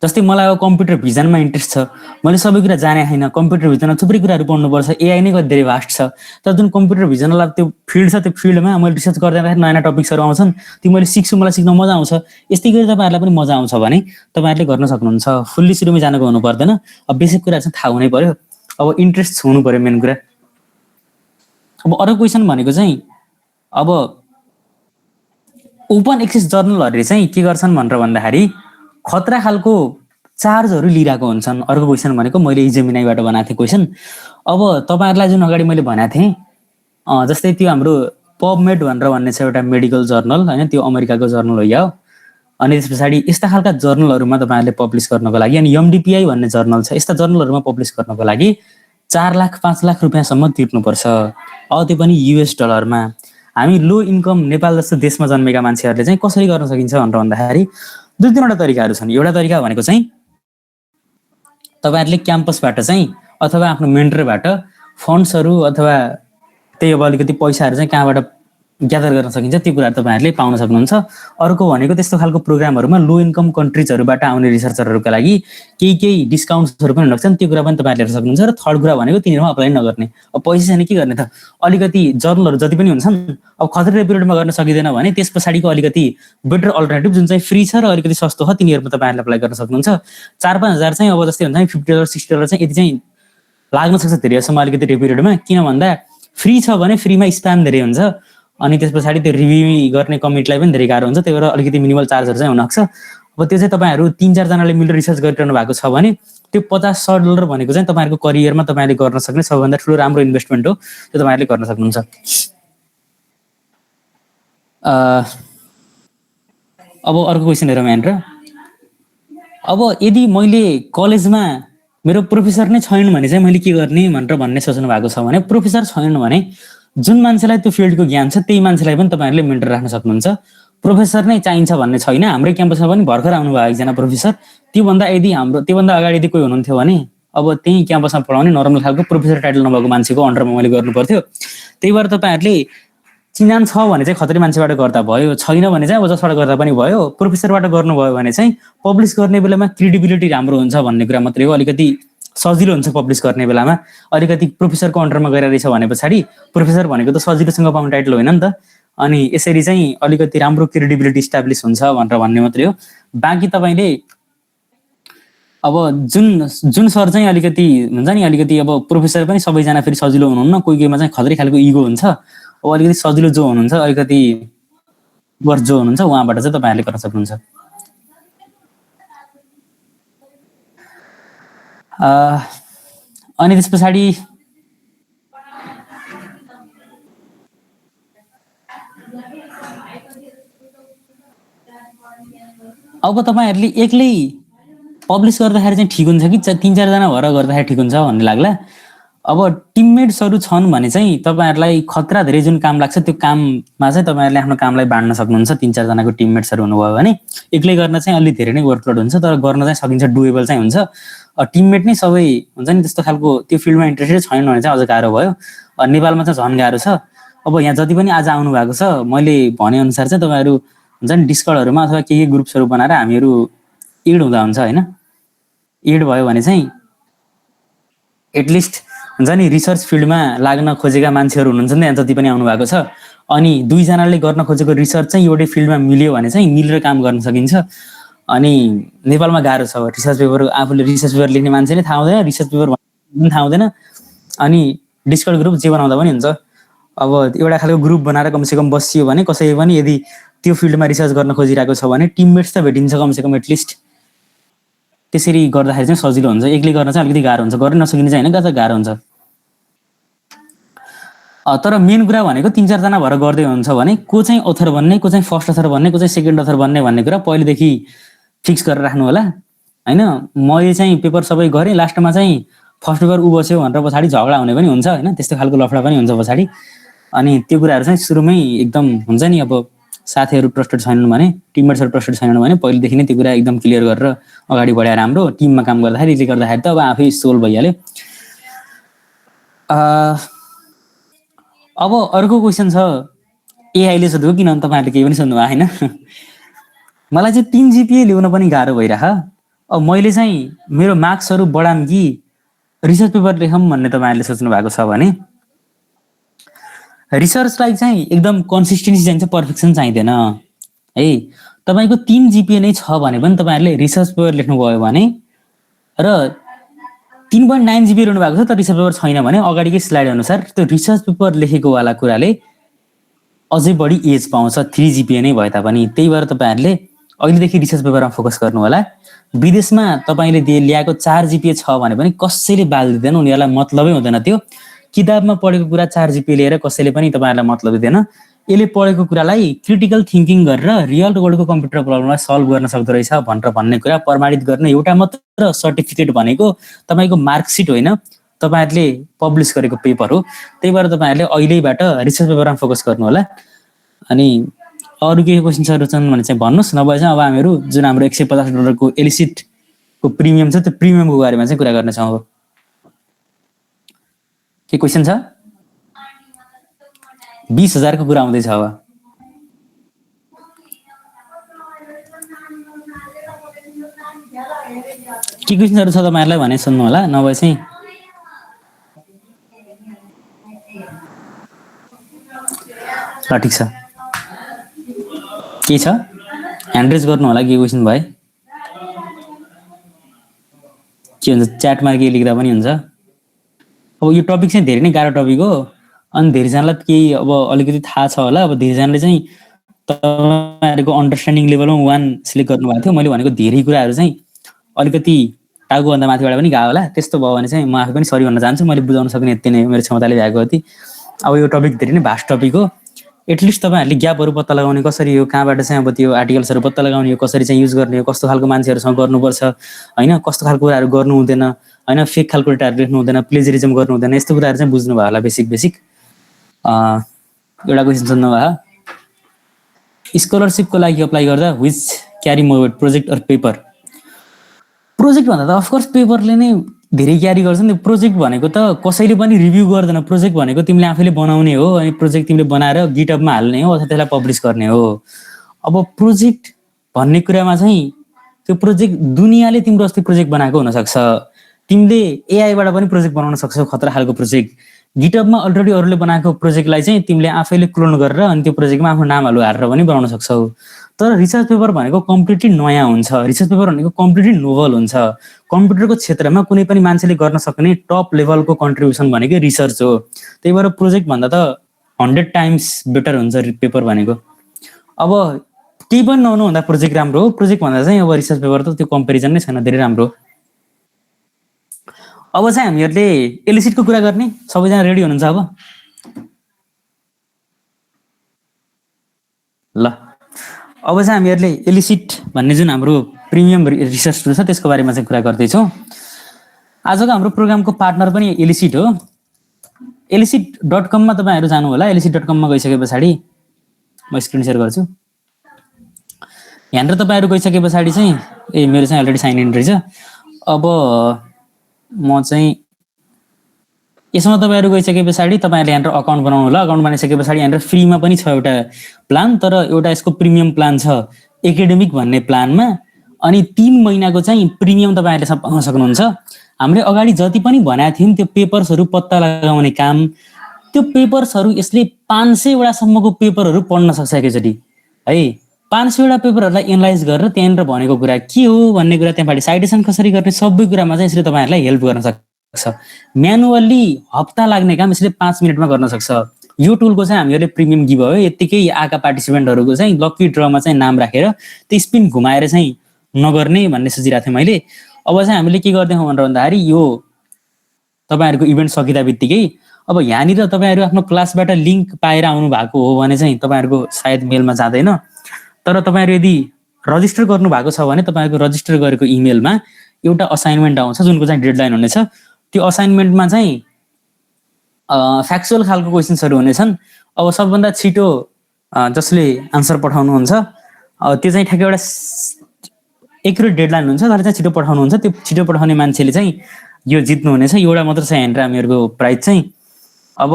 जस्तै मलाई अब कम्प्युटर भिजनमा इन्ट्रेस्ट छ, मैले सबै कुरा जाने छैन, कम्प्युटर भिजनमा थुप्रै कुराहरू पढ्नुपर्छ, एआई नै कति धेरै भास्ट छ, तर जुन कम्प्युटर भिजनवाला त्यो फिल्ड छ त्यो फिल्डमा मैले रिसर्च गर्दै जाँदाखेरि नयाँ नयाँ टपिक्सहरू आउँछन्, ती मैले सिक्छु, मलाई सिक्न मजा आउँछ। यस्तै गरी तपाईँहरूलाई पनि मजा आउँछ भने तपाईँहरूले गर्न सक्नुहुन्छ। फुल्ली सुरुमै जानको हुनु पर्दैन, अब बेसिक कुरा चाहिँ थाहा हुनै पर्यो, अब इन्ट्रेस्ट हुनु पर्यो मेन कुरा। अब अर्को क्वेसन भनेको चाहिँ अब ओपन एक्सेस जर्नलहरूले चाहिँ के गर्छन् भनेर भन्दाखेरि खतरा खालको चार्जहरू लिइरहेको हुन्छन्। अर्को क्वेसन भनेको मैले जेमिनाईबाट बनाएको थिएँ क्वेसन। अब तपाईँहरूलाई जुन अगाडि मैले भनेको थिएँ जस्तै त्यो हाम्रो पबमेड भनेर भन्ने छ एउटा मेडिकल जर्नल होइन, त्यो अमेरिकाको जर्नल हो या। अनि त्यस पछाडि यस्ता खालका जर्नलहरूमा तपाईँहरूले पब्लिस गर्नको लागि, अनि एमडिपिआई भन्ने जर्नल छ, यस्ता जर्नलहरूमा पब्लिस गर्नको लागि 4 लाख 5 लाख रुपियाँसम्म तिर्नुपर्छ, अब त्यो पनि युएस डलरमा। हामी लो इन्कम नेपाल जस्तो देशमा जन्मेका मान्छेहरूले चाहिँ कसरी गर्न सकिन्छ भनेर भन्दाखेरि 2-3वटा तरिकाहरू छन्। एउटा तरिका भनेको चाहिँ तपाईँहरूले क्याम्पसबाट चाहिँ अथवा आफ्नो मेन्टरबाट फन्ड्सहरू अथवा त्यही अब अलिकति पैसाहरू चाहिँ कहाँबाट ग्यादर गर्न सकिन्छ त्यो कुराहरू तपाईँहरूले पाउन सक्नुहुन्छ। अर्को भनेको त्यस्तो खालको प्रोग्रामहरूमा लो इन्कम कन्ट्रिजहरूबाट आउने रिसर्चरहरूका लागि केही डिस्काउन्ट्सहरू पनि हुन्छन्, त्यो कुरा पनि तपाईँहरूले हेर्न सक्नुहुन्छ। र थर्ड कुरा भनेको तिनीहरूमा अप्लाई नगर्ने, अब पैसा छैन के गर्ने त, अलिकति जर्नलहरू जति पनि हुन्छन् अब खतरा पिरियडमा गर्न सकिँदैन भने त्यस पछाडिको अलिकति बेटर अल्टरनेटिभ जुन चाहिँ फ्री छ र अलिकति सस्तो छ तिनीहरूमा तपाईँहरूले अप्लाई गर्न सक्नुहुन्छ। 4-5 हजार चाहिँ अब जस्तै हुन्छ नि $50 $60 चाहिँ यति चाहिँ लाग्न सक्छ धेरै जसम्म अलिकति त्यो पिरियडमा, किन भन्दा फ्री छ भने फ्रीमा स्प्याम धेरै हुन्छ, अनि त्यस पछाडि त्यो रिभ्यू गर्ने कमिटीलाई पनि धेरै गाह्रो हुन्छ, त्यही भएर अलिकति मिनिमल चार्जहरू चाहिँ हुनसक्छ। अब त्यो चाहिँ तपाईँहरू 3-4 जनाले मिलेर रिसर्च गरिरहनु भएको छ भने त्यो $50-100 भनेको चाहिँ तपाईँहरूको करियरमा तपाईँले गर्न सक्ने सबभन्दा ठुलो राम्रो इन्भेस्टमेन्ट हो, त्यो तपाईँहरूले गर्न सक्नुहुन्छ। अब अर्को क्वेसन हेरौँ यहाँनिर। अब यदि मैले कलेजमा मेरो प्रोफेसर नै छैन भने चाहिँ मैले के गर्ने भनेर भन्ने सोच्नु भएको छ भने, प्रोफेसर छैन भने जुन मान्छेलाई त्यो फिल्डको ज्ञान छ त्यही मान्छेलाई पनि तपाईँहरूले मेन्टर राख्न सक्नुहुन्छ। प्रोफेसर नै चाहिन्छ भन्ने छैन, हाम्रै क्याम्पसमा पनि भर्खर आउनुभयो एकजना प्रोफेसर, त्योभन्दा अगाडि यदि कोही हुनुहुन्थ्यो भने अब त्यही क्याम्पसमा पढाउने नर्मल खालको प्रोफेसर टाइटल नभएको मान्छेको अन्डरमा मैले गर्नु पर्थ्यो। त्यही भएर तपाईँहरूले चिनान छ भने चाहिँ खतरी मान्छेबाट गर्दा भयो, छैन भने चाहिँ अब जसबाट गर्दा पनि भयो। प्रोफेसरबाट गर्नुभयो भने चाहिँ पब्लिस गर्ने बेलामा क्रेडिबिलिटी राम्रो हुन्छ भन्ने कुरा मात्रै हो, अलिकति सजिलो हुन्छ पब्लिस गर्ने बेलामा। अलिकति प्रोफेसरको अन्डरमा गएर रहेछ भने पछाडि प्रोफेसर भनेको त सजिलोसँग पाउने टाइटल होइन नि त, अनि यसरी चाहिँ अलिकति राम्रो क्रेडिबिलिटी इस्टाब्लिस हुन्छ भनेर भन्ने मात्रै हो। बाँकी तपाईँले अब जुन सर चाहिँ अलिकति हुन्छ नि, अलिकति अब प्रोफेसर पनि सबैजना फेरि सजिलो हुनुहुन्न, कोहीमा चाहिँ खतरै खालको इगो हुन्छ, अब अलिकति सजिलो जो हुनुहुन्छ अलिकति वर्ष जो हुनुहुन्छ उहाँबाट चाहिँ तपाईँहरूले गर्न सक्नुहुन्छ। अनि त्यस पछाडि अब तपाईँहरूले एक्लै पब्लिस गर्दाखेरि चाहिँ ठिक हुन्छ कि 3-4 जना भएर गर्दाखेरि ठिक हुन्छ भन्ने लाग्ला। अब टिममेट्सहरू छन् भने चाहिँ तपाईँहरूलाई खतरा धेरै जुन काम लाग्छ त्यो काममा चाहिँ तपाईँहरूले आफ्नो कामलाई बाँड्न सक्नुहुन्छ। 3-4 जनाको टिममेट्सहरू हुनुभयो भने एक्लै गर्न चाहिँ अलि धेरै नै वर्कलोड हुन्छ, तर गर्न चाहिँ सकिन्छ, डुएबल चाहिँ हुन्छ। टिममेट नै सबै हुन्छ नि त्यस्तो खालको त्यो फिल्डमा इन्ट्रेस्टेड छैन भने चाहिँ अझ गाह्रो भयो। नेपालमा चाहिँ झन् गाह्रो छ। अब यहाँ जति पनि आज आउनु भएको छ मैले भनेअनुसार चाहिँ तपाईँहरू हुन्छ नि डिस्कर्डहरूमा अथवा के ग्रुप्सहरू बनाएर हामीहरू एड हुँदा हुन्छ होइन, एड भयो भने चाहिँ एटलिस्ट हुन्छ नि रिसर्च फिल्डमा लाग्न खोजेका मान्छेहरू हुनुहुन्छ नि यहाँ जति पनि आउनु भएको छ, अनि 2 जनाले गर्न खोजेको रिसर्च चाहिँ एउटै फिल्डमा मिल्यो भने चाहिँ मिलेर काम गर्न सकिन्छ। अनि नेपालमा गाह्रो छ, रिसर्च पेपर आफूले रिसर्च पेपर लेख्ने मान्छे नै थाहा हुँदैन, रिसर्च पेपर पनि थाहा हुँदैन, अनि डिस्कर्ड ग्रुप जे बनाउँदा पनि हुन्छ। अब एउटा खालको ग्रुप बनाएर कमसेकम बसियो भने कसै पनि यदि त्यो फिल्डमा रिसर्च गर्न खोजिरहेको छ भने टिममेट्स त भेटिन्छ कमसेकम एटलिस्ट, त्यसरी गर्दाखेरि चाहिँ सजिलो हुन्छ। एक्लै गर्न चाहिँ अलिकति गाह्रो हुन्छ, गर्न नसकिने चाहिँ होइन, गाह्रो हुन्छ। तर मेन कुरा भनेको 3-4 जना भएर गर्दै हुन्छ भने को चाहिँ अथर बन्ने, को चाहिँ फर्स्ट अथर बन्ने, को चाहिँ सेकेन्ड अथर बन्ने भन्ने कुरा पहिलेदेखि फिक्स गरेर राख्नु होला होइन। मैले चाहिँ पेपर सबै गरेँ, लास्टमा चाहिँ फर्स्ट पेपर उ बस्यो भनेर पछाडि झगडा हुने पनि हुन्छ होइन, त्यस्तो खालको लफडा पनि हुन्छ पछाडि। अनि त्यो कुराहरू चाहिँ सुरुमै एकदम हुन्छ नि, अब साथीहरू ट्रस्टेड छैनन् भने, टिममेट्सहरू ट्रस्टेड छैनन् भने पहिलेदेखि नै त्यो कुरा एकदम क्लियर गरेर अगाडि बढाएर राम्रो टिममा काम गर्दाखेरि त अब आफै सोल्भ भइहाल्यो। अब अर्को क्वेसन छ, एआईले सोध्यो किन तपाईँहरूले केही पनि सोध्नु भएको होइन। मलाई चाहिँ 3 GPA ल्याउन पनि गाह्रो भइरह, अब मैले चाहिँ मेरो मार्क्सहरू बढाम कि रिसर्च पेपर लेखौँ भन्ने तपाईँहरूले सोच्नु भएको छ भने रिसर्चलाई चाहिँ एकदम कन्सिस्टेन्सी चाहिन्छ, पर्फेक्सन चाहिँदैन है। तपाईँको 3 GPA नै छ भने पनि तपाईँहरूले रिसर्च पेपर लेख्नुभयो भने र 3.9 GPA ल्याउनु भएको छ तर रिसर्च पेपर छैन भने अगाडिकै स्लाइड अनुसार त्यो रिसर्च पेपर लेखेको वाला कुराले अझै बढी एज पाउँछ 3 GPA नै भए तापनि। त्यही भएर तपाईँहरूले अहिलेदेखि रिसर्च पेपरमा फोकस गर्नु होला। विदेशमा तपाईँले ल्याएको 4 GPA छ भने पनि कसैले बाल दिँदैन, उनीहरूलाई मतलबै हुँदैन। त्यो किताबमा पढेको कुरा 4 GPA लिएर कसैले पनि तपाईँहरूलाई मतलब दिँदैन। यसले पढेको कुरालाई क्रिटिकल थिङ्किङ गरेर रियल वर्ल्डको कम्प्युटर प्रब्लमलाई सल्भ गर्न सक्दो रहेछ भन्ने कुरा प्रमाणित गर्ने एउटा मात्र सर्टिफिकेट भनेको तपाईँको मार्कसिट होइन, तपाईँहरूले पब्लिस गरेको पेपर हो। त्यही भएर तपाईँहरूले अहिलेबाट रिसर्च पेपरमा फोकस गर्नु होला। अनि अरू केही क्वेसन्सहरू छन् भने चाहिँ भन्नुहोस्, नभए चाहिँ अब हामीहरू जुन हाम्रो $150 एलिसिटको प्रिमियम छ त्यो प्रिमियमको बारेमा चाहिँ कुरा गर्नेछौँ। अब के क्वेसन छ? 20,000 को कुरा आउँदैछ। अब के क्वेसनहरू छ तपाईँहरूलाई भने सुन्नु होला, नभए चाहिँ ल ठिक छ। के छ ह्यान्ड रेज गर्नु होला, के क्वेसन भए के हुन्छ, च्याटमा के लेख्दा पनि हुन्छ। अब यो टपिक चाहिँ धेरै नै गाह्रो टपिक हो अनि धेरैजनालाई केही अब अलिकति थाहा छ होला। अब धेरैजनाले चाहिँ तपाईँहरूको अन्डरस्ट्यान्डिङ लेभलमा 1 सिलेक्ट गर्नुभएको थियो। मैले भनेको धेरै कुराहरू चाहिँ अलिकति टाउकोभन्दा माथिबाट पनि गयो होला। त्यस्तो भयो भने चाहिँ म आफै पनि सरी भन्न चाहन्छु। मैले बुझाउन सक्ने यति नै मेरो क्षमताले भ्याएको हो। अब यो टपिक धेरै नै भास्ट टपिक हो। एटलिस्ट तपाईँहरूले ग्यापहरू पत्ता लगाउने कसरी हो, कहाँबाट चाहिँ अब त्यो आर्टिकल्सहरू पत्ता लगाउने हो, कसरी चाहिँ युज गर्ने हो, कस्तो खालको मान्छेहरूसँग गर्नुपर्छ होइन, कस्तो खालको कुराहरू गर्नु हुँदैन होइन, फेक खालको डेटाहरू लेख्नु हुँदैन, प्लेजरिजम गर्नु हुँदैन, यस्तो कुराहरू चाहिँ बुझ्नुभयो होला बेसिक। एउटा क्वेसन सोध्नुभयो, स्कलरसिपको लागि अप्लाई गर्दा which carry more project or paper. Project भन्दा त अफकोर्स पेपरले नै धेरै क्यारी गर्छ नि। प्रोजेक्ट भनेको त कसैले पनि रिभ्यू गर्दैन। प्रोजेक्ट भनेको तिमीले आफैले बनाउने हो अनि प्रोजेक्ट तिमीले बनाएर गिटअपमा हाल्ने हो अथवा त्यसलाई पब्लिस गर्ने हो। अब प्रोजेक्ट भन्ने कुरामा चाहिँ त्यो प्रोजेक्ट दुनियाँले तिम्रो अस्ति प्रोजेक्ट बनाएको हुनसक्छ, तिमीले एआईबाट पनि प्रोजेक्ट बनाउन सक्छौ, खतरा खालको प्रोजेक्ट। गिटअपमा अलरेडी अरूले बनाएको प्रोजेक्टलाई चाहिँ तिमीले आफैले क्लोन गरेर अनि त्यो प्रोजेक्टमा आफ्नो नामहरू हालेर पनि बनाउन सक्छौ। तर रिसर्च पेपर भनेको कम्प्लिटली नयाँ हुन्छ। रिसर्च पेपर भनेको कम्प्लिटली नोभल हुन्छ। कम्प्युटरको क्षेत्रमा कुनै पनि मान्छेले गर्न सक्ने टप लेभलको कन्ट्रिब्युसन भनेको रिसर्च हो। त्यही भएर प्रोजेक्ट भन्दा त 100 टाइम्स बेटर हुन्छ पेपर भनेको। अब केही पनि नहुनुभन्दा प्रोजेक्ट राम्रो हो। प्रोजेक्ट भन्दा चाहिँ अब रिसर्च पेपर त त्यो कम्पेरिजन नै छैन, धेरै राम्रो। अब चाहिँ हामीहरूले एलिसिटको कुरा गर्ने, सबैजना रेडी हुनुहुन्छ? ल अब चाहिँ हामीहरूले एलिसिट भन्ने जुन हाम्रो प्रिमियम रिसर्च टुल छ त्यसको बारेमा चाहिँ कुरा गर्दैछौँ। आजको हाम्रो प्रोग्रामको पार्टनर पनि एलिसिट हो। elicit.com मा तपाईँहरू जानु होला। elicit.com मा गइसके पछाडि म स्क्रिन सेयर गर्छु। यहाँनिर तपाईँहरू गइसके पछाडि चाहिँ मेरो चाहिँ अलरेडी साइन इन रहेछ। अब म चाहिँ यसमा तपाईँहरू गइसके पछाडि तपाईँहरूले यहाँनिर अकाउन्ट बनाउनु होला। अकाउन्ट बनाइसके पछाडि यहाँनिर फ्रीमा पनि छ एउटा प्लान, तर एउटा यसको प्रिमियम प्लान छ एकाडेमिक भन्ने प्लानमा। अनि 3 महिनाको चाहिँ प्रिमियम तपाईँहरूले पाउन सक्नुहुन्छ। हामीले अगाडि जति पनि भनेको थियौँ त्यो पेपर्सहरू पत्ता लगाउने काम, त्यो पेपर्सहरू यसले 500 वटासम्मको पेपरहरू पढ्न सक्छ एकैचोटि है। 500 वटा पेपरहरूलाई एनालाइज गरेर त्यहाँनिर भनेको कुरा के हो भन्ने कुरा, त्यहाँबाट साइटेसन कसरी गर्ने, सबै कुरामा चाहिँ यसले तपाईँहरूलाई हेल्प गर्न सक्छ। म्यानुअल्ली हप्ता लाग्ने काम यसले 5 मिनटमा गर्न सक्छ। यो टुलको चाहिँ हामीहरूले प्रिमियम गिभ भयो। यत्तिकै आएका पार्टिसिपेन्टहरूको चाहिँ लकी ड्रमा चाहिँ नाम राखेर त्यो स्पिन घुमाएर चाहिँ नगर्ने भन्ने सोचिरहेको थिएँ मैले। अब चाहिँ हामीले के गर्दैछौँ भनेर भन्दाखेरि यो तपाईँहरूको इभेन्ट सकिँदा बित्तिकै अब यहाँनिर तपाईँहरू आफ्नो क्लासबाट लिङ्क पाएर आउनु भएको हो भने चाहिँ तपाईँहरूको सायद मेलमा जाँदैन। तर तपाईँहरू यदि रजिस्टर गर्नु भएको छ भने तपाईँहरूको रजिस्टर गरेको इमेलमा एउटा असाइनमेन्ट आउँछ जुनको चाहिँ डेडलाइन हुनेछ। त्यो असाइनमेन्टमा चाहिँ फ्याक्चुअल खालको क्वेसन्सहरू हुनेछन्। अब सबभन्दा छिटो जसले आन्सर पठाउनुहुन्छ त्यो चाहिँ ठ्याक्कै एउटा एक्युरेट डेडलाइन हुन्छ, तर चाहिँ छिटो पठाउनुहुन्छ। त्यो छिटो पठाउने मान्छेले चाहिँ यो जित्नु हुनेछ। एउटा मात्र छ यहाँनिर हामीहरूको प्राइज चाहिँ। अब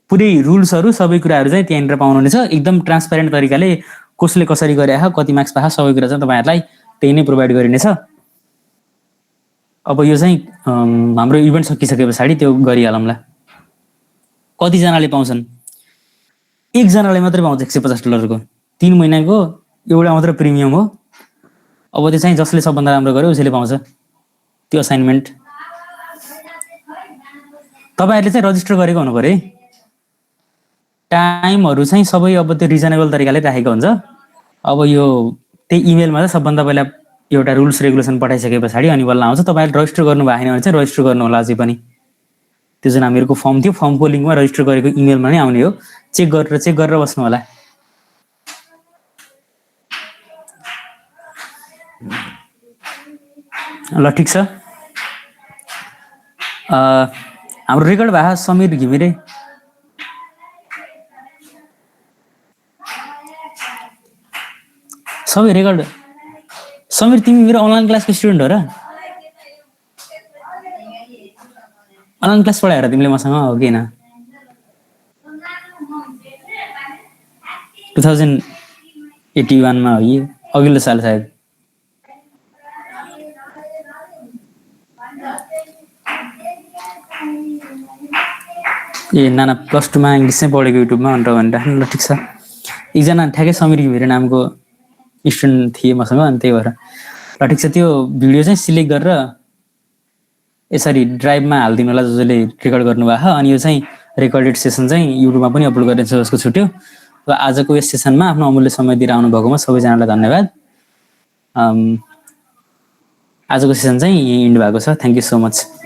पुरै रुल्सहरू सबै कुराहरू चाहिँ त्यहाँनिर पाउनुहुनेछ। एकदम ट्रान्सप्यारेन्ट तरिकाले कसले कसरी गरेको, कति मार्क्स पाएको, सबै कुरा चाहिँ तपाईँहरूलाई त्यही नै प्रोभाइड गरिनेछ। अब यो चाहिँ हाम्रो इभेन्ट सकिसके पछाडि त्यो गरिहालौँला। कतिजनाले पाउँछन्? एकजनाले मात्रै पाउँछ $150 3 महिनाको एउटा मात्र प्रिमियम हो। अब त्यो चाहिँ जसले सबभन्दा राम्रो गर्यो उसैले पाउँछ त्यो असाइनमेन्ट। तपाईँहरूले चाहिँ रजिस्टर गरेको हुनु पर्यो है। टाइमहरू चाहिँ सबै अब त्यो रिजनेबल तरिकाले राखेको हुन्छ। अब यो त्यही इमेलमा चाहिँ सबभन्दा पहिला एउटा रुल्स रेगुलेसन पठाइसके पछाडि अनि बल्ल आउँछ। तपाईँहरूले रजिस्टर गर्नु भएको छैन भने चाहिँ रजिस्टर गर्नु होला अझै पनि। त्यो जुन हामीहरूको फर्म थियो फर्मको लिङ्कमा रजिस्टर गरेको इमेलमा नै आउने हो। चेक गरेर बस्नु होला। ल ठिक छ। हाम्रो रेकर्ड भए समीर घिमिरे। सबै रेकर्ड। समीर तिमी मेरो अनलाइन क्लासको स्टुडेन्ट हो र? अनलाइन क्लास पढायो र तिमीले मसँग हो कि होइन? 2081 हो कि अघिल्लो साल सायद। ए नाना +2 इङ्ग्लिस चाहिँ पढेको युट्युबमा भनेर भनिराख्नु। ल ठिक छ। एकजना ठ्याक्कै समीर घिमिरे नामको स्टुडेन्ट थिए मसँग अनि त्यही भएर। ल ठिक छ। त्यो भिडियो चाहिँ सिलेक्ट गरेर यसरी ड्राइभमा हालिदिनु होला जसले रेकर्ड गर्नुभएको। अनि यो चाहिँ रेकर्डेड सेसन चाहिँ युट्युबमा पनि अपलोड गरिन्छ जसको छुट्यो। र आजको यस सेसनमा आफ्नो अमूल्य समय दिएर आउनुभएकोमा सबैजनालाई धन्यवाद। आजको सेसन चाहिँ यही इन्ड भएको छ। Thank you so much.